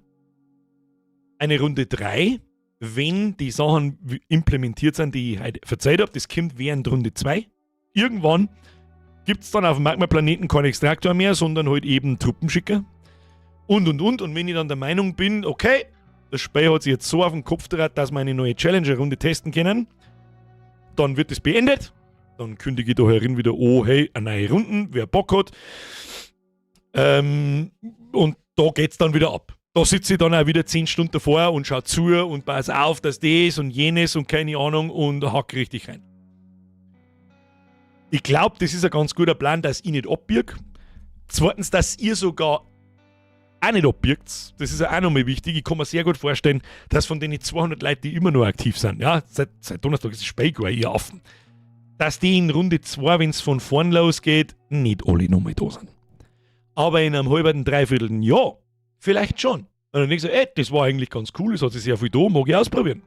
Speaker 1: eine Runde 3, wenn die Sachen implementiert sind, die ich heute verzeiht hab. Das kommt während Runde 2. Irgendwann gibt's dann auf dem Magma-Planeten keinen Extraktor mehr, sondern halt eben Truppenschicker. Und, und, und. Und wenn ich dann der Meinung bin, okay, das Spiel hat sich jetzt so auf den Kopf gedreht, dass wir eine neue Challenger-Runde testen können, dann wird das beendet. Dann kündige ich da herin wieder, oh hey, eine neue Runde, wer Bock hat. Und da geht's dann wieder ab. Da sitze ich dann auch wieder 10 Stunden davor und schau zu und pass auf, dass das und jenes und keine Ahnung und hack richtig rein. Ich glaub, das ist ein ganz guter Plan, dass ich nicht abbirg. Zweitens, dass ihr sogar auch nicht abbirgt. Das ist ja auch nochmal wichtig. Ich kann mir sehr gut vorstellen, dass von den 200 Leuten, die immer noch aktiv sind, ja, seit Donnerstag ist das Spiel gar ihr offen, dass die in Runde 2, wenn's von vorn losgeht, nicht alle nochmal da sind. Aber in einem halben, dreiviertel Jahr vielleicht schon. Und dann denk ich so, ey, das war eigentlich ganz cool, es hat sich sehr viel da, mag ich ausprobieren.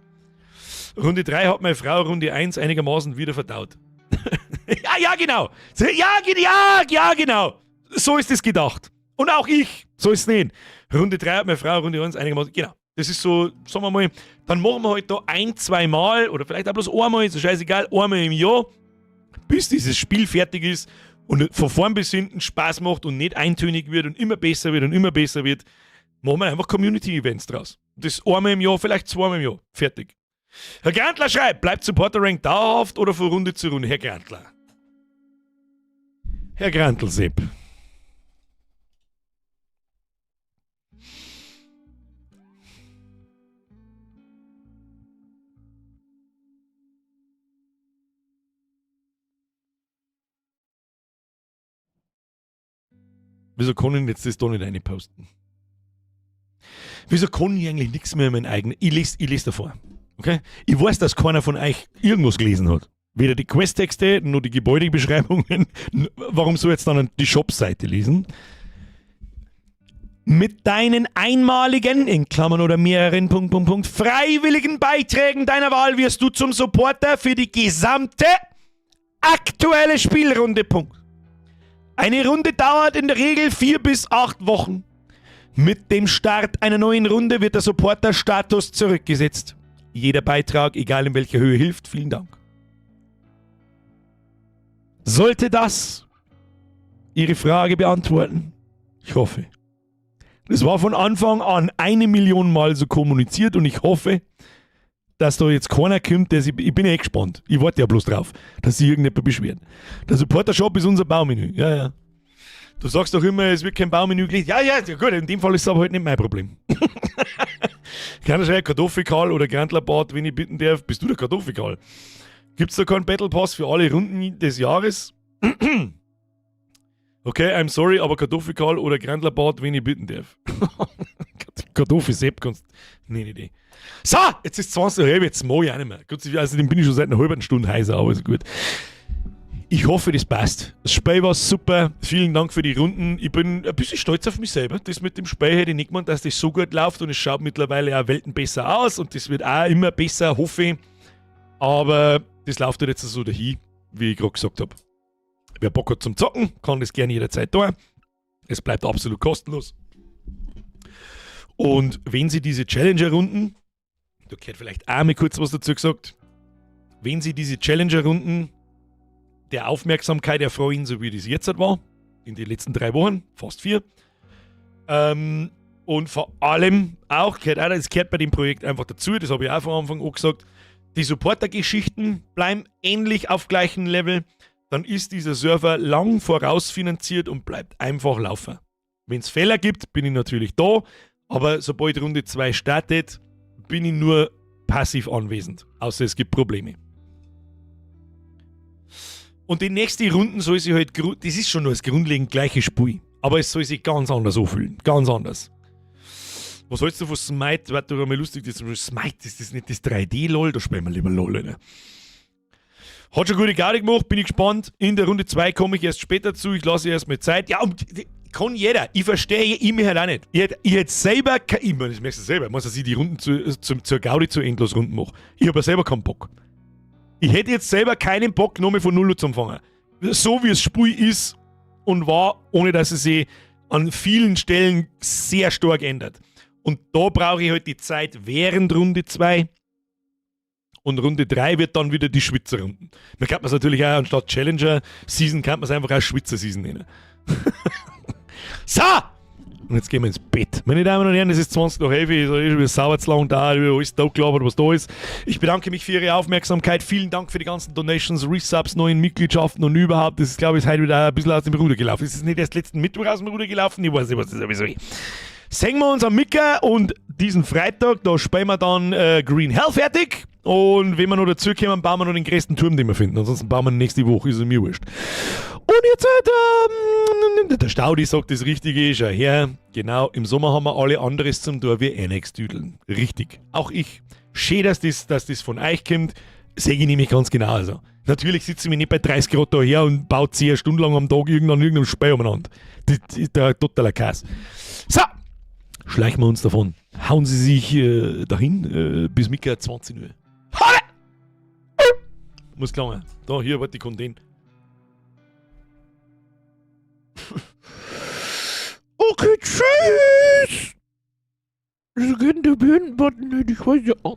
Speaker 1: Runde 3 hat meine Frau Runde 1 einigermaßen wieder verdaut. Ja, ja, genau. Ja, ja, ja, genau. So ist es gedacht. Und auch ich, so ist es nicht. Runde 3 hat meine Frau Runde 1 einigermaßen, genau. Das ist so, sagen wir mal, dann machen wir halt da ein, zwei Mal oder vielleicht auch bloß einmal, ist ja scheißegal, einmal im Jahr, bis dieses Spiel fertig ist und von vorn bis hinten Spaß macht und nicht eintönig wird und immer besser wird und immer besser wird, machen wir einfach Community-Events draus. Das einmal im Jahr, vielleicht zweimal im Jahr. Fertig. Herr Grantler schreibt, bleibt Supporter-Rank dauerhaft oder von Runde zu Runde? Herr Grantler. Herr Grantl, Sepp. Wieso kann ich jetzt das da nicht reinposten? Wieso kann ich eigentlich nichts mehr in meinen eigenen... Ich lese davor. Okay? Ich weiß, dass keiner von euch irgendwas gelesen hat. Weder die Questtexte, noch die Gebäudebeschreibungen. Warum soll ich jetzt dann die Shop-Seite lesen? Mit deinen einmaligen, in Klammern oder mehreren, Punkt, Punkt, Punkt, freiwilligen Beiträgen deiner Wahl wirst du zum Supporter für die gesamte aktuelle Spielrunde, Punkt. Eine Runde dauert in der Regel 4 bis 8 Wochen. Mit dem Start einer neuen Runde wird der Supporter-Status zurückgesetzt. Jeder Beitrag, egal in welcher Höhe, hilft. Vielen Dank. Sollte das Ihre Frage beantworten? Ich hoffe. Das war von Anfang an 1 Million Mal so kommuniziert und ich hoffe, dass da jetzt keiner kommt, der sich... Ich bin ja eh gespannt. Ich warte ja bloß drauf, dass sich irgendjemand beschwert. Der Supporter-Shop ist unser Baumenü. Ja, ja. Du sagst doch immer, es wird kein Baumenü gelesen. Ja, ja, ja, gut, in dem Fall ist es aber halt nicht mein Problem. Keiner schreibt Kartoffelkarl oder Grantlerbart, wenn ich bitten darf. Bist du der Kartoffelkarl? Gibt's da keinen Battle Pass für alle Runden des Jahres? Okay, I'm sorry, aber Kartoffelkarl oder Grantlerbart, wenn ich bitten darf. Kartoffelsepp kannst. Nee, nee, nee. So, jetzt ist 20 Uhr, jetzt mach ich auch nicht mehr. Gott sei Dank, also den bin ich schon seit einer halben Stunde heiser, aber ist gut. Ich hoffe, das passt. Das Spiel war super. Vielen Dank für die Runden. Ich bin ein bisschen stolz auf mich selber. Das mit dem Spiel hätte ich nicht gemeint, dass das so gut läuft und es schaut mittlerweile auch Welten besser aus und das wird auch immer besser, hoffe ich. Aber das läuft halt jetzt so dahin, wie ich gerade gesagt hab. Wer Bock hat zum Zocken, kann das gerne jederzeit tun. Es bleibt absolut kostenlos. Und wenn Sie diese Challenger-Runden, da gehört vielleicht auch mal kurz was dazu gesagt, wenn Sie diese Challenger-Runden der Aufmerksamkeit erfreuen, so wie das jetzt halt war, in den letzten 3 Wochen, fast 4, und vor allem auch, gehört auch, das gehört bei dem Projekt einfach dazu, das habe ich auch von Anfang an gesagt, die Supporter-Geschichten bleiben ähnlich auf gleichem Level, dann ist dieser Server lang vorausfinanziert und bleibt einfach laufen. Wenn's Fehler gibt, bin ich natürlich da, aber sobald Runde 2 startet, bin ich nur passiv anwesend, außer es gibt Probleme. Und die nächste Runden soll sie halt das ist schon nur das grundlegend gleiche Spiel. Aber es soll sich ganz anders anfühlen. Ganz anders. Was hältst du von Smite? Warte, doch mal lustig, das Smite, ist das nicht das 3D-LOL? Da spielen wir lieber LOL, ne? Hat schon gute Gaudi gemacht, bin ich gespannt. In der Runde 2 komme ich erst später zu. Ich lasse erst mal Zeit. Ja, und kann jeder. Ich verstehe ich mich halt auch nicht. Ich hätte selber, ich meine, das merkst du selber, ich muss, dass ich die Runden zur Gaudi zu endlos Runden mache. Ich habe ja selber keinen Bock. Ich hätte jetzt selber keinen Bock, nochmal von Null zu anfangen. So wie es Spiel ist und war, ohne dass es sich an vielen Stellen sehr stark ändert. Und da brauche ich halt die Zeit während Runde 2. Und Runde 3 wird dann wieder die Schwitzer-Runden. Man kann es natürlich auch anstatt Challenger Season, kann man es einfach auch Schwitzer Season nennen. So! Und jetzt gehen wir ins Bett. Meine Damen und Herren, es ist 20 nach 11, ist schon wieder sauber zu lang da, über alles da gelabert, was da ist. Ich bedanke mich für Ihre Aufmerksamkeit. Vielen Dank für die ganzen Donations, Resubs, neuen Mitgliedschaften und überhaupt. Das ist, glaube ich, heute wieder ein bisschen aus dem Ruder gelaufen. Ist es nicht erst letzten Mittwoch aus dem Ruder gelaufen? Ich weiß nicht, was das sowieso ist. Sehen wir uns am Micker und diesen Freitag, da spielen wir dann Green Hell fertig. Und wenn wir noch dazu kommen, bauen wir noch den größten Turm, den wir finden. Ansonsten bauen wir nächste Woche, ist mir wurscht. Und jetzt, der Staudi sagt das Richtige, schau her. Genau, im Sommer haben wir alle anderes zum Tor wie Annex düdeln. Richtig. Auch ich. Schön, dass das von euch kommt, sehe ich nämlich ganz genau. Also. Natürlich sitzen wir nicht bei 30 Grad da her und baut 10 Stunden lang am Tag irgendeinem Spiel umeinander. Das ist der totaler Kass. So, schleichen wir uns davon. Hauen Sie sich dahin bis Mittag 20 Uhr. Halle! Muss klangen. Da, hier, warte, ich kann den. Okay, tschüss! Das geht der Beenden-Button nicht, ich weiß ja auch.